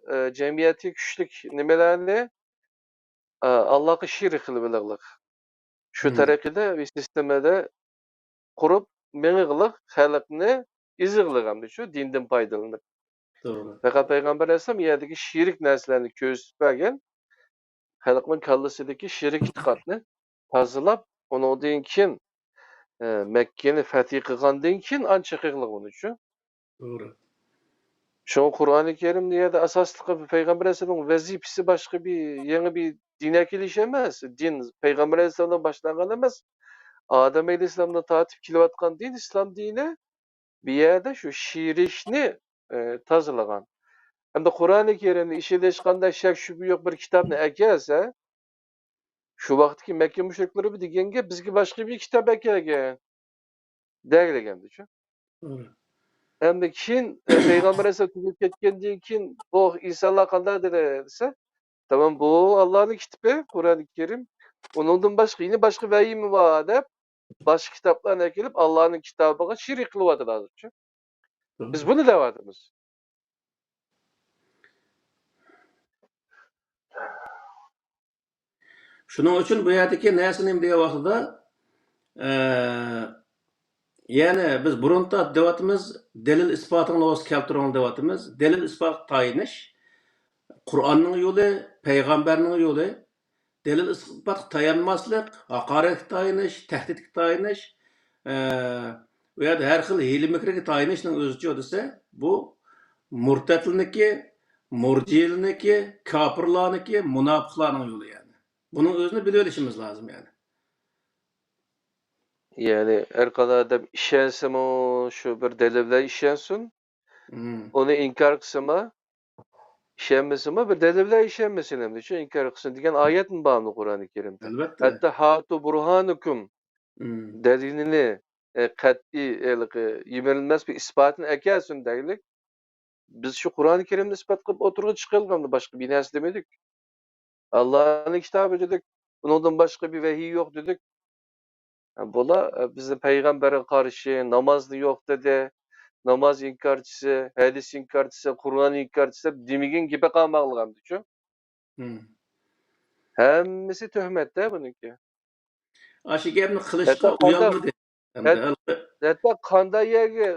ئە، جەمئىيەتكە كۈچلۈك نېمىلەرنى، ئە، ئاللاغا شېرىك قىلىۋېلىقلىق. شۇ مم. تەرىقىدە بىر سىستېمىدا قۇرۇپ مېڭىغلىق، خەلقنى ئېزىغلىق ئەمدى شۇ دىندىن پايدىلىنىپ. توغرا. پەقەت پەيغەمبەر ئەلەيھىسسالام يەردىكى شېرىك نەرسىلەرنى كۆرسىتىپ بەرگەن، خەلقنىڭ كاللىسىدىكى شېرىك ئېتىقادنى تازىلاپ، ئۇنىڭدىن كېيىن، ئە، مەككىنى فەتھى قىلغاندىن كېيىن ئانچە قىلغىنى ئۈچۈن. توغرا. شۇڭا قۇرئانى كەرىمدە يەردە ئاساسلىقى پەيغەمبەر ئەلەيھىسسالامنىڭ ۋەزىپىسى باشقا بىر يېڭى بىر دىن ئەكېلىش ئەمەس. دىن پەيغەمبەر ئەلەيھىسسالامدىن باشلانغان ئەمەس. ئادەم ئەلەيھىسسالامدىن تارتىپ كېلىۋاتقان دىن، ئىسلام دىنى. بۇ يەردە شۇ شېرىكنى، ئە، تازىلىغان. ئەمدى قۇرئانى كەرىمنى ئىشلىتىشقاندا شەك شۈبھە يوق بىر كىتابنى ئەكەلسە، شۇ ۋاقىتتىكى مەككە مۇشرىكلىرى دېگەنگە، بىزگە باشقا بىر كىتاب ئەكەلگەن دەگلىگەندىچۇ. توغرا. ئەمدى كېيىن، ئە، پەيغەمبەر ئەلەيھىسسالام تۈگەپ كەتكەندىن كېيىن بۇ ئىنسانلار قانداق دېدى دېسە، تامام، بۇ ئاللانىڭ كىتابى، قۇرئانى كەرىم، ئۇنىڭدىن باشقا يەنە باشقا ۋەھىيمۇ بار دەپ، باشقا كىتابلارنى ئەكېلىپ، ئاللانىڭ كىتابىغا شېرىك قىلىۋاتىدۇ ھازىرچۇ. بىز بۇنى دەۋاتىمىز. شۇنىڭ ئۈچۈن بۇ يەردىكى نەرسە نېمە دېگەن ۋاقتىدا، ئە، يەنى بىز بۇرۇن تارتىپ دەۋاتىمىز، دەلىل ئىسپاتىڭلار بولسا كەلتۈرۈڭلار دەۋاتىمىز. دەلىل ئىسپاتقا تايىنىش قۇرئاننىڭ يولى، پەيغەمبەرنىڭ يولى. دەلىل ئىسپاتقا تايانماسلىق، ھاقارەتكە تايىنىش، تەھدىتكە تايىنىش، ئە، ئۇ يەردە ھەر خىل ھىيلە-مىكىرگە تايىنىشنىڭ ئۆزىچۇ دېسە، بۇ مۇرتەتلىنىكى، مۇرجىئىلىنىكى، كاپىرلارنىكى، مۇناپىقلارنىڭ يولى يەنى. بۇنىڭ ئۆزىنى بىلىۋېلىشىمىز لازىم يەنى. يەنى ھەر قانداق ئادەم ئىشەنسىمۇ شۇ بىر دەلىل بىلەن ئىشەنسۇن، مم. ئۇنى ئىنكار قىلسىمۇ، ئىشەنمىسىمۇ بىر دەلىل بىلەن ئىشەنمىسۇن ئەمدى شۇ ئىنكار قىلسۇن دېگەن ئايەتمۇ بارمۇ قۇرئانى كەرىمدە؟ ئەلۋەتتە. ھەتتا ھاتۇ بۇرھانىكۇم مم. دەلىلىنى، ئە، قەتئىي، ھېلىقى يىمىرىلمەس بىر ئىسپاتىنى ئەكەلسۇن دەيلىك. بىز شۇ قۇرئانى كەرىمنى ئىسپات قىلىپ ئوتتۇرىغا چىقىۋالغاندا باشقا بىر نەرسە دېمىدۇق. ئاللانىڭ كىتابى دېدۇق. ئۇنىڭدىن باشقا بىر ۋەھىي يوق دېدۇق. بۇلار، ئە، بىزنى پەيغەمبەرگە قارشى، نامازنى يوق دېدى، ناماز ئىنكارچىسى، ھەدىس ئىنكارچىسى، قۇرئان ئىنكارچىسى دەپ دېمىگەن گېپى قالماقلىق ئەمدىچۇ. مم. ھەممىسى تۆھمەتتە بۇنىڭكى. ئاشۇ گەپنى قىلىشقا ھەتتا قانداق، ئۇيالمىدى. ئەمدى ھەت-، ھەتتا قانداق يەرگە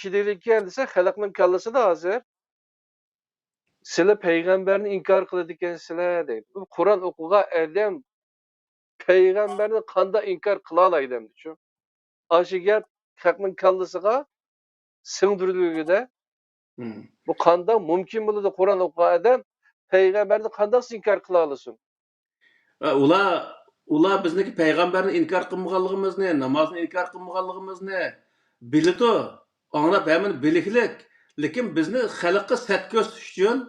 كېلىدىكەن دېسە، خەلقنىڭ كاللىسىدا ھازىر، سىلەر پەيغەمبەرنى ئىنكار قىلىدىكەنسىلەر دەيدۇ. بۇ قۇرئان ئوقۇغان ئادەم پەيغەمبەرنى قانداق ئىنكار قىلالايدۇ ئەمدىچۇ؟ ئاشۇ گەپ خەقنىڭ كاللىسىغا سىڭدۈرۈلگىدە، مم. بۇ قانداق مۇمكىن بولىدۇ؟ قۇرئان ئوقۇغان ئادەم پەيغەمبەرنى قانداق ئىنكار قىلالىسۇن؟ ئە، ئۇلار، ئۇلار بىزنىڭكى پەيغەمبەرنى ئىنكار قىلمىغانلىقىمىزنى، نامازنى ئىنكار قىلمىغانلىقىمىزنى بىلىدۇ. ئاڭلاپ ھەممىنى بىلىكلىك. لېكىن بىزنى خەلققە سەت كۆرسىتىش ئۈچۈن،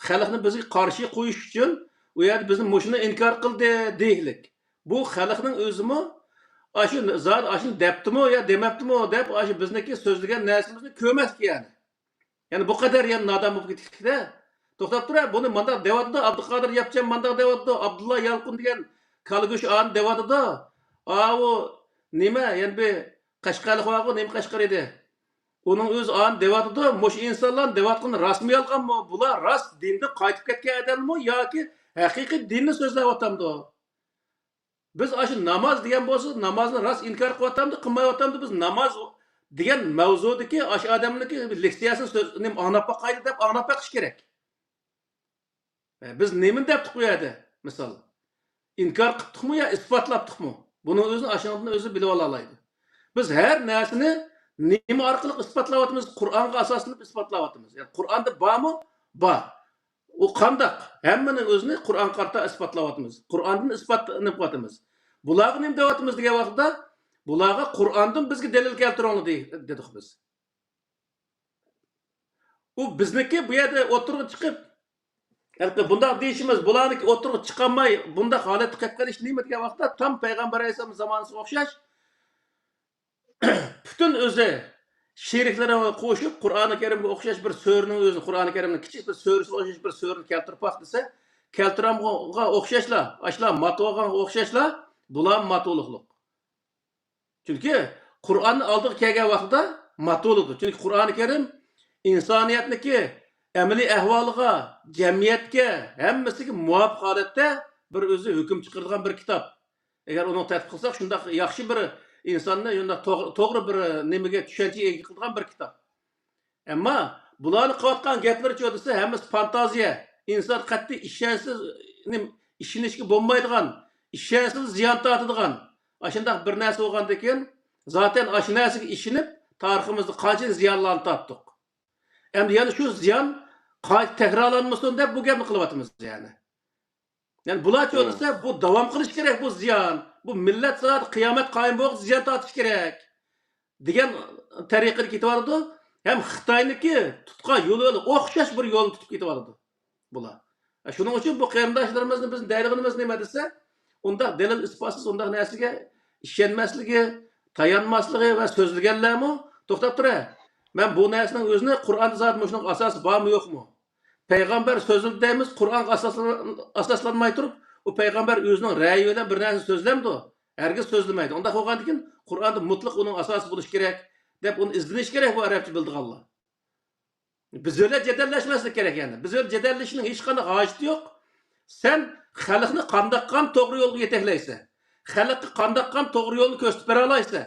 خەلقنى بىزگە قارشى قويۇش ئۈچۈن ئۇ يەردە بىزنى مۇشۇنى ئىنكار قىلدى دېيىكلىك. بۇ خەلقنىڭ ئۆزىمۇ ئاشۇ زادى ئاشۇنى دەپتىمۇ يا دېمەپتىمۇ دەپ ئاشۇ بىزنىڭكى سۆزلىگەن نەرسىمىزنى كۆرمەسكەن يەنى. يەنى بۇ قەدەر يەنە نادان بولۇپ كېتىپتىكىن. توختاپ تۇرە، بۇنى مانداق دەۋاتىدۇ، ئابدۇقادىر ياپچان مانداق دەۋاتىدۇ، ئابدۇللا يالقۇن دېگەن كالا گۆشى ئانى دەۋاتىدۇ. ئاۋۇ نېمە، يەنە بىر قەشقەرلىك بارغۇ، نېمە قەشقەر ئىدى؟ ئۇنىڭ ئۆزى ئانى دەۋاتىدۇ، مۇشۇ ئىنسانلارنىڭ دەۋاتقىنى راستمۇ يالغانمۇ؟ بۇلار راست دىندىن قايتىپ كەتكەن ئادەممۇ ياكى ھەقىقىي دىننى سۆزلەۋاتامدۇ؟ بىز ئاشۇ ناماز دېگەن بولسا، نامازنى راست ئىنكار قىلىۋاتامدۇ، قىلمايۋاتامدۇ، بىز ناماز دېگەن مەۋزۇدىكى ئاشۇ ئادەمنىڭكى لېكسىيەسىنى، سۆزىنى ئاڭلاپ باقايلى دەپ ئاڭلاپ بېقىش كېرەك. ئە، بىز نېمىنى دەپتۇق بۇ يەردە؟ مىسال، ئىنكار قىپتۇقمۇ يا ئىسپاتلاپتۇقمۇ؟ بۇنىڭ ئۆزىنى ئاشۇنىڭدىن ئۆزى بىلىۋالالايدۇ. بىز ھەر نەرسىنى نېمە ئارقىلىق ئىسپاتلاۋاتىمىز؟ قۇرئانغا ئاساسلىنىپ ئىسپاتلاۋاتىمىز. يەنى قۇرئاندا بارمۇ؟ بار. ئۇ قانداق؟ ھەممىنىڭ ئۆزىنى قۇرئانغا قارىتا ئىسپاتلاۋاتىمىز. قۇرئاندىن ئىسپاتلىنىۋاتىمىز. بۇلارغا نېمە دەۋاتىمىز دېگەن ۋاقىتتا، بۇلارغا قۇرئاندىن بىزگە دەلىل كەلتۈرۈڭلار دېدۇق بىز. ئۇ بىزنىڭكى بۇ يەردە ئوتتۇرىغا چىقىپ، ھېلىقى بۇنداق دېيىشىمىز، بۇلارنىڭكى ئوتتۇرىغا چىقالماي، بۇنداق ھالەتتە قېلىپ قېلىش نېمە دېگەن ۋاقىتتا، تام پەيغەمبەر ئەلەيھىسسالام زامانىسىغا ئوخشاش، پۈتۈن ئۆزى شېرىكلىرىغا قوشۇپ، قۇرئانى كەرىمگە ئوخشاش بىر سۈرىنىڭ ئۆزىنى، قۇرئانى كەرىمنىڭ كىچىك بىر سۈرىسىگە ئوخشاش بىر سۈرىنى كەلتۈرۈپ باق دېسە، كەلتۈرەلمىگەنگە ئوخشاشلا، ئاشۇلار مات بولغانغا ئوخشاشلا، بۇلار مات بولۇقلۇق. چۈنكى قۇرئاننىڭ ئالدىغا كەلگەن ۋاقتىدا مات بولىدۇ. چۈنكى قۇرئانى كەرىم ئىنسانىيەتنىڭكى ئەمەلىي ئەھۋالىغا، جەمئىيەتكە، ھەممىسىگە مۇۋاپىق ھالەتتە بىر ئۆزى ھۆكۈم چىقىرىدىغان بىر كىتاب. ئەگەر ئۇنى تەتبىق قىلساق، شۇنداق ياخشى بىر ئىنساننى شۇنداق توغ-، توغرا بىر نېمىگە، چۈشەنچىگە ئىگە قىلىدىغان بىر كىتاب. ئەمما بۇلارنىڭ قىلىۋاتقان گەپلىرىچۇ دېسە، ھەممىسى فانتازىيە. ئىنسان قەتئىي ئىشەنسە، نېمە، ئىشىنىشكە بولمايدىغان، ئىشەنسىلا زىيان تارتىدىغان ئاشۇنداق بىر نەرسە بولغاندىكىن، زاتەن ئاشۇ نەرسىگە ئىشىنىپ، تارىخىمىزدا قانچىلىك زىيانلارنى تارتتۇق. ئەمدى يەنە شۇ زىيان قايتا تەكرارلانمىسۇن دەپ بۇ گەپنى قىلىۋاتىمىز يەنى. يەنى بۇلارچۇ دېسە، بۇ داۋام قىلىش كېرەك، بۇ زىيان. بۇ مىللەت زادى قىيامەت قايىم بولغۇچە زىيان تارتىش كېرەك دېگەن تەرىقىدە كېتىۋاتىدۇ. ھەم خىتاينىڭكى تۇتقان يولى بىلەن ئوخشاش بىر يولنى تۇتۇپ كېتىۋاتىدۇ بۇلار. شۇنىڭ ئۈچۈن بۇ قېرىنداشلىرىمىزنى بىز دەيدىغىنىمىز نېمە دېسە، ئۇنداق دەلىل ئىسپاتسىز ئۇنداق نەرسىگە ئىشەنمەسلىكى، تايانماسلىقى ۋە سۆزلىگەنلەرمۇ، توختاپ تۇرە، مەن بۇ نەرسىنىڭ ئۆزىنى قۇرئاندا زادى مۇشۇنىڭ ئاساسى بارمۇ يوقمۇ؟ پەيغەمبەر سۆزلىدى دەيمىز، قۇرئانغا ئاساسلان-، ئاساسلانماي تۇرۇپ، ئۇ پەيغەمبەر ئۆزىنىڭ رەيى بىلەن بىر نەرسە سۆزلەمدۇ؟ ھەرگىز سۆزلىمەيدۇ. ئۇنداق بولغاندىكىن، قۇرئاندا مۇتلەق ئۇنىڭ ئاساسى بولۇشى كېرەك، دەپ ئۇنى ئىزدىنىشى كېرەك بۇ ئەرەبچە بىلىدىغانلار. بىز بىلەن جېدەللەشمەسلىك كېرەك يەنى. بىز بىلەن جېدەللىشىشنىڭ ھېچقانداق ھاجىتى يوق. سەن خەلقنى قانداققان توغرا يولغا يېتەكلەيسەن؟ خەلققە قانداققان توغرا يولنى كۆرسىتىپ بېرەلايسەن؟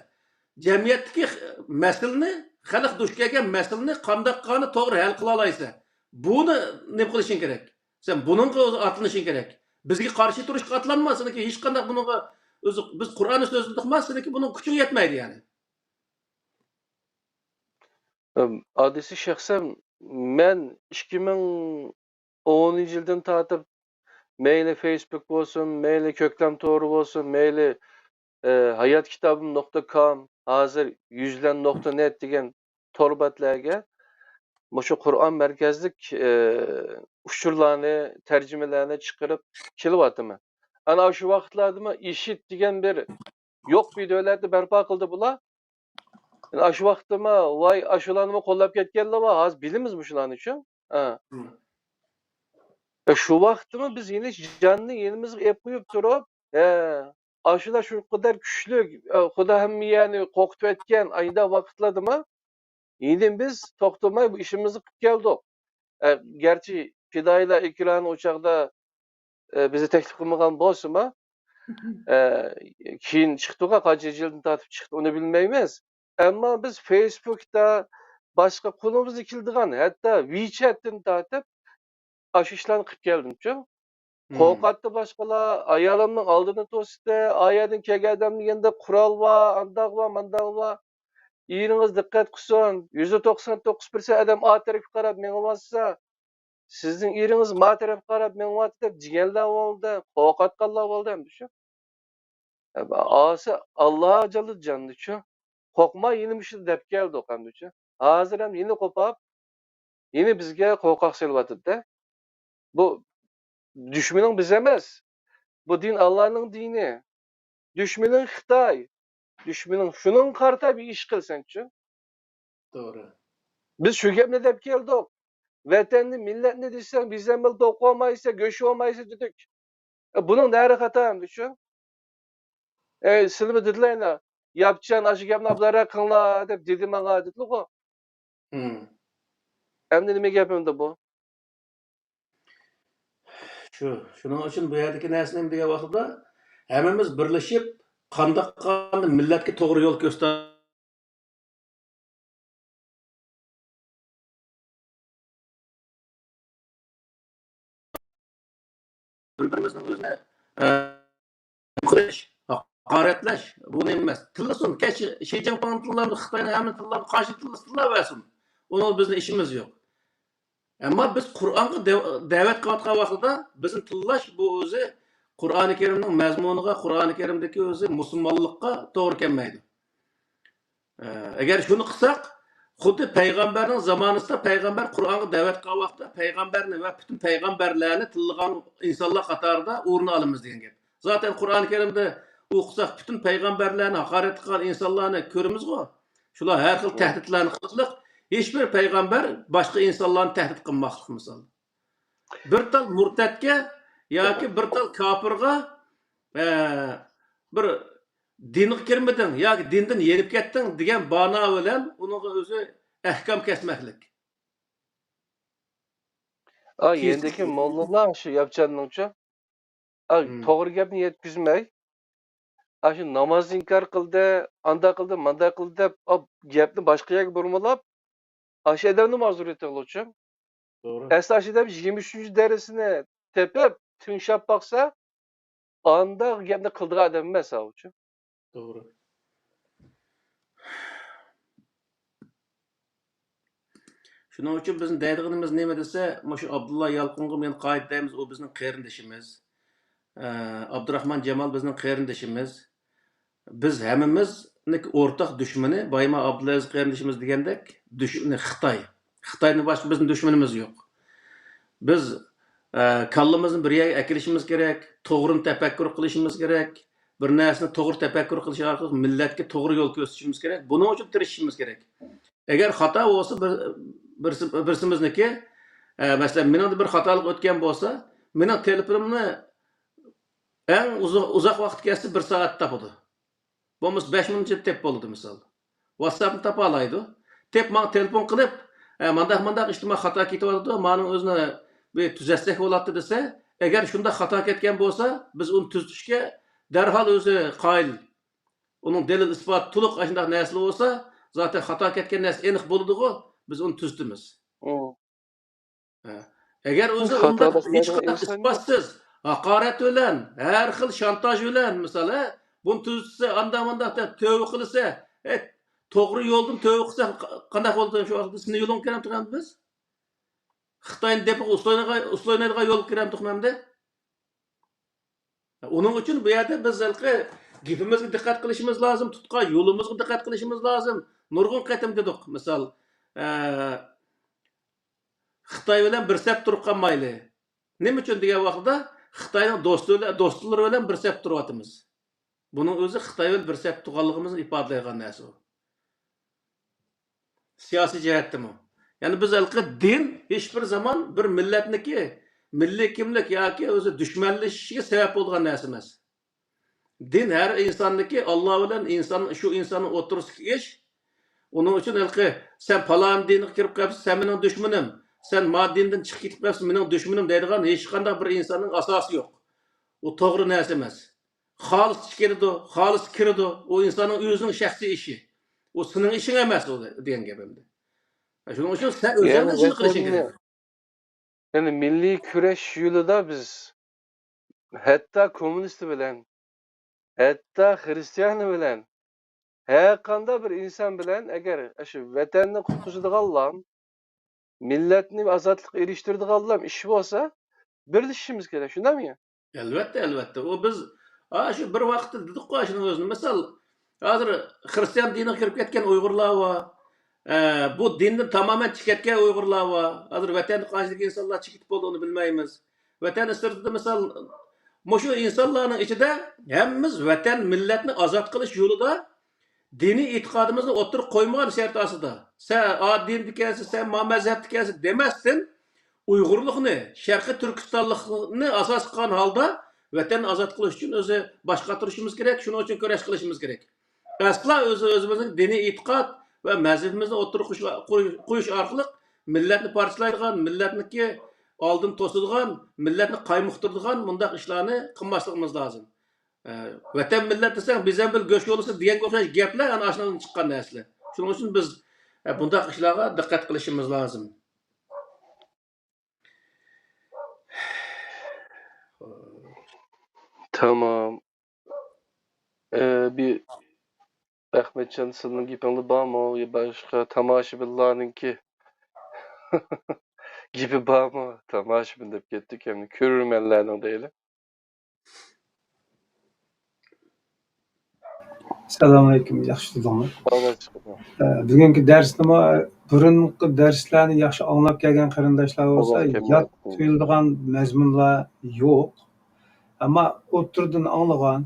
جەمئىيەتتىكى مەسىلىنى، خەلق دۇچ كەلگەن مەسىلىنى قانداققانى توغرا ھەل قىلالايسەن؟ بۇنى نېمە قىلىشىڭ كېرەك؟ سەن بۇنىڭغا ئاتلىنىشىڭ كېرەك. بىزگە قارشى تۇرۇشقا ئاتلانما، سېنىڭكى ھېچقانداق بۇنىڭغا ئۆزى، بىز قۇرئاننى سۆزلىدۇقما، سېنىڭكى بۇنىڭغا كۈچۈڭ يەتمەيدۇ يەنى. ئەم، ھادىسە شەخسەن مەن ئىككى مىڭ ئونىنچى يىلدىن تارتىپ مەيلى فېيسبۇك بولسۇن، مەيلى كۆكلەم تورى بولسۇن، مەيلى، ئە، ھايات كىتابىم نۇقتا كوم، ھازىر يۈزلەن نۇقتا نېت دېگەن تور بەتلەرگە مۇشۇ قۇرئان مەركەزلىك، ئە، ئۇچۇرلارنى، تەرجىمىلەرنى چىقىرىپ كېلىۋاتىمەن. ئەنە شۇ ۋاقىتلاردىمۇ ئىشىت دېگەن بىر يوق بىر دۆلەتنى بەرپا قىلدى بۇلار. ئاشۇ ۋاقىتتىمۇ، ۋاي، ئاشۇلارنىمۇ قوللاپ كەتكەنلەر بار، ھازىر بىلىمىز مۇشۇلارنىچۇ. ھە. مم. ئە، شۇ ۋاقىتتىمۇ بىز يەنە جاننى يېنىمىزغا ئېلىپ قويۇپ تۇرۇپ، ھە، ئاشۇلار شۇ قەدەر كۈچلۈك، ئە، خۇدا ھەممە يەرنى قورقۇتۇۋەتكەن ئايدا ۋاقىتلاردىمۇ، يەنە بىز توختىماي بۇ ئىشىمىزنى قىلىپ كەلدۇق. ئە، گەرچە پىدائىيلار ئېكرانى ئۇ چاغدا ئە، بىزنى تەكلىپ قىلمىغان بولسىمۇ، ئە، كېيىن چىقتىغۇ، قانچە يىلدىن تارتىپ چىقتى، ئۇنى بىلمەيمىز. ئەمما بىز فېيسبۇكتا باشقا قولىمىزغا كېلىدىغان، ھەتتا ۋىچەتتىن تارتىپ ئاشۇ ئىشلارنى قىلىپ كەلدىمچۇ. مم. قورقاتتى باشقىلار، ئايالىمنىڭ ئالدىنى توسۇتتى، ئايالدىن كەلگەن ئادەمنى يەنە قورال بار، ئانداق بار، مانداق بار. ئېرىڭىز دىققەت قىلسۇن، يۈزدە توقسان توققۇز پىرسەنت ئادەم ئا تەرەپكە قاراپ مېڭىۋاتسا، سىزنىڭ ئېرىڭىز ما تەرەپكە قاراپ مېڭىۋاتىدۇ دەپ دېگەنلەر بولدى، قورقۇتقانلار بولدى ئەمدىچۇ. ئاسى ئاللا جاللىجاننىچۇ، قورقما يېنىمىشىدا دەپ كەلدۇق ئەمدىچۇ. ھازىر ھەم يېنى قوپاپ، يېنى بىزگە قورقاق سېلىۋاتىدۇ-دە. بۇ دۈشمىنىڭ بىز ئەمەس. بۇ دىن ئاللانىڭ دىنى. دۈشمىنىڭ خىتاي. دۈشمىنىڭ شۇنىڭغا قارىتا بىر ئىش قىلسەڭچۇ. توغرا. بىز شۇ گەپنى دەپ كەلدۇق. ۋەتەننى، مىللەتنى دېسەڭ، بىز ھەم بىللە توق بولمايسا، گۆش بولمايسا دېدۇق. ئە، بۇنىڭ نەرى خاتا ئەمدى شۇ؟ ئەي، سىلىمۇ دېدىلەينا، ياپچان ئاشۇ گەپنى ئابدۇراق قىلىڭلار دەپ دېدى ماڭا دېدىلىغۇ. مم. ئەمدى نېمە گەپ ئەمدى بۇ؟ شۇ، شۇنىڭ ئۈچۈن بۇ يەردىكى نەرسە نېمە دېگەن ۋاقتىدا، ھەممىمىز بىرلىشىپ، قانداق قىلغاندا مىللەتكە توغرا يول كۆرسىتە، بىر-بىرىمىزنىڭ ئۆزىنى، ئە، قىلىش، ھاقارەتلەش، بۇ نېمە ئەمەس. تىللىسۇن، كەچ شى جىنپىڭ تىللاپ، خىتاينىڭ ھەممە تىللاپ، قارشى تىللىسا تىللاۋەرسۇن. ئۇنىڭ بىزنىڭ ئىشىمىز يوق. ئەمما بىز قۇرئانغا دەۋ-، دەۋەت قىلىۋاتقان ۋاقتىدا بىزنى تىللاش بۇ ئۆزى قۇرئانى كەرىمنىڭ مەزمۇنىغا، قۇرئانى كەرىمدىكى ئۆزى مۇسۇلمانلىققا توغرا كەلمەيدۇ. ئە، ئەگەر شۇنى قىلساق، خۇددى پەيغەمبەرنىڭ زامانىسىدا پەيغەمبەر قۇرئانغا دەۋەت قىلغان ۋاقتىدا پەيغەمبەرنى ۋە پۈتۈن پەيغەمبەرلەرنى تىللىغان ئىنسانلار قاتارىدا ئورۇن ئالىمىز دېگەن گەپ. زاتەن قۇرئانى كەرىمدە ئوقۇساق، پۈتۈن پەيغەمبەرلەرنى ھاقارەت قىلغان ئىنسانلارنى كۆرىمىزغۇ. شۇلار ھەر خىل تەھدىتلەرنى قىلىپ، ھېچبىر پەيغەمبەر باشقا ئىنسانلارنى تەھدىت قىلماسلىق مىسال. بىر تال مۇرتەتكە ياكى بىر تال كاپىرغا، ئە، بىر دىنغا كىرمىدىڭ ياكى دىندىن يېنىپ كەتتىڭ دېگەن بانا بىلەن ئۇنىڭغا ئۆزى ئەھكام كەسمەكلىك. ئا، كېسىپ يېنىدىكى موللىلار شۇ ياپچاننىڭچۇ. ئا، مم. توغرا گەپنى يەتكۈزمەي، ئاشۇ نامازنى ئىنكار قىلدى، ئانداق قىلدى، مانداق قىلدى دەپ، ئا، گەپنى باشقا يەرگە بۇرمىلاپ، ئاشۇ ئادەمنىمۇ ئازدۇرۇۋېتىڭلارچۇ. توغرا. ئەسلى ئاشۇ ئادەم يىگىرمە ئۈچىنچى دەرسىنى تېپىپ، تىڭشاپ باقسا، ئانداق گەپنى قىلىدىغان ئادەم ئەمەس ئاۋۇچۇ. توغرا. شۇنىڭ ئۈچۈن بىزنىڭ دەيدىغىنىمىز نېمە دېسە، مۇشۇ ئابدۇللا يالقۇنغا مەن قايتا دەيمىز، ئۇ بىزنىڭ قېرىندىشىمىز. ئە، ئابدۇراخمان جامال بىزنىڭ قېرىندىشىمىز. بىز ھەممىمىزنىڭ ئورتاق دۈشمىنى، بايما ئابدۇلئەزىز قېرىندىشىمىز دېگەندەك، دۈشمىنى خىتاي. خىتايدىن باشقا بىزنىڭ دۈشمىنىمىز يوق. بىز، ئە، كاللىمىزنى بىر يەرگە ئەكېلىشىمىز كېرەك، توغرىنى تەپەككۇر قىلىشىمىز كېرەك. بىر نەرسىنى توغرا تەپەككۇر قىلىش ئارقىلىق مىللەتكە توغرا يول كۆرسىتىشىمىز كېرەك. بۇنىڭ ئۈچۈن تىرىشىشىمىز كېرەك. ئەگەر خاتا بولسا، بىر، بىرسى، بىرسىمىزنىكى، ئە، مەسىلەن، مېنىڭدە بىر خاتالىق ئۆتكەن بولسا، مېنىڭ تېلېفونۇمنى ئەڭ ئۇزا-، ئۇزاق ۋاقىت كەتسە، بىر سائەت تاپىدۇ. بولمىسا بەش مىنۇت ئىچىدە تېپىپ بولىدۇ، مىسال. ۋاتساپنى تاپالايدۇ. تېپىپ ماڭا تېلېفون قىلىپ، ئە، مانداق، مانداق ئىشتا مانا خاتا كېتىۋاتىدۇ، مانىڭ ئۆزىنى بىر تۈزەتسەك بولاتتى دېسە، ئەگەر شۇنداق خاتا كەتكەن بولسا، بىز ئۇنى تۈزىتىشكە دەرھال ئۆزى قايىل. ئۇنىڭ دەلىل ئىسپاتى تولۇق ئاشۇنداق نەرسىلەر بولسا، زاتەن خاتا كەتكەن نەرسە ئېنىق بولىدىغۇ، بىز ئۇنى تۈزىتىمىز. ھە. ئەگەر ئۆزى خاتا ئۇنداق باسمايدىغان ھېچقانداق ئىنسان يوق. ئىسپاتسىز، ھاقارەت بىلەن، ھەر خىل شانتاژ بىلەن، مىسال، ھە، بۇنى تۈزىتسە، ئانداق مانداق دەپ تۆۋە قىلسا، ھە، توغرا يولدىن تۆۋە قىلسا، قا-، قانداق بولىدۇ؟ شۇ ۋاقىتتا سېنىڭ يولۇڭغا كىرەمدۇق بىز؟ خىتاينى دېپىغا ئۇسلايدىغان، ئۇسلايدىغان يولغا كىرەمدۇق ئەمدى؟ ئۇنىڭ ئۈچۈن بۇ يەردە بىز ھېلىقى گېپىمىزگە دىققەت قىلىشىمىز لازىم، تۇتقان يولىمىزغا دىققەت قىلىشىمىز لازىم. نۇرغۇن قېتىم دېدۇق، مىسال، ئە، خىتاي بىلەن بىر سەپ تۇرۇپ قالمايلى. نېمە ئۈچۈن دېگەن ۋاقىتتا، خىتاينىڭ دوستى بىلەن، دوستلىرى بىلەن بىر سەپ تۇرۇۋاتىمىز. بۇنىڭ ئۆزى خىتاي بىلەن بىر سەپ تۇرغانلىقىمىزنى ئىپادىلەيدىغان نەرسە ئۇ. سىياسىي جەھەتتىمۇ. يەنى بىز ھېلىقى دىن ھېچبىر زامان بىر مىللەتنىكى مىللىي كىملىك ياكى ئۆزى دۈشمەنلىشىشىگە سەۋەب بولىدىغان نەرسە ئەمەس. دىن ھەر ئىنساننىڭكى، ئاللا بىلەن ئىنسان، شۇ ئىنساننىڭ ئوتتۇرىسىدىكى ئىش. ئۇنىڭ ئۈچۈن ھېلىقى، سەن پالان دىنغا كىرىپ قېلىپسەن، سەن مېنىڭ دۈشمىنىم، سەن ما دىندىن چىقىپ كېتىپ قېلىپسەن، مېنىڭ دۈشمىنىم دەيدىغان ھېچقانداق بىر ئىنساننىڭ ئاساسى يوق. ئۇ توغرا نەرسە ئەمەس. خالىسا كىرىدۇ، خالىسا كىرىدۇ. ئۇ ئىنساننىڭ ئۆزىنىڭ شەخسىي ئىشى. ئۇ سېنىڭ ئىشىڭ ئەمەس ئۇ دېگەن گەپ ئەمدى. شۇنىڭ ئۈچۈن سەن ئۆزۈڭنى يەنى ئىشىنى قىلىشىڭ ۋەتەننى، كېرەك. يەنى مىللىي كۈرەش يولىدا بىز ھەتتا كوممۇنىست بىلەن، ھەتتا خىرىستىيان بىلەن، ھەر قانداق بىر ئىنسان بىلەن ئەگەر ئاشۇ ۋەتەننى قۇتقۇزىدىغانلام، مىللەتنى ئازادلىققا ئېرىشتۈرىدىغانلام ئىش بولسا، بىرلىشىشىمىز كېرەك، شۇنداقمۇ؟ ئەلۋەتتە، ئەلۋەتتە. ئۇ بىز، ھا، شۇ بىر ۋاقىتتا دېدۇققۇ، شۇنىڭ ئۆزىنى. مىسال، ھازىر خىرىستىيان دىنىغا كىرىپ كەتكەن ئۇيغۇرلار بار. ئە، بۇ دىندىن تامامەن چىقىپ كەتكەن ئۇيغۇرلار بار. ھازىر ۋەتەندە قانچىلىك ئىنسانلار چىقىپ بولدى، ئۇنى بىلمەيمىز. ۋەتەن سىرتىدا، مىسال، مۇشۇ ئىنسانلارنىڭ ئىچىدە ھەممىمىز ۋەتەن، مىللەتنى ئازاد قىلىش يولىدا دىنىي ئېتىقادىمىزنى ئوتتۇرىغا قويمىغان شەرت ئاستىدا، سەن ئا دىندىكەنسەن، سەن ما مەزھەپتىكەنسەن دېمەستىن، ئۇيغۇرلۇقنى، شەرقىي تۈركىستانلىقنى ئاساس قىلغان ھالدا ۋەتەننى ئازاد قىلىش ئۈچۈن ئۆزى باش قاتۇرۇشىمىز كېرەك، شۇنىڭ ئۈچۈن كۈرەش قىلىشىمىز كېرەك. ئەسلا ئۆزى، ئۆزىمىزنىڭ دىنىي ئېتىقاد ۋە مەزھىپىمىزنى ئوتتۇرىغا قويۇش، قويۇش، قويۇش ئارقىلىق مىللەتنى پارچىلايدىغان، مىللەتنىڭكى ئالدىنى توسىدىغان، مىللەتنى قايمۇقتۇرىدىغان مۇنداق ئىشلارنى قىلماسلىقىمىز لازىم. ئە، ۋەتەن مىللەت دېسەڭ، بىزەم بىر گۆش يولىسى دېگەنگە ئوخشاش گەپلەر ئەنە ئاشۇنىڭدىن چىققان نەرسىلەر. شۇنىڭ ئۈچۈن بىز، ئە، بۇنداق ئىشلارغا دىققەت قىلىشىمىز لازىم. تامام. ئە، بىر ئەخمەتجان، سىلىنىڭ گېپىڭلار بارمۇ؟ يا باشقا تاماشىبىنلارنىڭكى گېپى بارمۇ؟ تاماشىبىن دەپ كەتتۇق، ئەمدى كۆرۈرمەنلەرنىڭ دەيلى. ئەسسالامۇئەلەيكۇم، ياخشى تۇردۇڭلار. ئە، بۈگۈنكى دەرسنىمۇ، بۇرۇنقى دەرسلەرنى ياخشى ئاڭلاپ كەلگەن قېرىنداشلار بولسا، يات تۇيۇلىدىغان مەزمۇنلار يوق. ئەمما ئوتتۇرىدىن ئاڭلىغان،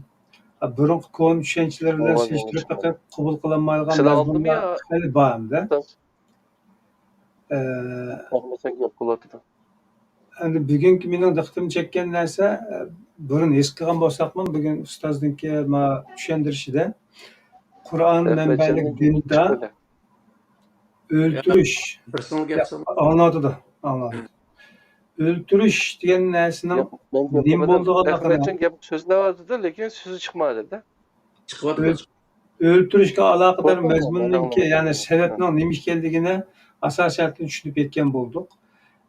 بۇرۇنقى كونا چۈشەنچىلەر بىلەن سېلىشتۇرۇپ بېقىپ قوبۇل قىلالمايدىغان مەزمۇنلار خېلى بار ئەمدى. ئە، ئەمدى بۈگۈنكى مېنىڭ دىققىتىمنى چەككەن نەرسە، ئە، بۇرۇن ھېس قىلغان بولساقمۇ، بۈگۈن ئۇستازنىڭكى ما چۈشەندۈرۈشىدە، قۇرئان مەنبەلىك دىندا ئۆلتۈرۈش. ياق، بىرسىڭىز گەپ سالماڭ. ئاڭلاۋاتىدۇ، ئاڭلاۋاتىدۇ. ئۆلتۈرۈش دېگەن نەرسىنىڭ نېمە بولىدىغانلىقىنى. ئەخمەتجان گەپ سۆزلەۋاتىدۇ، لېكىن سۆزى چىقمايدۇ-دە. چىقىۋاتىدۇ. ئۆلتۈرۈشكە ئالاقىدار مەزمۇننىڭكى، يەنى سەۋەبنىڭ نېمە ئىكەنلىكىنى ئاساسىي جەھەتتىن چۈشىنىپ يەتكەن بولدۇق.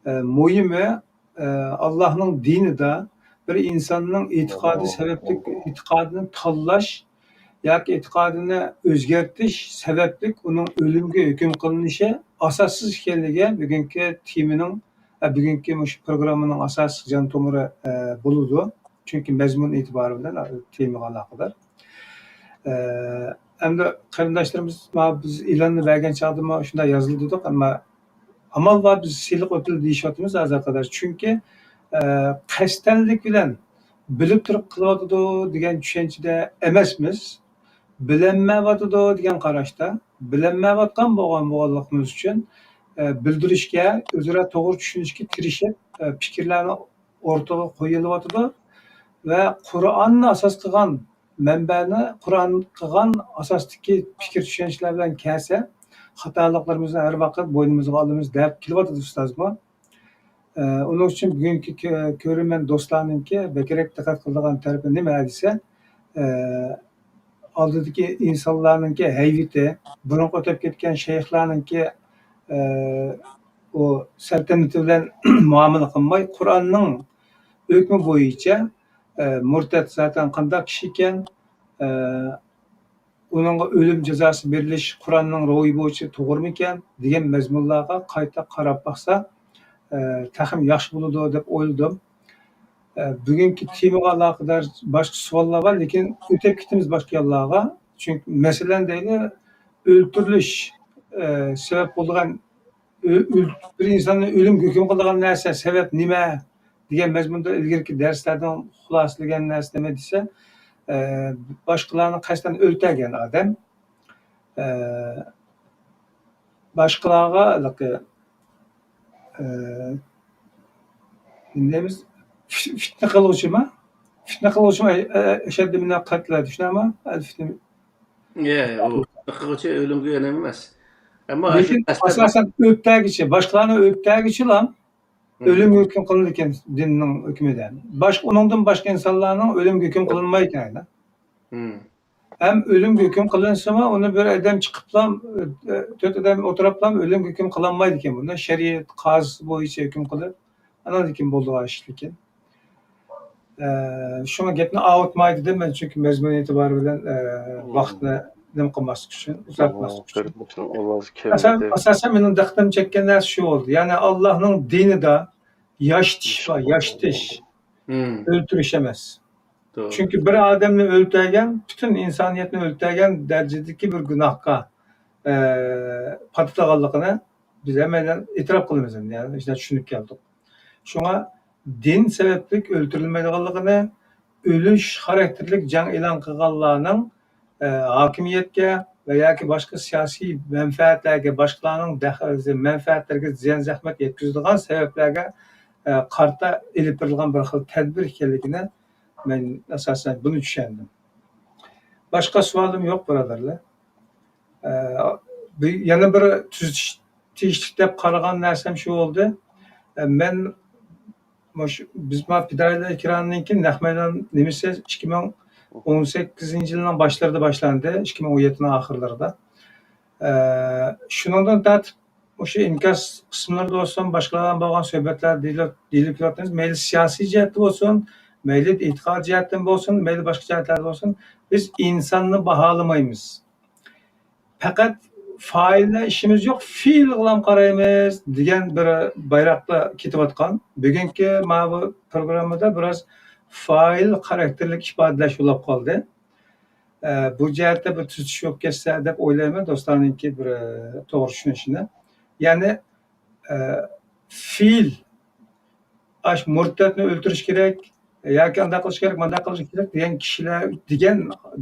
ئە، مۇھىمى، ئە، ئاللاھنىڭ دىنىدا بىر ئىنساننىڭ ئېتىقادى سەۋەبلىك، ئېتىقادىنى تاللاش ياكى ئېتىقادىنى ئۆزگەرتىش سەۋەبلىك ئۇنىڭ ئۆلۈمگە ھۆكۈم قىلىنىشى ئاساسسىز ئىكەنلىكى بۈگۈنكى تېمىنىڭ، ئە، بۈگۈنكى مۇشۇ پروگراممىنىڭ ئاساسىي جان تومۇرى، ئە، بولىدۇ. چۈنكى مەزمۇن ئېتىبارى بىلەن تېمىغا ئالاقىدار. ئە، ئەمدى قېرىنداشلىرىمىز، ما بىز ئېلاننى بەرگەن چاغدىمۇ شۇنداق يازىدۇ دېدۇق، ئەمما ئامال بار، بىز سىلىق ئۆتىلى دېيىشىۋاتىمىز ھازىرغا قەدەر. چۈنكى، ئە، قەستەنلىك بىلەن بىلىپ تۇرۇپ قىلىۋاتىدۇ دېگەن چۈشەنچىدە ئەمەسمىز. بىلەلمەيۋاتىدۇ دېگەن قاراشتا، بىلەلمەيۋاتقان بولغان، بولغانلىقىمىز ئۈچۈن، ئە، بىلدۈرۈشكە، ئۆزئارا توغرا چۈشىنىشكە تىرىشىپ، ئە، پىكىرلەرنى ئورتىغا قويۇلۇۋاتىدۇ ۋە قۇرئاننى ئاساس قىلغان مەنبەنى، قۇرئان قىلغان ئاساستىكى پىكىر چۈشەنچىلەر بىلەن كەلسە، خاتالىقلىرىمىزنى ھەر ۋاقىت بوينىمىزغا ئالىمىز دەپ كېلىۋاتىدۇ ئۇستازمۇ. ئە، ئۇنىڭ ئۈچۈن بۈگۈنكى كۆ-، كۆرۈرمەن دوستلارنىڭكى بەكرەك دىققەت قىلىدىغان تەرىپى نېمە دېسە، ئە، ئالدىدىكى ئىنسانلارنىڭكى ھەيۋىتى، بۇرۇنقى ئۆتۈپ كەتكەن شەيخلارنىڭكى، ئە، ئۇ سەلتەنىتى بىلەن مۇئامىلە قىلماي، قۇرئاننىڭ ھۆكمى بويىچە، ئە، مۇرتەت زاتەن قانداق كىشى ئىكەن، ئە، ئۇنىڭغا ئۆلۈم جازاسى بېرىلىش قۇرئاننىڭ روھى بويىچە توغرىمىكەن دېگەن مەزمۇنلارغا قايتا قاراپ باقسا، ئە، تېخىمۇ ياخشى بولىدۇ دەپ ئويلىدىم. ئە، بۈگۈنكى تېمىغا ئالاقىدار باشقا سوئاللار بار، لېكىن ئۆتۈپ كېتىمىز باشقا يانلارغا. چۈنكى مەسىلەن دەيلى، ئۆلتۈرۈلۈش، ئە، سەۋەب بولىدىغان، ئۆ-، ئۆل-، بىر ئىنساننى ئۆلۈمگە ھۆكۈم قىلىدىغان نەرسە، سەۋەب نېمە دېگەن مەزمۇندا ئىلگىرىكى دەرسلەردىن خۇلاسىلىگەن نەرسە نېمە دېسە، ئە، باشقىلارنى قەستەن ئۆلتۈرگەن ئادەم، ئە، باشقىلارغا ھېلىقى، ئە، نېمە دەيمىز؟ فىت-، فىتنە قىلغۇچىما؟ فىتنە قىلغۇچىما؟ ئە، ئە، ئەشەددۇ مىنەل قەتلى، شۇنداقمۇ؟ ئەل فىتنە. يە، ئۇ فىتنە قىلغۇچى ئۆلۈمگە ئۆلۈم ئەمەس. ئەمما لېكىن ئەسلىدە ئاساسەن ئۆلتۈرگۈچى، باشقىلارنى ئۆلتۈرگۈچىلا ئۆلۈمگە ھۆكۈم قىلىنىدىكەن دىننىڭ ھۆكمىدە. باشقا، ئۇنىڭدىن باشقا ئىنسانلارنىڭ ئۆلۈمگە ھۆكۈم قىلىنمايدىكەن. ھەم ئۆلۈمگە ھۆكۈم قىلىنسىمۇ، ئۇنى بىر ئادەم چىقىپلا، ئە، تۆت ئادەم ئولتۇرۇپلا ئۆلۈمگە ھۆكۈم قىلالمايدىكەن. بۇنى شەرىئەت، قازى بويىچە ھۆكۈم قىلىپ، ئاندىن كېيىن بولىدىغان ئىش لېكىن. ئە، شۇڭا گەپنى ئاۋۇتماي دېدىم مەن، چۈنكى مەزمۇن ئېتىبارى بىلەن، ئە، ۋاقىتنى نېمە قىلماسلىق ئۈچۈن، ئۇزارتماسلىق ئۈچۈن. ئاساسەن، ئاساسەن مېنىڭ دىققىتىمنى چەككەن نەرسە شۇ بولدى. يەنى ئاللاھنىڭ دىنىدا ياشىتىش بار، ياشىتىش. ئۆلتۈرۈش ئەمەس. چۈنكى بىر ئادەمنى ئۆلتۈرگەن، پۈتۈن ئىنسانىيەتنى ئۆلتۈرگەن دەرىجىدىكى بىر گۇناھقا، ئە، پاتىدىغانلىقىنى بىز ھەممەيلەن ئېتىراپ قىلىمىز ئەمدى، يەنى شۇنداق چۈشىنىپ كەلدۇق. شۇڭا دىن سەۋەبلىك ئۆلتۈرۈلمەيدىغانلىقىنى، ئۆلۈش خاراكتېرلىك جەڭ ئېلان قىلغانلارنىڭ، ئە، ھاكىمىيەتكە ۋە ياكى باشقا سىياسىي مەنپەئەتلەرگە، باشقىلارنىڭ دەخ-، مەنپەئەتلىرىگە زىيان-زەخمەت يەتكۈزىدىغان سەۋەبلەرگە، ئە، قارىتا ئېلىپ بېرىلغان بىر خىل تەدبىر ئىكەنلىكىنى مەن ئاساسەن بۇنى چۈشەندىم. باشقا سوئالىم يوق، بۇرادەرلەر. ئە، بۇ يەنە بىر تۈزىتىش تېگىشلىك دەپ قارىغان نەرسەم شۇ بولدى. ئە، مەن مۇشۇ، بىز ما پىدائىيلار ئېكرانىنىڭكى نەق مەيدان نېمىسى ئىككى مىڭ ئون سەككىزىنچى يىلنىڭ باشلىرىدا باشلاندى، ئىككى مىڭ ئون يەتتىنىڭ ئاخىرلىرىدا. ئە، شۇنىڭدىن تارتىپ مۇشۇ ئىنكاس قىسىملىرىدا بولسۇن، باشقىلار بىلەن بولغان سۆھبەتلەردە دېيىلىپ، دېيىلىپ كېلىۋاتىمىز. مەيلى سىياسىي جەھەتتە بولسۇن، مەيلى ئېتىقاد جەھەتتىن بولسۇن، مەيلى باشقا جەھەتلەردە بولسۇن، بىز ئىنساننى باھالىمايمىز. پەقەت فائىللا ئىشىمىز يوق، فېئىلغىلا قارايمىز دېگەن بىر بايراقتا كېتىۋاتقان. بۈگۈنكى ماۋۇ پروگراممىدا بىراز فائىل خاراكتېرلىك ئىپادىلەش بولۇپ قالدى. ئە، بۇ جەھەتتە بىر تۈزىتىش بولۇپ كەتسە دەپ ئويلايمەن، دوستلارنىڭكى بىر، ئە، توغرا چۈشىنىشىنى. يەنى، ئە، فېئىل، ئاش مۇرتەتنى ئۆلتۈرۈش كېرەك ياكى ئانداق قىلىش كېرەك، مانداق قىلىش كېرەك دېگەن كىشىلەر، دېگەن،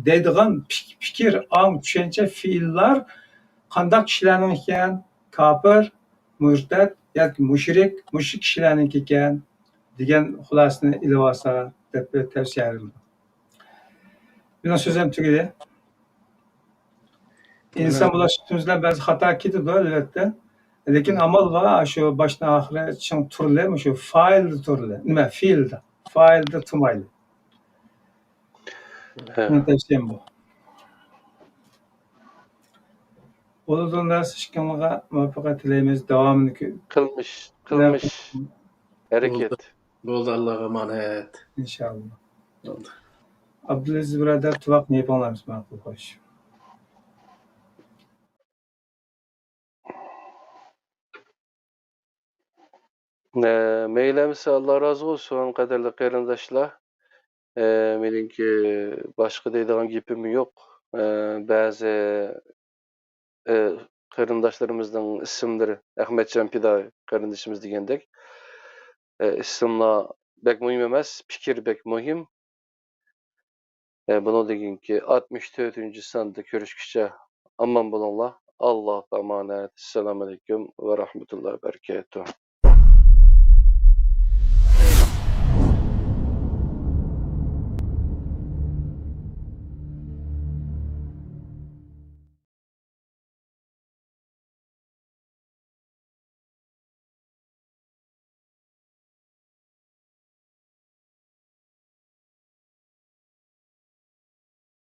دەيدىغان پىك-، پىكىر، ئاڭ، چۈشەنچە، فېئىللار قانداق كىشىلەرنىڭ ئىكەن؟ كاپىر، مۇرتەت ياكى مۇشرىك مۇشۇ كىشىلەرنىڭكى ئىكەن دېگەن خۇلاسىنى ئېلىۋالسا دەپ بىر تەۋسىيە بېرىمەن. مېنىڭ سۆزۈم تۈگىدى. ئىنسان بولۇش سۈپىتىمىز بىلەن بەزى خاتا كېتىدۇ، ئەلۋەتتە. لېكىن ئامال بار، شۇ باشتىن ئاخىرى چىڭ تۇرىلى، مۇشۇ فائىلدا تۇرىلى. نېمە، فېئىلدا. فائىلدا تۇرمايلى. ھە. مېنىڭ تەۋسىيەم بۇ. بولىدۇ، نەرسە ئىككىڭلارغا مۇۋەپپەقىيەت تىلەيمىز. داۋامىنى كۆ-، قىلمىش، قىلمىش، ھەرىكەت. بولدى، ئاللاغا ئامانەت. ئىنشاللا. بولدى. ئابدۇلئەزىز بۇرادەر، تۇۋاقنى يېپىڭلار، ماقۇل، خوش. ئە، مەيلى ئەمىسە، ئاللا رازى بولسۇن، قەدىرلىك قېرىنداشلار. ئە، مېنىڭكى باشقا دەيدىغان گېپىم يوق. ئە، بەزى، ئە، قېرىنداشلىرىمىزنىڭ ئىسىملىرى، ئەخمەتجان پىدا قېرىندىشىمىز دېگەندەك، ئە، ئىسىملار بەك مۇھىم ئەمەس، پىكىر بەك مۇھىم. ئە، بۇنىڭدىن كېيىنكى ئاتمىش تۆتىنچى ساندا كۆرۈشكىچە ئامان بولۇڭلار. ئاللاغا ئامانەت. ئەسسالامۇ ئەلەيكۇم ۋە رەھمەتۇللاھى ۋە بەرىكاتۇھ.